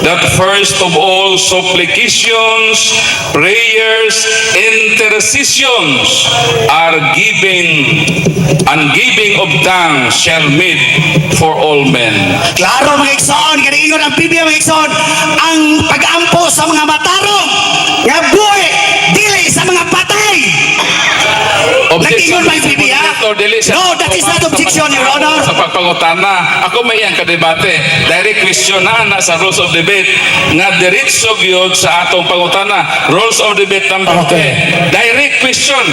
that first of all supplications, prayers, intercessions are giving and giving of thanks shall made for all men." Klaro, mga igsoon, kaya ingon ang Biblia, mga igsoon, ang pagampo sa mga matarong nga buhi, dili sa mga patay. Nag-ingon ba yung Biblia? Moderator, dili siya- No, that is not objection, Your Honor. Sa pagpangutana, ako may iyang kadebate. Direct question na sa rules of debate nga diretso gyud sa atong pangutana. Rules of debate number 10. Direct question.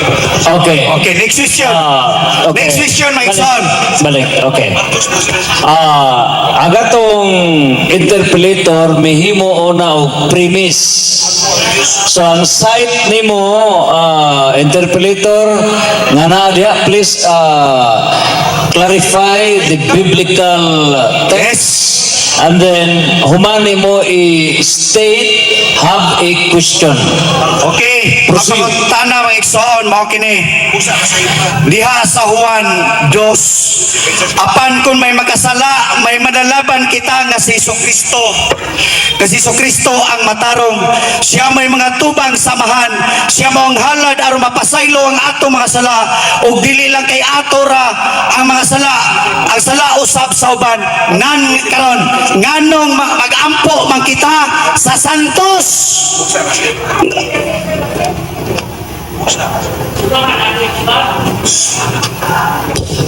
Okay. Okay, next question. Ah, okay. Next question, mga Balik. igsoon. Balik, okay. Ang atong interpellator mihimo una og premise. So ang cite nimo, interpellator nga naa diha, please clarify the biblical text. And then human mo i-state, have a question. Okay, Proceed. Pangutana, mga igsoon, mao kini. Diha sa Juan 2. "Apan kung may makasala, may manalaban kita nga si Hesus Kristo. Kasi si Kristo ang matarong. Siya may mga tubang sa Amahan. Siya mao ang halad aron mapasaylo ang atong mga sala. Ug dili lang kay ato ra ang mga sala, ang sala usab sa uban." Nan karon, nganong mag-ampo man kita sa santos?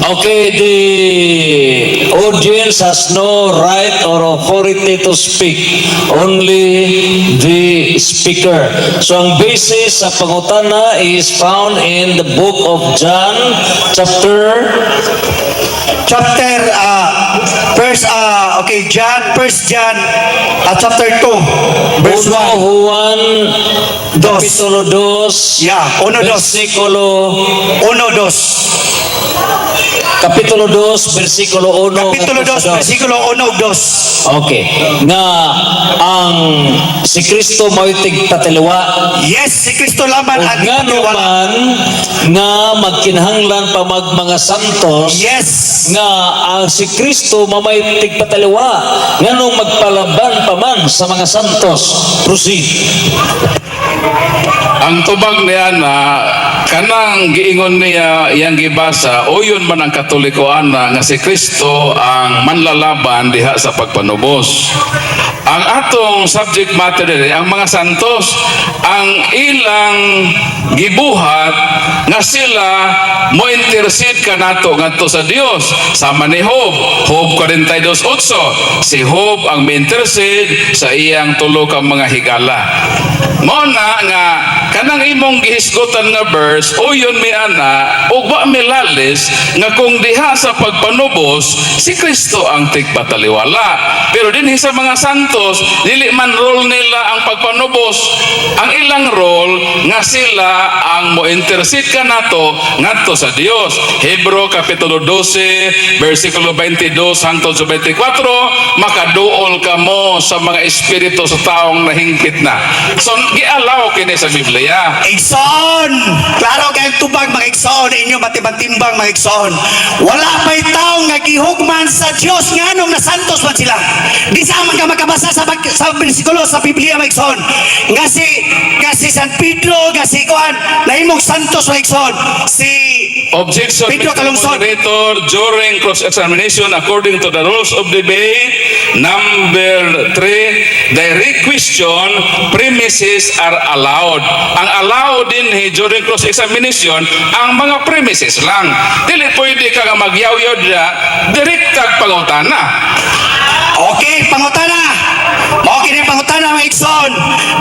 Okay, the audience has no right or authority to speak. Only the speaker. So ang basis sa pangutana is found in the book of John, chapter Chapter first okay, John, first John chapter 2 verse Uno 1. Juan Dos. Kapitulo 2 Yeah, uno, dos. Versikulo 1 2. Kapitulo 2 versikulo 1 Kapitulo 2 versikulo 1 ug 2. Okay. Nga ang si Kristo mao'y tigpataliwa. Yes, si Kristo lamang Ug ang ngano tigpataliwala. Man nga magkinahanglan pa mag mga santos nga ang si Kristo mamay tigpataliwa, nganong magpalaban pa man sa mga santos? Proceed. Ang tubag niya na kanang giingon niya, iyang gibasa, uyon man ang Katoliko ana nga si Kristo ang manlalaban diha sa pagpanubos. Ang atong subject matter diri ang mga santos, ang ilang gibuhat nga sila mo intercede kanato ngadto sa Dios, sama ni Job, Job 42:8, si Job ang mi-intercede sa iyang tulo ka mga higala. Mao na nga kanang imong gihisgutan nga verse, uyon mi ana ug wa mi lalis nga kung diha sa pagpanubos si Kristo ang tigpataliwala. Pero dinhi sa mga santos, dili man role nila ang pagpanubos. Ang ilang role nga sila ang mo intercede kanato ngadto sa Dios. Hebrew kapitulo 12 versikulo 22 hangtod sa 24, "Makaduol kamo sa mga espiritu sa taong nahingpit na." So gialaw kini sa Biblia. Igsoon, klaro kay tubag, mga igsoon, inyo matibang-timbang, mga igsoon. Wala pa'y taong nga gihugman sa Dios, nganong nasantos man sila? Di sa man ka makabasa sa bersikulo sa Biblia, mga igsoon. Nga si San Pedro, nga si kuan, nahimong santos, mga igsoon. Si Objection, Pedro Mr. Calungsod. Moderator, during cross-examination, according to the rules of debate, Number three, direct question, premises are allowed. Ang allowed din during cross-examination, ang mga premises lang. Dili pwede ka nga magyaw-yaw dira, direktag pangutana. Okay, pangutana. Mao kini pangutana, mga igsoon.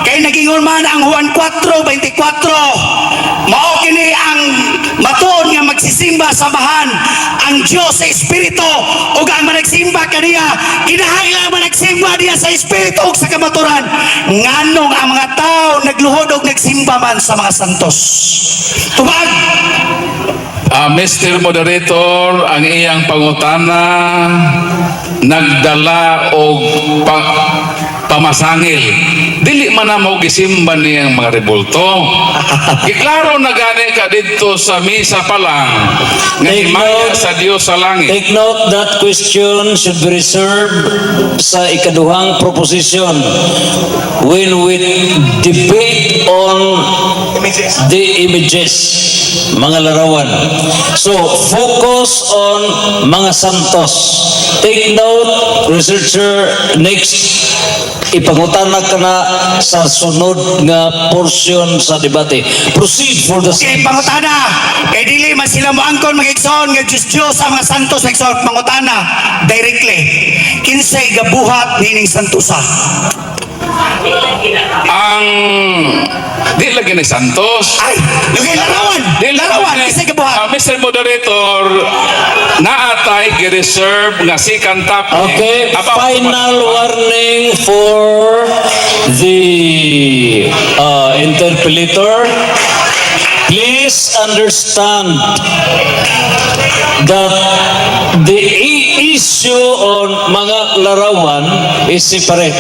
Kay nagingon man ang Juan 4:24. Mao kini ang matuod nga magsisimba sa Amahan, ang Dios sa Espiritu, ug ang managsimba kaniya kinahanglan managsimba niya sa Espiritu ug sa kamaturan. Nganong ang mga tao nagluhod og nagsimba man sa mga santos? Tubag. Mr. Moderator, ang iyang pangutana nagdala og pamasangil. Dili man na mo gisimba niyang mga rebulto. Giklaro na gani ka didto sa misa pa lang nga Take himaya note. Sa Dios sa langit. Take note, that question should be reserved sa ikaduhang proposition when we debate on the images, mga larawan. So, focus on mga santos. Take note, researcher, next, ipangutana ka na sa sunod nga portion sa debate. Proceed for the Okay, pangutana. Kay dili man sila moangkon, mga igsoon, nga Diyos Diyos ang mga santos, mga igsoon. Pangutana directly. Kinsay gabuhat nining santusa? Ang di lagi ni Santos. Ay, lugay larawan. Di Larawan, lagi. Kinsay gabuhat? Mr. Moderator, naatay gi-reserve nga second topic. Okay, about final warning for the interpellator. Please understand that the issue on mga larawan is separate.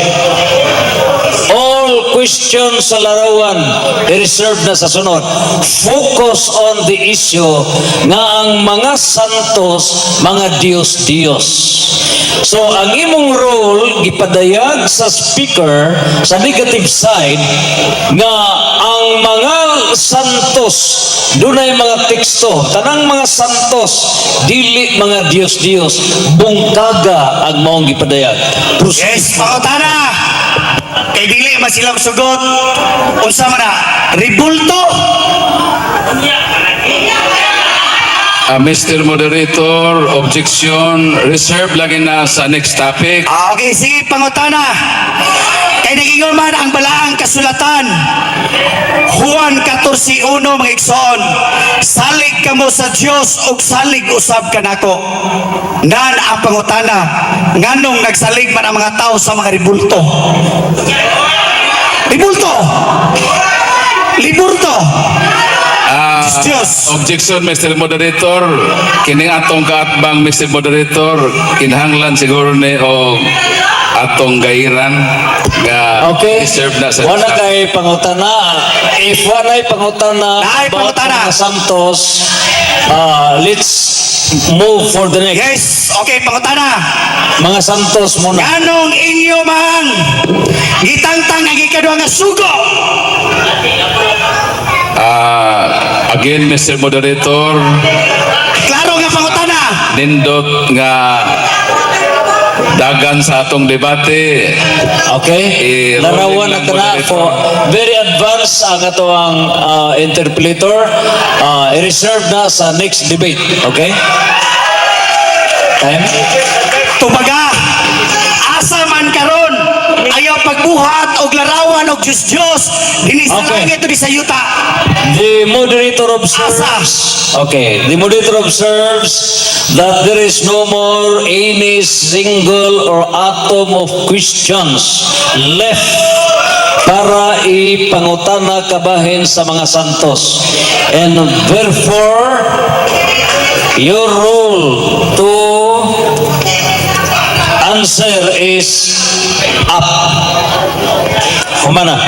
All questions sa larawan, i-reserve na sa sunod. Focus on the issue nga ang mga santos, mga Diyos-Diyos. So, ang imong role, gipadayag sa speaker, sa negative side, nga ang mga santos, dunay mga teksto, tanang mga santos, dili mga Diyos-Diyos, bungkaga ang maong gipadayag. Proceed. Yes, pangutana. Kay dili man sila sugot. Unsa man na? Ribulto? Mr. Moderator, objection, reserve lagi na sa next topic. Ah, okay, sige, pangutana. Kay nagingon man ang balaang kasulatan. Juan 14:1, mga igsoon. Salig kamo sa Dios ug salig usab kanako. Nan ang pangutana, nganong nagsalig man ang mga tao sa mga ribulto? Ribulto. Liburto. Diyos. Objection, Mr. Moderator. Kining atong kaatbang, Mr. Moderator, kinahanglan siguro ni og atong gairan nga reserve na sa Wala kay pangutana. If walay pangutana Naay about pangutana. mga santos, let's move for the next. Yes, okay, pangutana. Mga santos muna. Nganong inyo mang gitangtang ang ikaduha nga sugo? Again, Mr. Moderator, Klaro nga pangutana. Nindot nga dagan sa atong debate. Okay? Eh, Larawan rolling na lang, kana moderator. for very advanced ang atoang interpolator. I-reserve na sa next debate. Okay? Time? Tubaga, asa man karon ayaw pagbuhat og larawan og Diyos Diyos dinhi sa langit o di sa yuta? The moderator observes. Okay, the moderator observes that there is no more any single or atom of questions left para ipangutana kabahin sa mga santos. And therefore, your role to answer is up. Humana.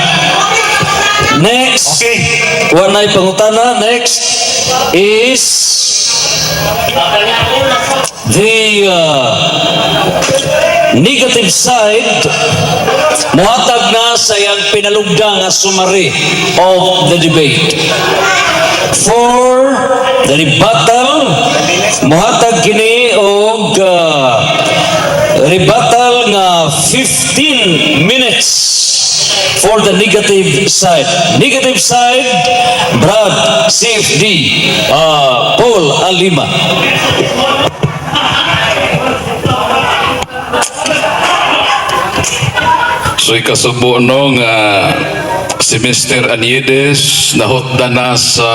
Next. Okay. Walay pangutana. Next is the negative side, muhatag na sa iyang pinalugdang nga summary of the debate. For the rebuttal, muhatag kini og Rebuttal nga 15 minutes for the negative side. Negative side, Brad CFD, Paul Alima. So ikasubo, no, nga si Mr. Aniedes nahutda na sa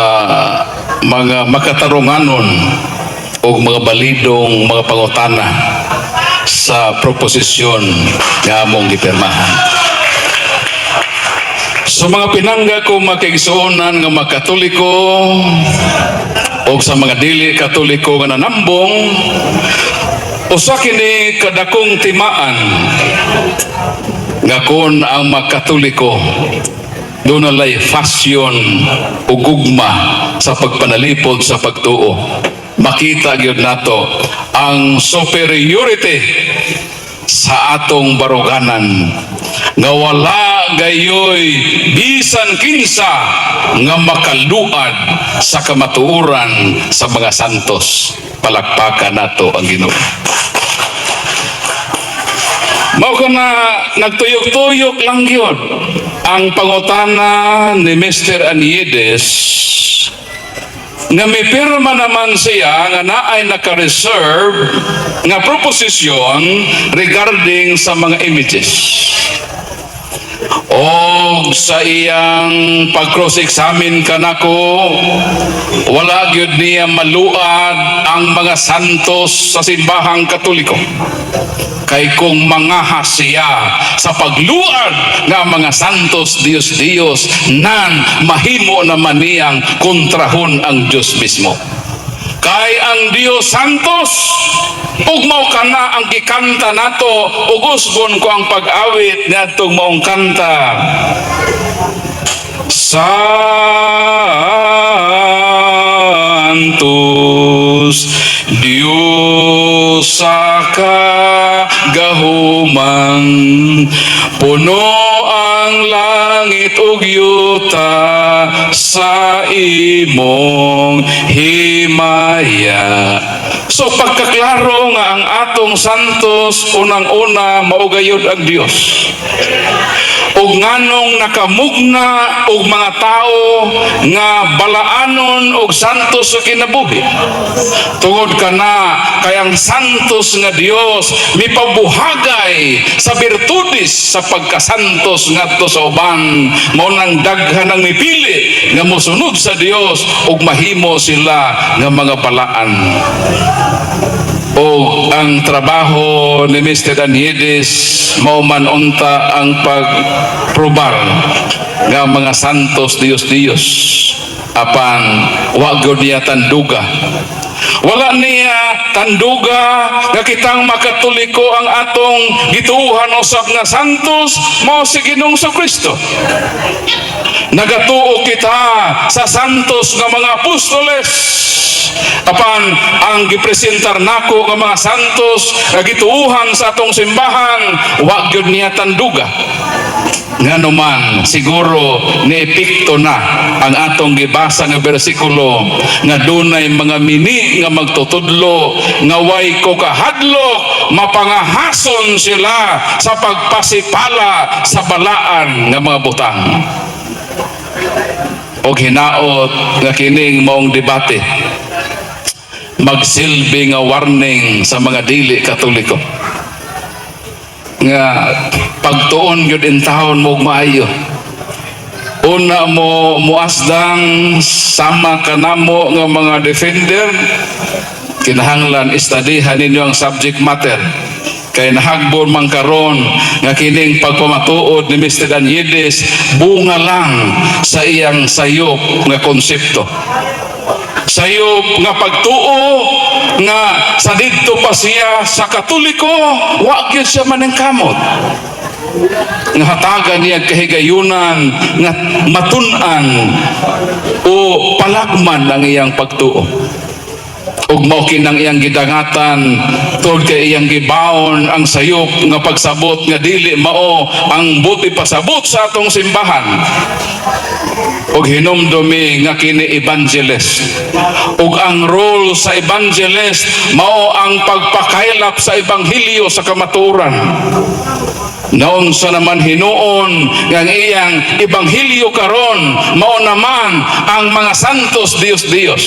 mga makatarunganon o mga balidong mga pangutana sa proposisyon nga among gipirmahan. Sa mga pinangga ko, makaigsuonan nga mga Katoliko o sa mga dili Katoliko nga nanambong, usa kini kadakong timaan nga kon ang mga Katoliko dunay passion o gugma sa pagpanalipod sa pagtuo, makita gyud nato ang superiority sa atong baruganan nga wala gayoy bisan kinsa nga makaluad sa kamatuoran sa mga santos. Palakpakan nato ang Ginoo. Mao ka na nagtuyok-tuyok lang yun ang pangutana ni Mr. Aniedes nga may pirma naman siya nga naay naka-reserve nga proposisyon regarding sa mga images. Og sa iyang pag-cross-examine kanako, wala gyud niya maluad ang mga santos sa Simbahang Katoliko. Kay kung mangahas siya sa pagluad nga mga santos Diyos Diyos nan, mahimo naman niyang kontrahon ang Diyos mismo. Kay ang Dios Santos, ug mao kana ang gikanta nato, ug usbon ko ang pag-awit niadtong maong kanta. Santos, Dios sa kagahuman, puno ang langit ug yuta sa imong himaya. So pagkaklaro nga ang atong santos, unang-una mao gayud ang Dios. Ug nganong nakamugna og mga tao nga balaanon og santos sa kinabuhi? Tungod kana kay ang santos nga Dios mipabuhagay sa birtudes sa pagkasantos ngadto sa uban. Mao nang daghan ang mipili nga mosunod sa Dios ug mahimo sila nga mga balaan. O ang trabaho ni Mr. Aniedes mao man unta ang pagprobar nga mga santos Dios Dios, apan wa gyud niya tanduga. Wala niya tanduga nga kitang Makatoliko, ang atong gituuhan usab nga santos mao si Ginoong Kristo. Nagatuo kita sa santos nga mga apostoles, apan ang gipresentar nako nga mga santos nga gituuhan sa atong simbahan, wa gyud niya tanduga. Ngano man siguro niepekto na ang atong gibasa nga bersikulo nga dunay mga mini nga magtutudlo nga way ko kahadlok mapangahason sila sa pagpasipala sa balaan nga mga butang. Og hinaot nga kining maong debate magsilbi nga warning sa mga dili Katoliko nga pagtuon gyud intawon mo og maayo. Una mo muasdang sama kanamo nga mga defender, kinahanglan istadihan ninyo ang subject matter, kay nahagbon man karon nga kining pagpamatuod ni Mr. Aniedes bunga lang sa iyang sayop nga konsepto, sayop nga pagtuo, nga sa didto pa siya sa Katoliko wa gyud siya maningkamot nga hatagan niya kahigayunan nga matun-an o palagman ang iyang pagtuo. Ug mao kinang iyang gidangatan tungod kay iyang gibaon ang sayop nga pagsabot nga dili mao ang buot ipasabot sa atong simbahan. Ug hinumdumi nga kini evangelist, ug ang role sa evangelist mao ang pagpakaylap sa ebanghelyo sa kamatuoran. Naunsa naman hinuon nga ang iyang ebanghelyo karon mao naman ang mga santos Dios Dios?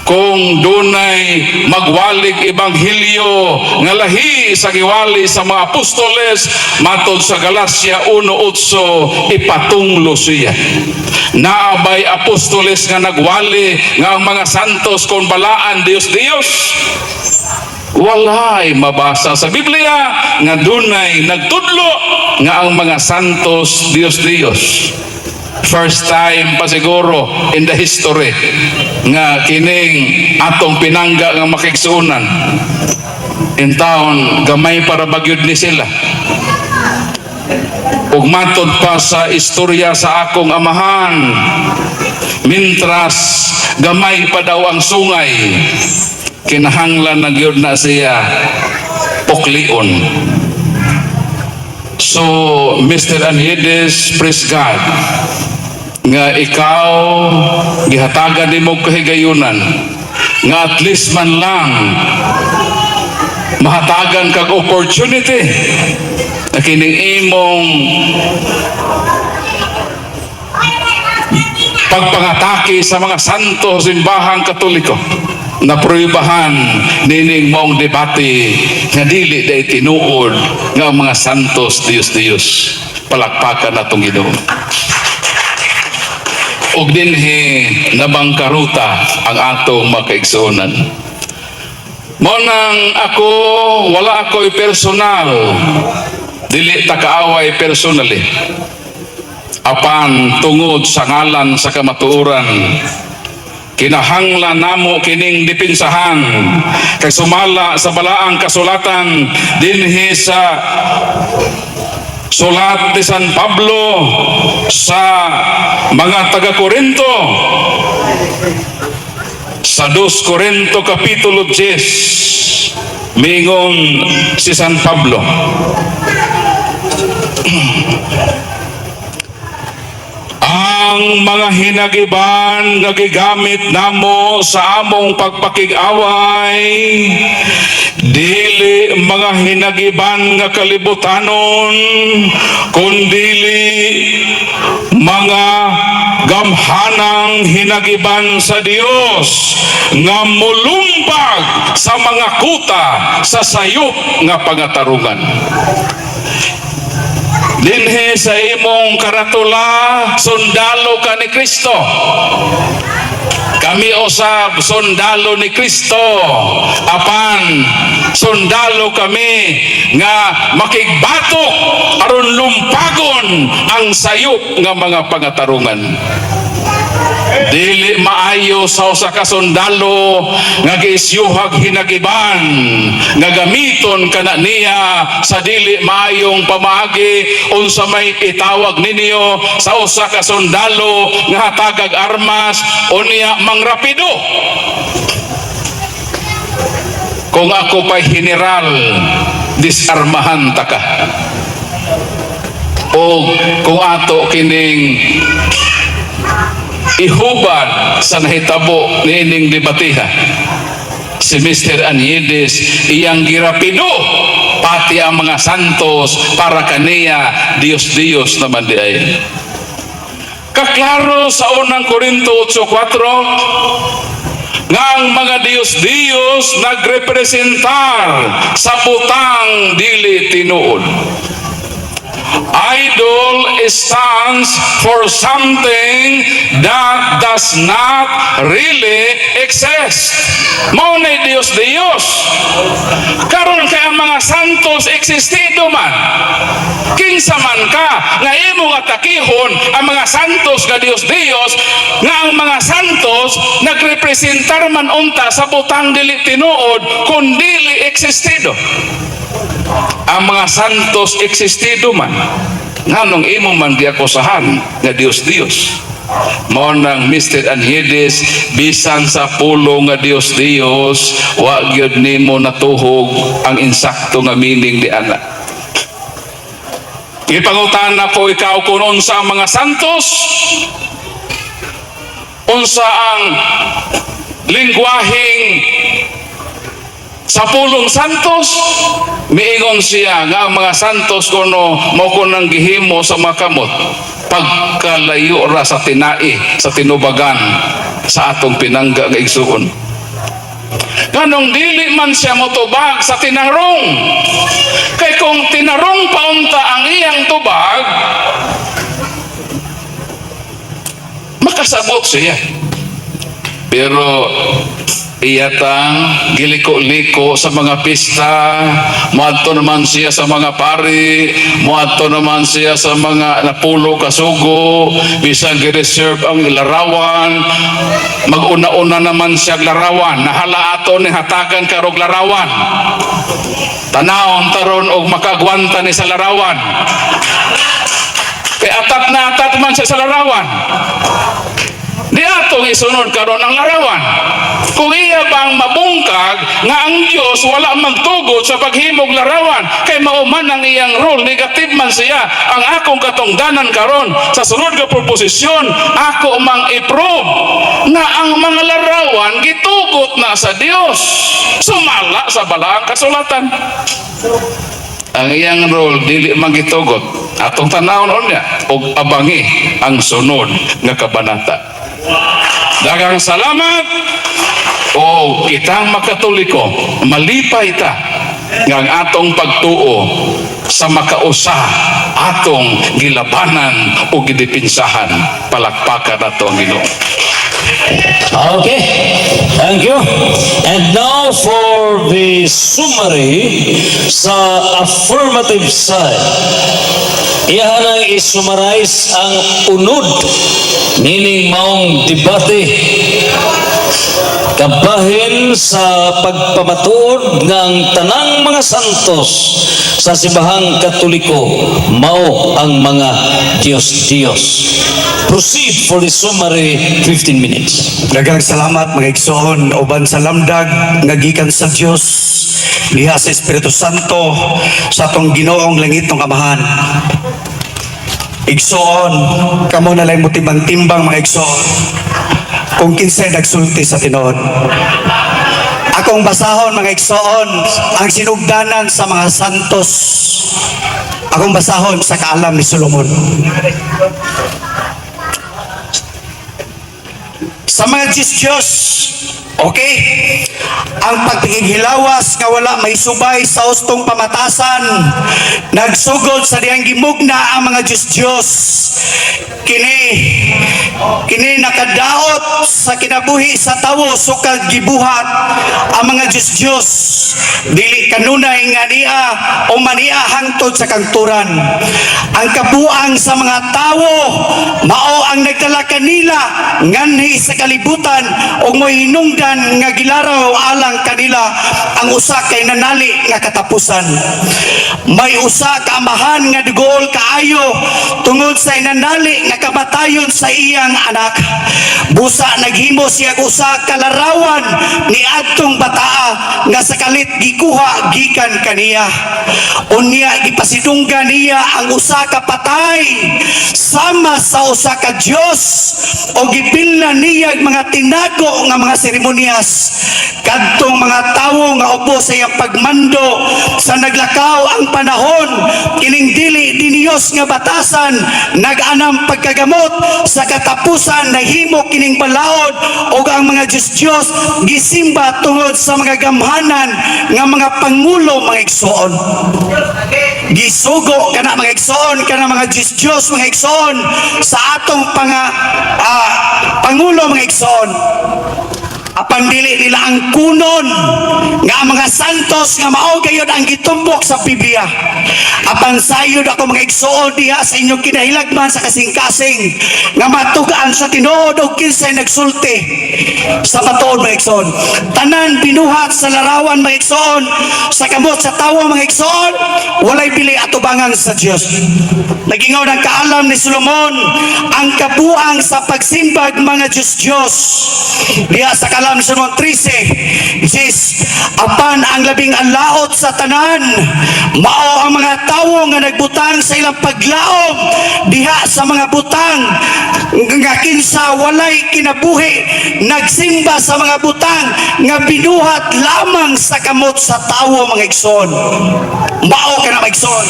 Kung dunay magwalig ebanghelyo nga lahi sa giwali sa mga apostoles, matod sa Galacia 1:8, ipatunglo siya. Naabay apostoles nga nagwali nga ang mga santos kon balaan Dios Dios? Walay mabasa sa Biblia nga dunay nagtudlo nga ang mga santos Dios Dios. First time pa siguro in the history nga kining atong pinangga nga makigsuonan in town, gamay para bagyod ni sila. Ug matod pa sa istorya sa akong amahan, mintras gamay pa daw ang sungay, kinahanglan na gyud na siya puklion. So, Mr. Anhides, praise God nga ikaw gihatagan nimo kahigayunan nga at least man lang mahatagan kag opportunity na kining imong pagpangatake sa mga santo simbahang Katoliko na pruibahan nining maong debate nga dili day tinuod nga ang mga santos Dios Dios. Palakpakan natong Ginoo. Ug dinhi nabangkaruta ang atong makaigsuonan. Mao nang ako, wala ako'y personal, dili ta kaaway personally, apan tungod sa ngalan sa kamatuoran, kinahanglan namo kining dipinsahan kay sumala sa balaang kasulatan dinhi sa sulat ni San Pablo sa mga taga-Korinto, sa 2 Korinto Kapitulo 10, mingon si San Pablo, "Ang mga hinagiban nga gigamit namo sa among pagpakig-away dili mga hinagiban nga kalibutanon, kundili mga gamhanang hinagiban sa Dios nga mulumpag sa mga kuta sa sayop nga pangatarungan." Dinhi sa imong karatula, sundalo ka ni Kristo. Kami usab sundalo ni Kristo. Apan sundalo kami nga makigbatok aron lumpagon ang sayop nga mga pangatarungan. Dili maayo sa usa ka sundalo nga giisyuhag hinagiban nga gamiton kana niya sa dili maayong pamaagi. Unsa may itawag ninyo sa usa ka sundalo nga hatagag armas unya mangrapido? Kung ako pa'y general, disarmahan ta ka. O kung ato kining ihubad sa nahitabo niining debatiha, si Mr. Anyides iyang girapido pati ang mga santos, para kaniya Dios Dios naman di ay. Kaklaro sa unang Korinto 8:4 nga ang mga Dios Dios nagrepresentar sa butang dili tinuod. Idol stands for something that does not really exist. Mao na Dios Dios. Karon kay ang mga santos existido man. Kinsa man ka nga imong atakihon ang mga santos nga Dios Dios, nga ang mga santos nagrepresentar man unta sa butang dili tinuod kun dili existido? Ang mga santos existido man. Nganong imo man giakusahan nga Dios Dios? Mao nang, Mr. Anhides, bisan sa pulong nga Dios Dios, wa gyud nimo natuhog ang insakto nga meaning di ana. Ipangutana ko ikaw kung unsa ang mga santos, unsa ang lingwaheng sa pulong santos, miingon siya nga ang mga santos kuno mao kunang gihimo sa mga kamot, pagkalayo ra sa tinai, sa tinubagan sa atong pinangga nga igsuon. Nganong dili man siya motubag sa tinarong? Kay kung tinarong paunta ang iyang tubag, makasabot siya. Pero iyatang giliko-liko sa mga pista, moadto naman siya sa mga pari, moadto naman siya sa mga napulo kasugo, bisan gi-reserve ang larawan, mag-una-una naman siya og larawan, nahala ato ni hatagan karog larawan. Tanawon taron og makagwanta ni sa larawan. Kay atat na atat man siya sa larawan. Di atong isunod karon ang larawan. Kung iya bang mabungkag nga ang Dios wala magtugot sa paghimog larawan, kay mao man ang iyang role, negative man siya. Ang akong katungdanan karon sa sunod nga proposisyon, ako mang i-prove nga ang mga larawan gitugot na sa Dios. Sumala sa balaang kasulatan. Ang iyang role dili man gitugot. Atong tanawon niya og abangi ang sunod nga kabanata. Daghang salamat o kitang makatoliko, malipay ta nga ang atong pagtuo sa makausa atong gilabanan o gidepinsahan. Palakpakan nato ang Ginoo. Okay, thank you. And now for the summary sa affirmative side. Iyahan ang i-summarize ang unod nining maong debate kabahin sa pagpamatuod ng tanang mga santos sa simbahang Katoliko mao ang mga Diyos-Diyos. Proceed for the summary, 15 minutes. Daghang salamat, mga igsoon, uban sa lamdag nga gikan sa Dios diha sa Espiritu Santo sa atong Ginoong langitnong Amahan. Igsoon, kamo na lang mo timbang-timbang, mga igsoon, kung kinsay nagsulti sa tinuod. Akong basahon, mga igsoon, ang sinugdanan sa mga santos. Akong basahon sa Kaalam ni Solomon. Sa mga Diyos-Diyos, okay? Ang pagpikighilawas nga wala may subay sa hustong pamatasan, nagsugod sa dihang gimugna ang mga Diyos-Diyos. Kini nakadaot sa kinabuhi sa tawo sukad gibuhat ang mga Diyos-Diyos. Dili kanunay nga niya o maniya hangtod sa kangturan. Ang kabuang sa mga tawo mao ang nagdala kanila nganhi sa kalibutan ug mohinungdan nga gilaraw alang kanila ang usa kay nanali nga katapusan. May usa ka amahan nga dugool kaayo tungod sa inanali nga kamatayon sa iyang anak. Busa naghimo siya og usa ka larawan ni adtong bataa nga sa kalit gikuha gikan kaniya. Unya gipasidunggan niya ang usa ka patay sama sa usa ka Dios o gipilna niya ang mga tinago nga mga seremonyas. Kadtong mga tawo nga ubo sa iyang pagmando sa naglakaw ang panahon, kining dili diniyos nga batasan nag-anam pagkagamot. Sa katapusan nahimo kining balaod ug ang mga Diyos-Diyos gisimba tungod sa mga gamhanan nga mga pangulo, mga igsoon. Gisugo kana, mga igsoon, kana mga Diyos-Diyos, mga igsoon, sa atong pangulo, mga igsoon. Apan dili nila angkonon nga ang mga santos nga mao gayud ang gitumbok sa Biblia. Apan sayod ako, mga igsuon, diha sa inyong kinahilagman sa kasing-kasing nga matug-an sa tinuod og kinsay nagsulti sa matuod, mga igsoon. Tanan binuhat sa larawan, mga igsoon, sa kamot sa tawo, mga igsoon, walay bili atubangan sa Dios. Nagingon ang kaalam ni Solomon, ang kabuang sa pagsimbag mga Diyos-Diyos. Diha sa kaalam ni Solomon 13, 10, apan ang labing alaot sa tanan, mao ang mga tawo nga nagbutang sa ilang paglaom diha sa mga butang nga kinsa walay kinabuhi, nagsimba sa mga butang nga binuhat lamang sa kamot sa tawo, mga igsoon. Mao ka na, mga igsoon.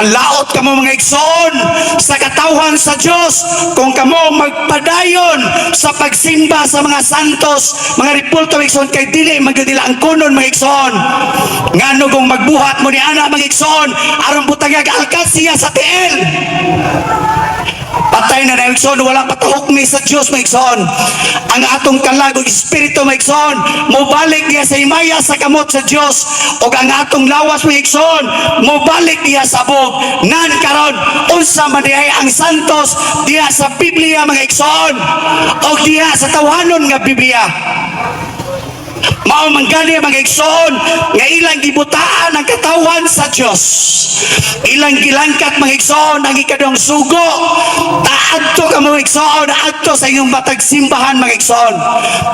Ang laot kamo, mga igsoon, sa katawhan sa Dios kung kamo magpadayon sa pagsimba sa mga santos, mga rebulto, mga igsoon, kay dili man gyud nila angkonon, mga igsoon. Ngano kung magbuhat mo ni ana, mga igsoon, aron butangag alkansiya sa tiil? Patay na na, igsoon, wala patahok ni sa Dios, mga igsoon. Ang atong kalag ug espiritu, mga igsoon, mobalik diha sa himaya sa kamot sa Dios, ug ang atong lawas, mga igsoon, mobalik diha sa abog. Nan karon, unsa man diay ang santos diha sa Biblia, mga igsoon, og diha sa tawhanon nga Biblia? Mao man gani, mga igsoon, nga ilang gibutaan ang katawan sa Dios. Ilang gilangkat, mga igsoon, ang ikaduhang sugo. Taadto ka, mga igsoon, adto sa inyong matag simbahan, mga igsoon.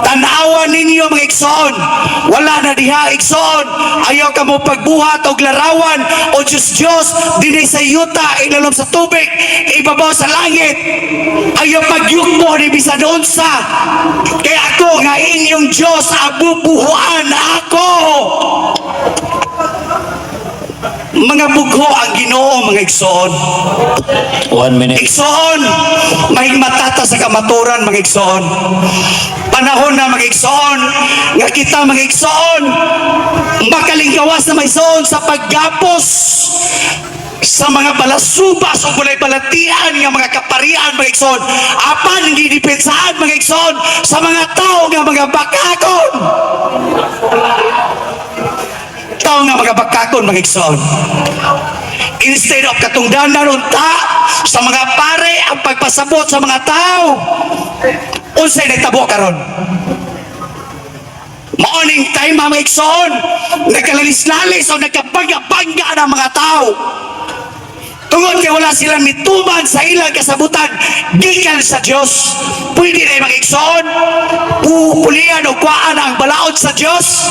Tanawan ninyo, mga igsoon. Wala na diha, igsoon. Ayaw ka mo pagbuhat og larawan o Diyos Diyos dinhi sa yuta, ilalom sa tubig, ibabaw sa langit. Ayaw pagyugbo ni bisan unsa. Kaya ako nga inyong Diyos, abubuhuan ako. Mga bugho ang Ginoo, mga igsoon. 1 minute. Igsoon, mahigmatata sa kamaturan, mga igsoon. Panahon na, mga igsoon, nga kita, mga igsoon, makalinggawas na, mga igsoon, sa paggapos sa mga balasubas o walay balatian nga mga kaparian, mga igsoon, apan gidipensaan, mga igsoon, sa mga tao nga mga bakakon, tao nga mga bakakon, mga igsoon. Instead of katungdanan unta sa mga pare ang pagpasabot sa mga tao, unsay nagtabo karon? Mao ning time, mga igsoon, nagkalalis-lalis o nagkabangga-bangga ng mga tao tungod kay wala sila mituman sa ilang kasabutan gikan sa Dios. Pwede na, mga igsoon, pupulian o kuhaan ang balaod sa Dios?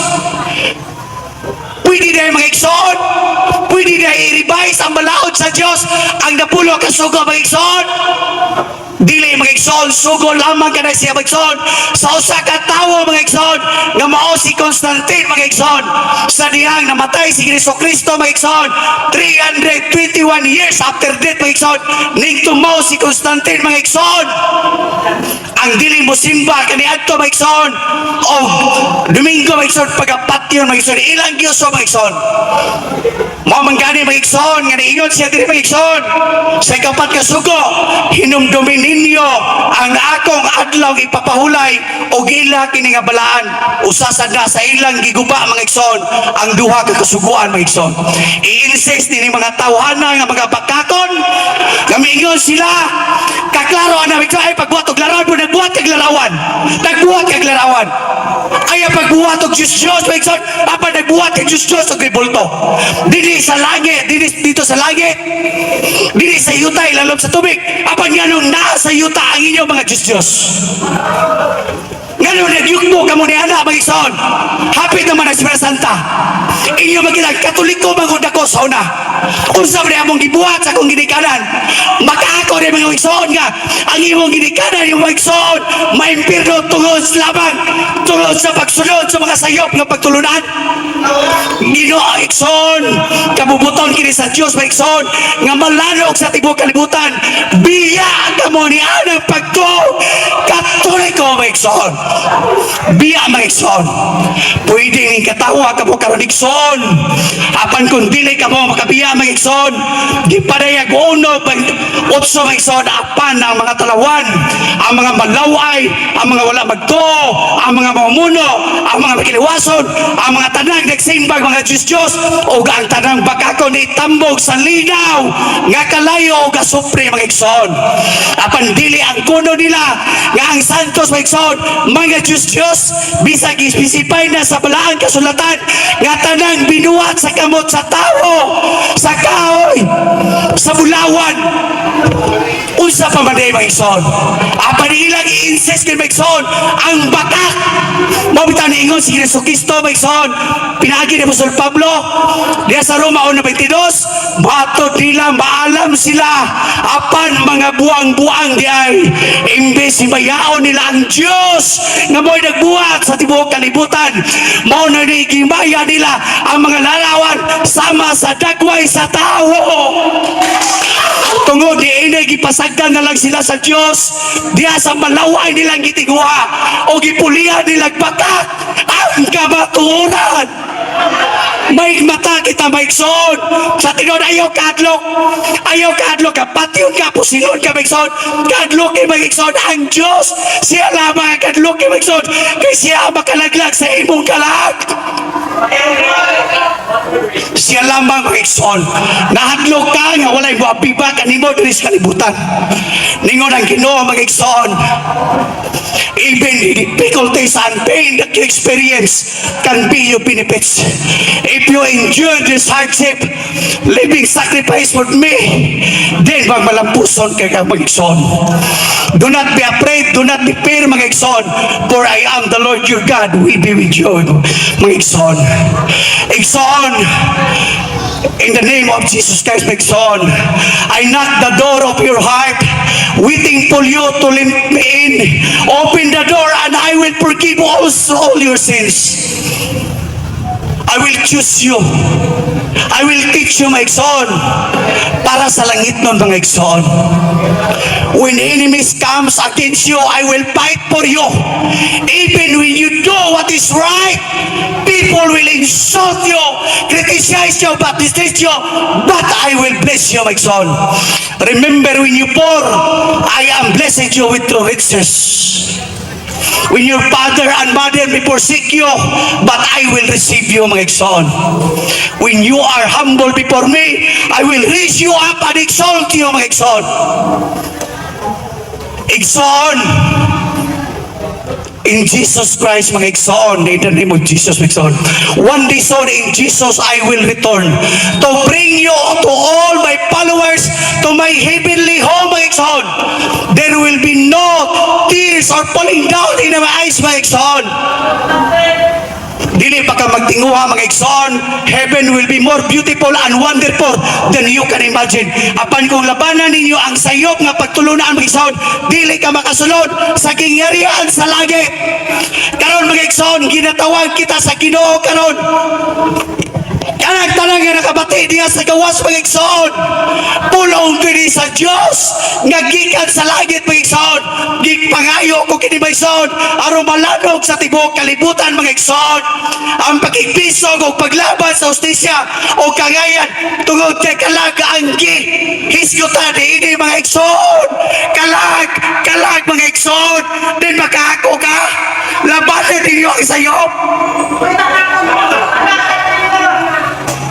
Pwede na, mga igsoon? Pwede na i-revise ang balaod sa Dios, ang napulo ka sugo, mga igsoon? Dili, mga igsoon, sugo lamang ka na siya, mga igsoon, sa usa ka tawo, mga igsoon, nga mao si Constantine, mga igsoon, sa dihang namatay si Kristo Kristo, mga igsoon, 321 years after death, mga igsoon, ning tumaw si Constantine, mga igsoon. Ang dili mo simba kaniadto, mga igsoon, o Domingo, mga igsoon, pagapatyon, mga igsoon, ilang giuso, mga igsoon. Mao man gani, mga igsoon, nga niingon siya diri, mga igsoon, sa ikapat ka sugo, "Hinumdumin ninyo ang akong adlaw ipapahulay og ila kini nga balaan." Usa sad na sa ilang giguba, mga igsoon, ang duha ka kasuguan, mga igsoon. I-insist ni mga tawhana nga mga bakakon nga miingon sila, kaklaro ana, mga igsoon, ay pagbuhat og larawan mo, nagbuhat kag larawan, nagbuhat kag larawan. Ay pagbuhat og Diyos Diyos, mga igsoon, apan nagbuhat kag Diyos Diyos og rebulto. Dinhi sa langit, dinhi dito sa langit, dinhi sa yuta, ilalom sa tubig, apan nganong naa sa yuta ang inyong mga Diyos Diyos? Ngano nagyugbo kamo ni ana, mga igsoon? Hapit naman ang Semana Santa. Inyo magkita, Katoliko man ako sa una. Unsa man among gibuhat sa akong ginikanan? Makaako rin, mga igsoon, nga ang imong ginikanan, yung mga igsoon, maimpirno tungod lamang tungod sa pagsunod sa mga sayop nga pagtulunan. Ginoo, igsoon, kabubuton kini sa Dios, mga igsoon, nga malanog sa tibuok kalibutan. Biya kamo ni ana pagtuo Katoliko. Mga igsoon, biya, mga igsoon. Pwede ning katawa ka mo karon, igsoon, apan kung dili ka mo makabiya, mga igsoon, gipadayag 1.8, mga igsoon, apan ang mga talawan, ang mga malaway, ang mga wala magtuo, ang mga mamumuno, ang mga makiliwason, ang mga tanang nagsimbag mga Diyos Diyos, o ang tanang bakako ni tambog sa linaw nga kalayo o kasupre, mga igsoon. Apan dili ang kuno nila nga ang santos, mga igsoon, mga Diyos Diyos, bisag ispesify na sa balaang kasulatan nga tanang binuhat sa kamot sa tao, sa kahoy, sa bulawan, unsa pa man day, mga igsoon. Apan ilang i-insist kay, mga igsoon, ang bakak. Mao bitaw niingon si Jesu Kristo, mga igsoon, pinaagi ni Apostol Pablo diya sa Roma 1:22, matod nila maalam sila, apan mga buang-buang di ay. Imbes himayaon nila ang Diyos nga mo'y nagbuhat sa tibuok kalibutan, mao na gihimaya nila ang mga larawan sama sa dagway sa tao. Tungod di ini, gipasagdan na lang sila sa Diyos diha sa malaway nilang gitinguha o gipulihan nilang bakak ang kamatuoran. May mata kita, maigsoon. Sa tinuod, ayaw kahadlok. Ayaw kahadlok ka. Patyon ka, pusilon ka, maigsoon. Kahadlok kay, maigsoon, ang Diyos. Siya lamang ang kahadlok kay, maigsoon. Kay siya ang makalaglag sa imong kalag. Siya lamang, maigsoon. Nahadlok ka nga walay moapiba kanimo diri sa kalibutan. Ningon ang Ginoo, mga igsoon, even the difficulties and pain that you experience can be your benefits. If you endure this hardship, living sacrifice with me, then magmalampuson kay ka, mga igsoon. Do not be afraid, do not be fear, mga igsoon, for I am the Lord your God, will be with you, mga igsoon. Igsoon, in the name of Jesus Christ, my son, I knock the door of your heart, waiting for you to let me in. Open the door and I will forgive also all your sins. I will choose you. I will teach you, my son, para sa langit nun, mga igsoon. When enemies comes against you, I will fight for you. Even when you do what is right, people will insult you, criticize you, but distress you, but I will bless you, my son. Remember, when you poor, I am blessing you with true riches. When your father and mother may forsake you, but I will receive you, mga igsoon. When you are humble before me, I will raise you up and exalt you, mga igsoon. Igsoon, in Jesus Christ, mga igsoon, in the name of Jesus, mga igsoon. One day soon, in Jesus, I will return to bring you to all my followers to my heavenly home, mga igsoon. There will be no tears or falling down in my eyes, mga igsoon. Dili pa ka magtinguha, mga igsoon, heaven will be more beautiful and wonderful than you can imagine. Apan kung labanan ninyo ang sayop nga pagtulunaan, mga igsoon, dili ka makasulod sa kingharian sa langit. Karon, mga igsoon, ginatawag kita sa Ginoo karon. Kanang tanan nga nakabati diya sa gawas, mga igsoon, pulong kini sa Dios nga gikan sa langit, mga igsoon. Gipangayo ko kini, mga igsoon, aron malanog sa tibuok kalibutan, mga igsoon, ang pakigpisog o paglaban sa hustisya o kangayan tungod kay kalag ang gihisgutan niini, mga igsoon. Kalag, kalag, mga igsoon. Din makaako ka, labanan ninyo ang sayop.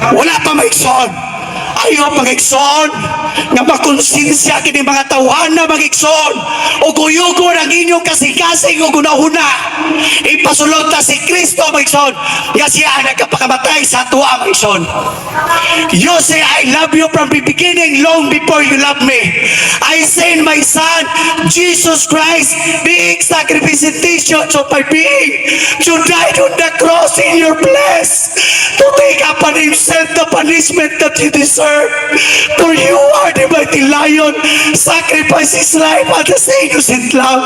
Wala pa, mga igsoon. Ayaw, mga igsoon, nga makonsensya kini mga tawhana, mga igsoon, o kuyugon ang inyong kasing-kasing o gunahuna. Ipasulod ta si Kristo, mga igsoon, nga siya ang nagkapakamatay sa atoa, mga igsoon. You say, "I love you from the beginning, long before you love me. I send my son, Jesus Christ, the exact representation of my being, to die on the cross in your place, to take upon himself the punishment that you deserve." serve. For you are the mighty lion, sacrifice his life as the innocent lamb.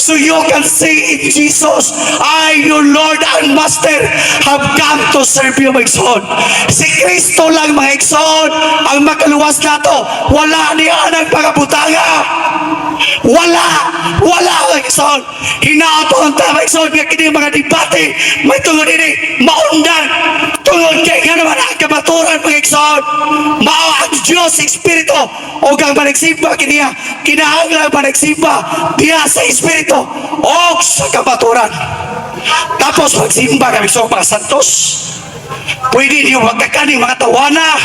So you can say in Jesus, "I, your Lord and Master, have come to serve you," mga igsoon. Si Kristo lang, mga igsoon, ang makaluwas nato. Wala niya ang pagabutanga. Wala! Wala, mga igsoon! Hinaot ang tama, igsoon, nga kini mga debate, may tungod ini, maundang. Tungod kay nga naman ang kamaturan, mga igsoon. Mao ang Diyos, Espiritu, o ang managsimba kiniya, kinahanglan managsimba diya sa Espiritu o sa kamaturan. Tapos magsimba kami sa mga santos. Pwede niyo magkakaning mga tawana,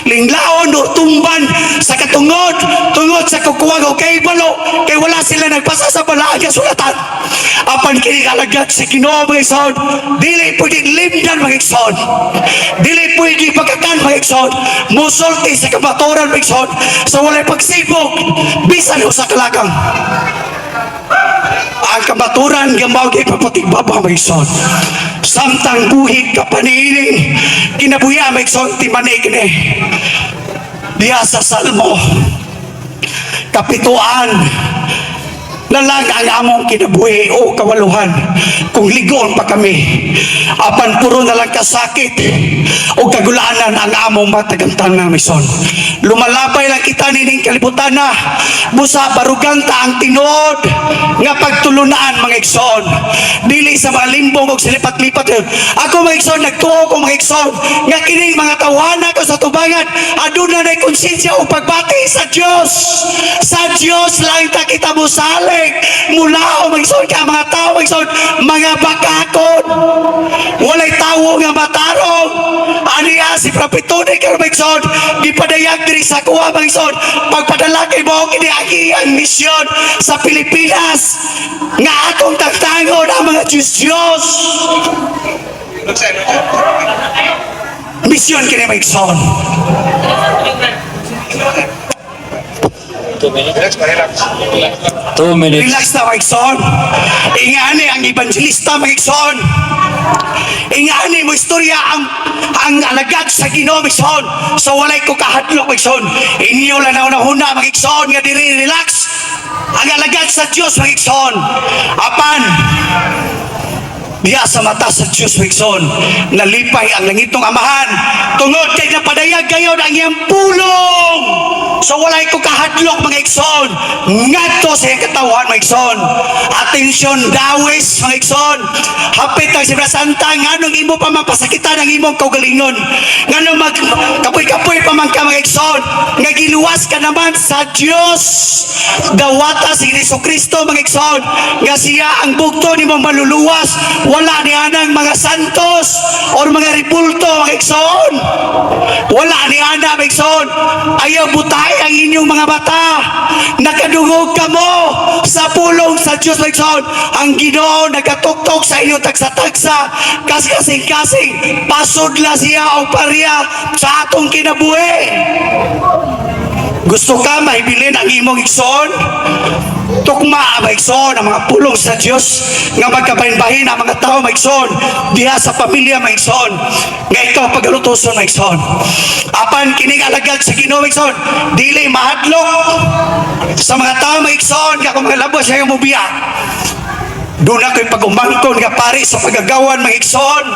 linglaon o tumban sa katungod, tungod sa kukuwag o kay balo, kay wala sila nagpasa sa balaan nga sulatan. Apan kini alagad sa Ginoo, mga igsoon, dili pwede limdan, mga igsoon. Dili pwede pagkakan, mga igsoon, musulti sa kamaturan, mga igsoon, sa walay pagsibog, bisan usa ka lakang. Ang kamaturan nga mao gipapatigbabaw, mga igsoon. Samtang buhi ka pa niining kinabuhi, mga igsoon, timani kini. Diya sa Salmo, kapituan na lang ang among kinabuhi o kawaluhan kung ligon pa kami, apan puro na lang kasakit o kagulaanan ang among matagamtan nga mison. Lumalabay lang kita nining kalibutan na busa barugan ta ang tinuod nga pagtulunaan, mga igsoon, dili sa mga limbong og silipat-lipat. Ako, mga igsoon, nagtuo ko, mga igsoon, nga kining mga tawana ko sa tubangan aduna na konsensya o pagbati sa Dios. Sa Dios lang ta kita mosalig mula o, mga igsoon, ka mga tao, mga igsoon, mga bakakon, walay tawo nga matarong. Aniya si Propetone karon, mga igsoon, gipadayag diri sa kuha, mga igsoon, pagpadala kay mo kini ang iyang misyon sa Pilipinas nga atong tagtangon ang mga Diyos Diyos. Misyon kini, mga igsoon. 2 minutes. Relax na, mga igsoon. Ingani ang evangelista, mga igsoon. Ingani mo istorya ang alagad sa Ginoo, mga igsoon. So walay ko kahadlok, mga igsoon. Inyo lang na una, mga igsoon, nga diri relax. Ang alagad sa Dios, mga igsoon. Apan diya sa mata sa Diyos, mga igsoon, nalipay ang langitong amahan tungod kay napadayag gayon ang iyang pulong. So walay ko kahadlok, mga igsoon, ngadto sa iyang katawhan, mga igsoon. Atensyon dawis, mga igsoon. Hapit ang Semana Santa, nganong imo pa mapasakitan ang imong kaugalingon? Nganong mag kapoy-kapoy pa man ka, mga igsoon, nga giluwas ka naman sa Diyos? Dawata si Jesu Kristo, mga igsoon, nga siya ang bugto nimo maluluwas. Wala ni anang mga santos or mga ribulto, mga igsoon. Wala ni ana, mga igsoon. Ayaw butay ang inyong mga mata. Nakadungog kamo sa pulong sa Diyos, mga igsoon. Ang Ginoo nagatuktok sa inyo tagsa-tagsa, kasing-kasing, pasudla siya o parya sa atong kinabuhi. Gusto ka mahibilin ang imong igsoon? Tukma ang mga igsoon ang mga pulong sa Dios nga magkabahin-bahin ang mga tao, mga igsoon, diha sa pamilya, mga igsoon, nga ikaw pagalutoson, mga igsoon. Apan kining alagad sa Ginoo, mga igsoon, dili mahadlok sa mga tao, mga igsoon, nga kung mga labos siya mobiya. Doon ako'y pag-umangkon nga pari sa pagagawan, mga igsoon.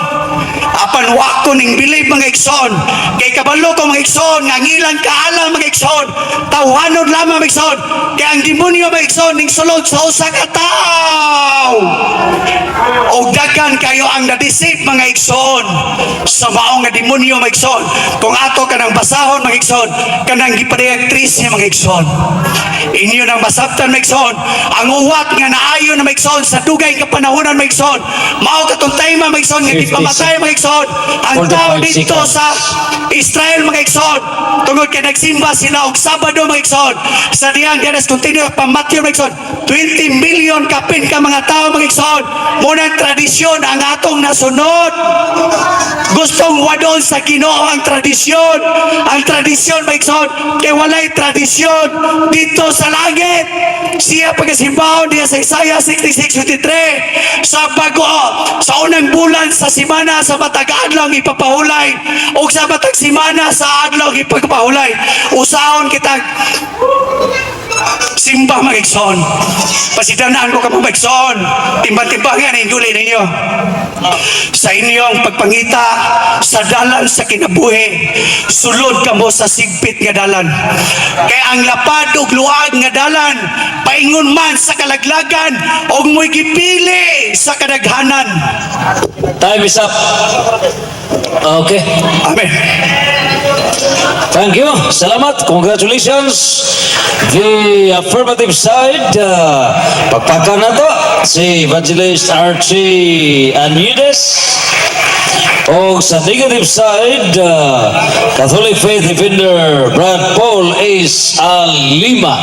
Apan wa ko ning bilib, mga igsoon. Kay kabalo ko, mga igsoon, nga ang ilang kaalam, mga igsoon, tawhanon lamang, mga igsoon. Kay ang demonyo, mga igsoon, ning sulod sa usa ka tawo. O daghan kayo ang na-deceive, mga igsoon, sa maong nga demonyo, mga igsoon. Kung ato kanang basahon, mga igsoon, kanang gipadayag 13, mga igsoon. Inyo nang masabtan, mga igsoon, ang uwat nga naayo na, mga igsoon, sa dugay nga panahonan, mga igsoon. Mao katong time, mga igsoon, nga 50 gipamatay, mga igsoon, ang tao 45 dito seconds. sa Israel, mga igsoon, tungod kay nagsimba sila og Sabado, mga igsoon. Sa diyang ganas continue pa Matthew, mga igsoon, 20 million kapin ka mga tao, mga igsoon. Munang tradisyon ang atong nasunod. Gustong wadon sa Ginoo ang tradisyon. Ang tradisyon, mga igsoon, kay walay tradisyon dito sa langit. Siya pagkasimbahon diya sa Isaiah 66:53 sa bago sa unang bulan sa simana sa matag matag adlaw ang ipapahulay ug sa matag semana sa adlaw ang ipagpahulay. Usahon kita simba, mga igsoon. Pasidanaan ko kamo, mga igsoon. Timbang-timbangan ang guli ninyo. Sa inyong pagpangita sa dalan sa kinabuhi, sulod kamo sa sigpit nga dalan. Kay ang lapad ug luag nga dalan, paingon man sa kalaglagan ug mo'y gipili sa kadaghanan. Time is up. Okay. Amen. Thank you. Salamat. Congratulations. The affirmative side, pagpaka na to, si Evangelist Archie Anudes. O sa negative side, Catholic Faith Defender Brad Paul Ace Alima.